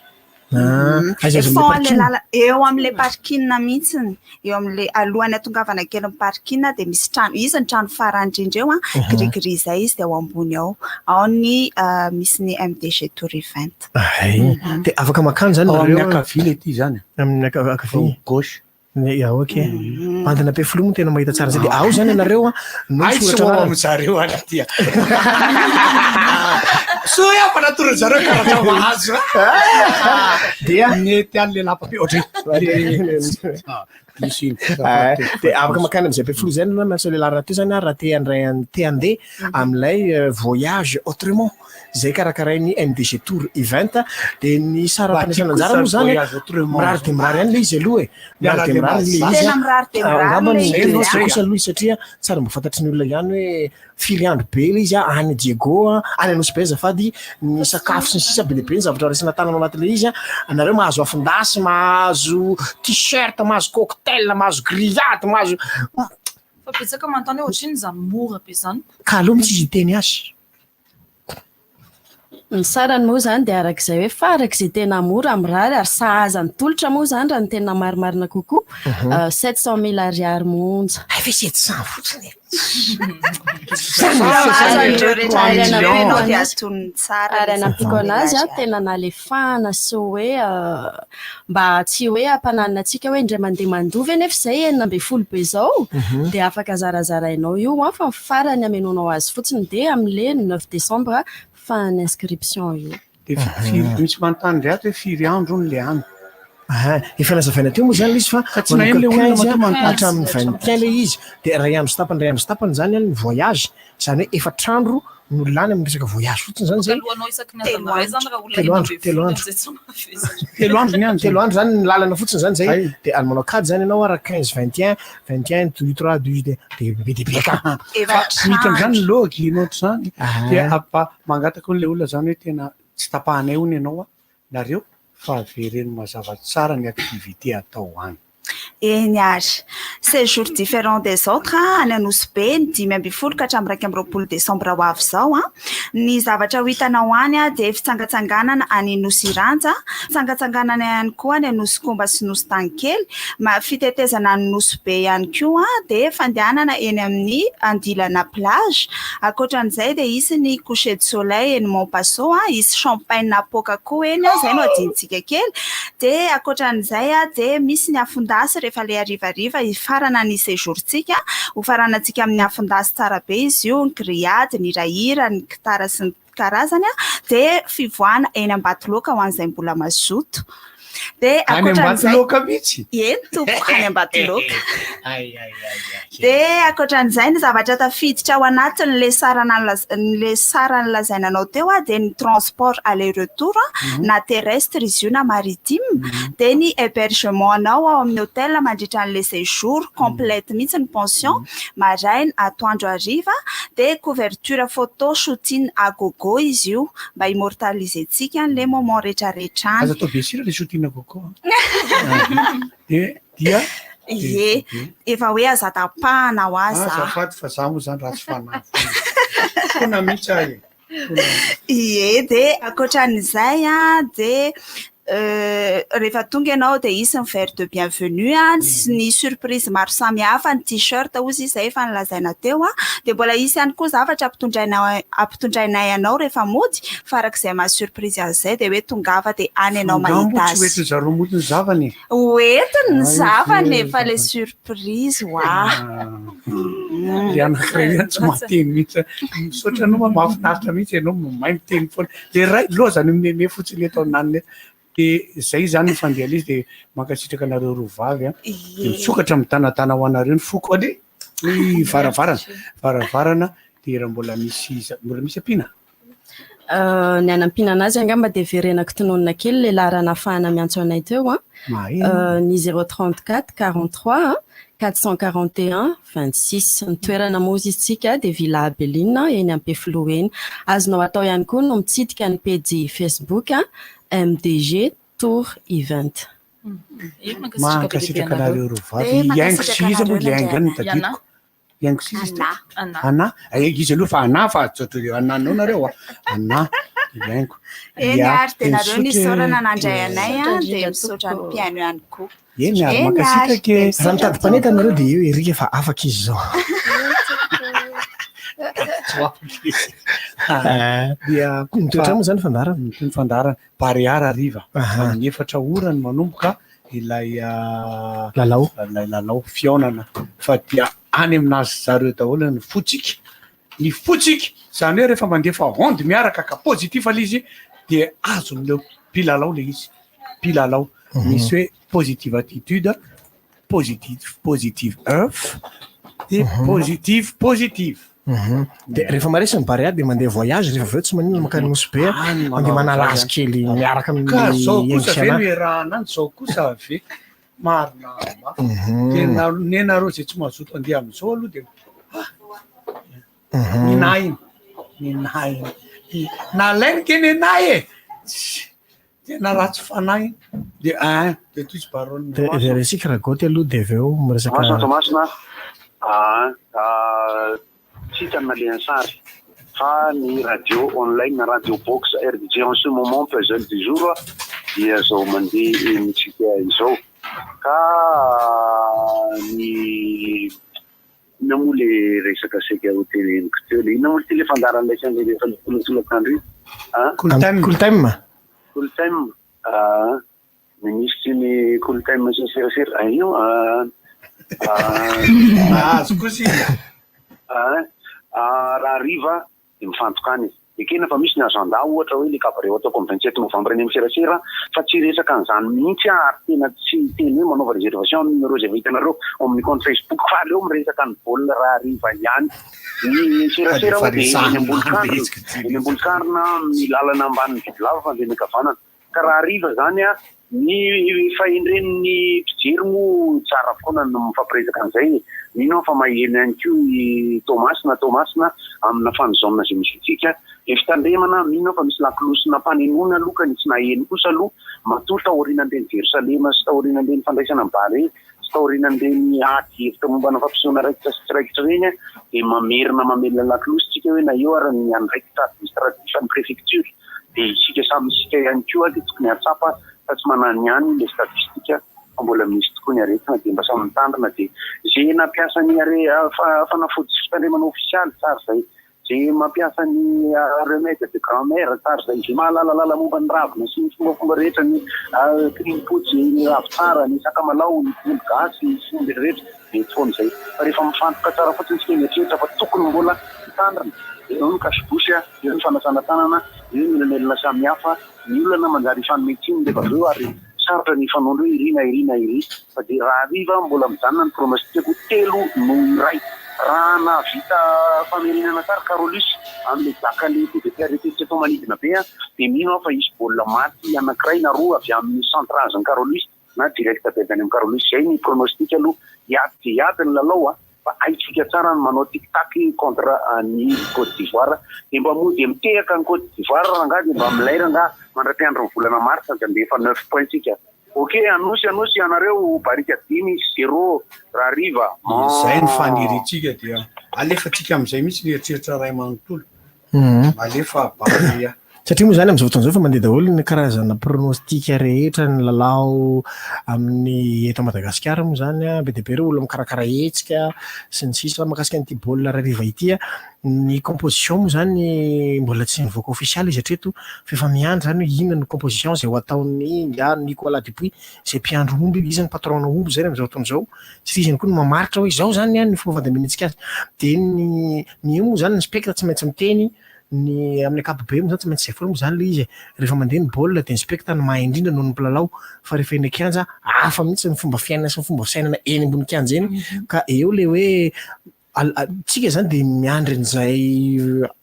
Ah, aiza aiza Fond amin'ilay an'ilay parking? lala- eo amin'ilay parking mihitsiny, eo amin'ilay alohan'ny atongavana kely amin'ny parking dia misy trano, izy ny trano farany indrindra eo a, gris gris zay izy dia ao ambony ao. Ao ny misy ny MDG Tour Event. Ay, dia afaka makany zany Ao amin'ny nareo a? ankavia le ity zany. Amin'ny ankavia. Gauche. Ya, ok. Bandina Ampefiloha moa tena mahita tsara an'izay. Dia ao zany ianareo a no Ay, tsy misoratra ho ao anarana. amin-dry zareo any aty a. Soa hoe afa natoron'ny zareo karatra mahazo. Dia nety any le lapa be ohatry. Misy iny. Ah, dia afaka makany amin'izay Ampefiloha zay ianao miantso ilay laharana teo zany a raha te handray an- te handeha amin'ilay voyage autrement izay karakarain'ny MDG Tour Event dia ny saram-pandraisana anjara moa zany a, mirary dia mirary ihany ilay izy aloha e. Mirary dia mirary ilay izy a. Tena mirary dia mirary Angamba ny ilay tena izy a. kosa aloha izy satria tsara mba fantatry ny olona ihany hoe firy andro be ilay izy a, any Diego a, any Nosy Be azafady, ny sakafo sy ny sisa be dia be ny zavatra raisina tanana ao anatin'ilay izy a, nareo mahazo afon-dasy, mahazo t-shirt, mahazo cocktail, mahazo grillade, mahazo Fa betsaka manontany hoe ohatrinona izany mora be izany. Ka aleo mihitsy izy hiteny azy. Ny sarany moa izany dia araka izay hoe farak'izay tena mora mirary ary sahaza ny tolotra moa izany raha ny tena marimarina kokoa. 700 000 ariary monja. Hay ve 700 fotsiny e? Ary anampiako anazy a, tena nalefahana sy hoe mba tsy hoe hampananina antsika hoe indray mandeha mandoa ve nefa izay 16 be izao dia afaka zarazarainao io an, fa ny farany hamenoanao azy fotsiny dia amin'ilay 9 décembre fin ny inscription io. Dia firy, misy manontany indray ato hoe firy andro hono le any? Aha, efa nazavaina teo moa izany ilay izy fa Fa tsy naheno ilay olona manomboka 15 matoa manontany. hatramin'ny 21 ilay izy, dia iray andro sy tapany, iray andro sy tapany izany an ny voyage, izany hoe efatra andro no lany amin'ny resaka voyage fotsiny izany izay. Alohanao isaky ny adiny iray izany raha olona Telo andro, 16 telo andro. amin'izay tsy mahavesatra. Telo andro ny any Telo andro izany ny lalana fotsiny izany izay, dia any manao kajy izany ianao ara 15, 21, 21, 2, 3, 2, dia be dia be ka. Fa miditra amin'izany ny lôgy ny ohatr'izany. Dia apa- mangataka hono ilay olona izany hoe tena tsy tapahanay hono ianao a, nareo fa avereno mazava tsara ny activité atao any. Eny ary. Séjour différent des autres any Nosy Be ny 15 ka hatramin'ny 21 desambra ho avy izao. Ny zavatra ho hitanao any dia fitsangatsanganana any Nosy Iranja, fitsangatsanganana ihany koa any Nosy Komba sy Nosy Tanikely, fitetezana any Nosy Be ihany koa dia fandehanana eny amin'ny Andilana plage. Ankoatran'izay dia hisy ny coucher de soleil eny Mont Paso, hisy champagne apoaka koa eny, izay no adinontsika kely. Dia ankoatran'izay dia misy ny afon-dasy rehefa ilay harivariva hifarana ny séjour-tsika, hofaranantsika amin'ny afon-dasy tsara be izy io, ny grillade, ny hirahira, ny gitara sy ny karazany, dia fivoahana eny Ambatoloaka ho an'izay mbola mazoto. Dia Any ankoatran'izay Ambatoloaka mihitsy? Eny tompoko, any Ambatoloaka. Ay, ay, ay, ay. Dia ankoatran'izay ny zavatra tafiditra ao anatin'ilay sarana nilaz-, ilay sara nolazaina anao teo dia ny transport aller retour na terrestre izy io na maritime, dia ny hébergement anao ao amin'ny hôtel mandritra an'ilay séjour complète mihitsy ny pension maraina, atoandro, hariva, dia couverture photo shooting à gogo izy io mba immortaliser-tsika an'ilay moment rehetrarehetra any. Aza atao be sira ilay shooting à gogo a. Dia dia Ie, efa hoe aza tapahana ho aza. Azafady fa za moa zany ratsy fanahy foana. Foana mihitsy aho e. Foana mihitsy. Ie, dia ankoatran'izay a, dia Rehefa tonga ianao dia hisy ny verre de bienvenue a, sy ny surprise maro samihafa, ny t-shirt hozy izy izay efa nolazaina teo a. Dia mbola hisy ihany koa zavatra ampitondraina ampitondrainay anao rehefa mody, fa araka izay maha surprise azy izay dia hoe tongava dia any ianao Angaha mahita moa tsy azy. hoentin-dry zareo mody ny zavany e? Ho entiny ny Ay, zavany e, ve. fa ilay surprise hoa. Le anankiray io tsy mahateny mihitsy. Misaotra anao ma mahafinaritra mihitsy ianao mahay miteny foana. Le ray lozany mimeme fotsiny eto ananona eto. De zay zany ny fandeha izy de mankasitraka anareo roa vavy a. De misokatra mitanatana ho anareo ny foko anie. Ny varavarana, varavarana de raha mbola misy mbola misy ampiana? Ny hanampiana anazy angamba dia verenako tononina kely ilay laharana ahafahana miantso anay teo an. Maheno. Ny 034 43 441 26. Ny toerana moa izy isika dia Villa Abeline eny Ampefiloha eny. Azonao atao ihany koa no mitsidika ny pejy Facebook MDG Tour Event. Mankasitraka anareo roa vavy. Hiaingo sy iza moa ilay haingo any no tadidiko. Hiaingo sy iza izy teo? Ana. Eh, izy aloha fa Ana fa tsy ohatry Ana anao nareo a. Ana, hiaingo. Eny Ya, ary dia nareo misaotra nisaorana nandray anay Misaotra an, dia indrindra misaotra ny tompoko. mpihaino ihany koa. Eny ary, Eny ary, mankasitraka dia e. misaotra Raha mitady mpanentana nareo dia eo Eric fa afaka izy izao. Tsy ho afaka izy. Dia Mitoetra moa izany ny fandaharana? Mitohy ny fandaharana. Barea hariva amin'ny 4 ora no manomboka ilay lalao, ilay lalao fihaonana fa dia any aminazy zareo daholo ny fotsika, ny fotsika, izany hoe rehefa mandefa onde miaraka ka positif ilay izy dia azon'ireo mpilalao ilay izy, mpilalao, misy hoe positive attitude, positive, positive oeuf, dia positive, positive. Dia rehefa maresy ny Barea dia mandeha voyage rehefa avy eo tsy maninona mankany Nosy Be mandeha manala azy kely miaraka amin'ny Ka zao kosa ve Ensiana. no iarahana any zao kosa ve marina mafy. Tena nenareo zay tsy mazoto andeha amizao aloha dia ah ninahy iny ninahy iny nalainy ke nenahy e. Tena ratsy fanahy de ein de toy izy baronne. De de resika Ragoty aloha de avy eo miresaka. Toamasina Toamasina ah tsy hita ny nalehan'ny sary fa ny radio online radio box rdj en ce moment puzzle du jour dia zao mandeha amintsika izao ka ny Inona moa le resaka saika ho teneniko teo le inona moa ity le fandaharan'ilay le rehefa le tolakandro iny a? Cool time. Cool time. Cool time ah minisitry ny cool time sy ny serasera ah ino ah Nahazo kosa izy. Ah raha hariva dia mifantoka any. Ekena fa misy ny agenda ohatra hoe le cabaret ho ataoko amin'ny 27 novembre eny amin'ny serasera fa tsy hiresaka an'izany mihitsy aho ary tena tsy hiteny hoe manaova réservation amin'ny numéro izay efa hitanareo ao amin'ny compte Facebook fa aleo miresaka ny baolina rahariva ihany. Ny serasera moa dia eny Ambolokarina, eny Ambolokarina amin'ny lalana ambanin'ny bibilava fa andeha miankavanana. Ka raha hariva izany an, ny fahendren'ny mpijery moa tsara foana ny mifampiresaka an'izay e. Mino aho fa maheno ihany koa i Toamasina, Toamasina amina fan zone izay misy antsika. Ilay fitandremana, mino aho fa misy lakolosy nampanenoina aloha ka ny tsy naheno kosa aloha, matoa taorianan'ireny Jerosalema sy taorianan'ireny fandraisana ny Barea sy taorianan'ireny ady hevitra momba ny fampisehoana raikitra sy tsy raikitra ireny dia mamerina mamelona lakolosy tsika hoe na eo ary ny andraikitra administratif an'ny préfecture dia isika samy isika ihany koa dia tokony hahatsapa fa tsy manany ihany ilay statistique fa mbola misy tokoa ny aretina dia mba samy mitandrina dia ze nampiasa ny are fanafody sy fitandremana ofisialy tsara izay ze mampiasa ny remède de grand mère tsara izay ze mahalalalala momba ny ravina sy ny fombafomba rehetra ny kirimpotsy ny ravintsara ny sakamalao ny tongolo gasy sy ny rehetra mety foana izay fa rehefa mifantoka tsara fotsiny isika mieritreritra fa tokony mbola hitandrina dia eo ny cache bouche Eo ny fanasana tanana, eo ny elanelana samihafa, ny olana manjary hifanome tsiny rehefa avy eo ary sarotra ny hifanondro hoe iry na iry na iry fa dia rahariva mbola mijanona ny pronostic-ko 3 noho 1. Raha nahavita famerenana tsara Carolus amin'ilay daka le coup de pied arrêté tsy atao manidina be dia mino aho fa hisy baolina maty anankiray na roa avy amin'ny centrage-n'i Carolus na direct be avy any amin'i Carolus. Izay ny pronostic aloha. Hiady dia hiady ny lalao a! Fa haintsika tsara ny manao tic tac contre an'i Cote d'Ivoire. Dia mba mody mitehaka an'i Cote d'Ivoire rangahy dia mba milay rangahy mandra-piandry ny volana mars dia mba efa neuf points tsika. Ok Anosy Anosy ianareo barika 5 0 rahariva. Izay ny faniriantsika dia alefantsika amin'izay mihitsy ny eritreritra ray manontolo. Alefa Barea. Satria moa izany amin'izao fotoana izao efa mandeha daholo ny karazana pronostic rehetra, ny lalao amin'ny eto Madagasikara moa izany an, be dia be ireo olona mikarakara hetsika sy ny sisa mahakasika an'ity baolina hariva ity an. Ny composition moa izany mbola tsy nivoaka ofisialy izy hatreto fa efa miandry izany hoe inona no composition izay ho ataon'ny ingahy Nicolas Dupuis izay mpiandry omby, izy no patron-na omby izany amin'izao fotoana izao satria izy ihany koa no mamaritra hoe izao izany ny fomba fandaminantsika azy. Dia ny ny io moa izany ny spectre tsy maintsy miteny Ny amin'ny ankapobeny moa zany tsy maintsy izay foana moa zany ilay izy e. Rehefa mandeha ny baolina dia ny specta no mahay indrindra noho ny mpilalao fa rehefa eny an-kianja hafa mihitsy ny fomba fiainana sy ny fomba fisainana eny ambony kianja eny ka eo ilay hoe tsika zany dia miandry an'izay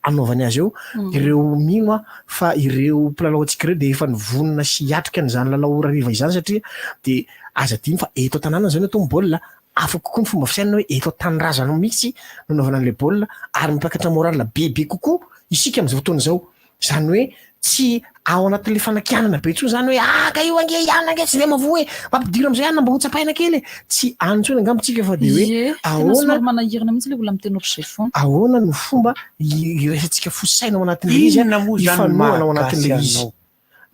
hanaovany azy eo. Ireo mino aho fa ireo mpilalao antsika ireo dia efa nivonona sy hiatrika an'izany lalao ora hariva izany satria dia aza adino fa eto an-tanàna izao no atao ny baolina Hafa kokoa ny fomba fisainana hoe eto an-tanindrazana mihitsy no anaovana an'ilay baolina ary mampiakatra moral bebe kokoa isika amin'izao fotoana izao. Izany hoe tsy ao anatin'ilay fanakianana be intsony izany hoe ah ka io ange i anona ange tsy dia mahavoa e, mampidiro amin'izay anona mba hotsapaina kely e. Tsy any intsony angamba isika fa dia hoe Ie, tena ahoana somary manahirana mihitsy ilay olona miteny ohatr'izay foana. ahoana no fomba iraisantsika fo saina ao anatin'ilay izy, Inona moa izany no hifanohana ao maha-gasy anatin'ilay izy. anao?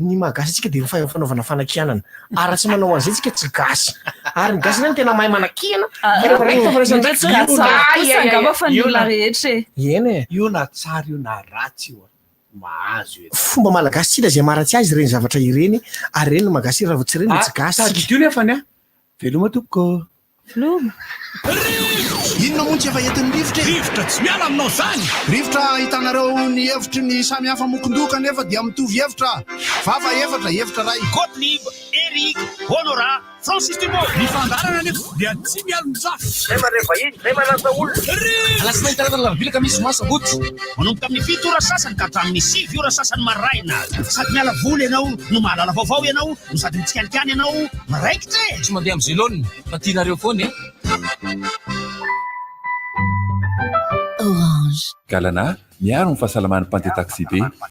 Ny maha gasy antsika dia ny fanaovana fanakianana. Ary raha tsy manao an'izay tsika tsy gasy. Ary ny gasy zany tena mahay manakiana. Ah, Fa rehefa raikitra fa raisina indray Tsy gasy kosa angamba fa ny olona rehetra e. Eny e. Io na tsara io na ratsy io a, mahazo e. Fomba malagasy tsy hita izay maharatsy azy ireny zavatra ireny ary ireny no maha gasy raha vao tsy ireny dia tsy gasy tsika. Tadidio nefany a! Veloma tompoko. Veloma. Inona moa no tsy efa entin'ny rivotra e? Rivotra tsy miala aminao zany! Rivotra ahitanareo ny hevitry ny samy hafa mokon-doha kanefa dia mitovy hevitra. Vava efatra, hevitra iray. Gottlieb, Eric, Honorat, Francis Dumont. Ny fandaharana anefa dia tsy mialon-jafy. Zay mandray vahiny, zay manasa olona. Alatsinainy, talata, alarobia, alakamisy, zoma, sabotsy. Manomboka amin'ny 7 ora sasany ka hatramin'ny 9 ora sasany maraina. Sady miala voly ianao no mahalala vaovao ianao no sady mitsikalikany ianao miraikitra e! Tsy mandeha amin'ny zelone fa tianareo foana e! Orange. Galana, miaro ny fahasalaman'ny mpandeha taxi-be.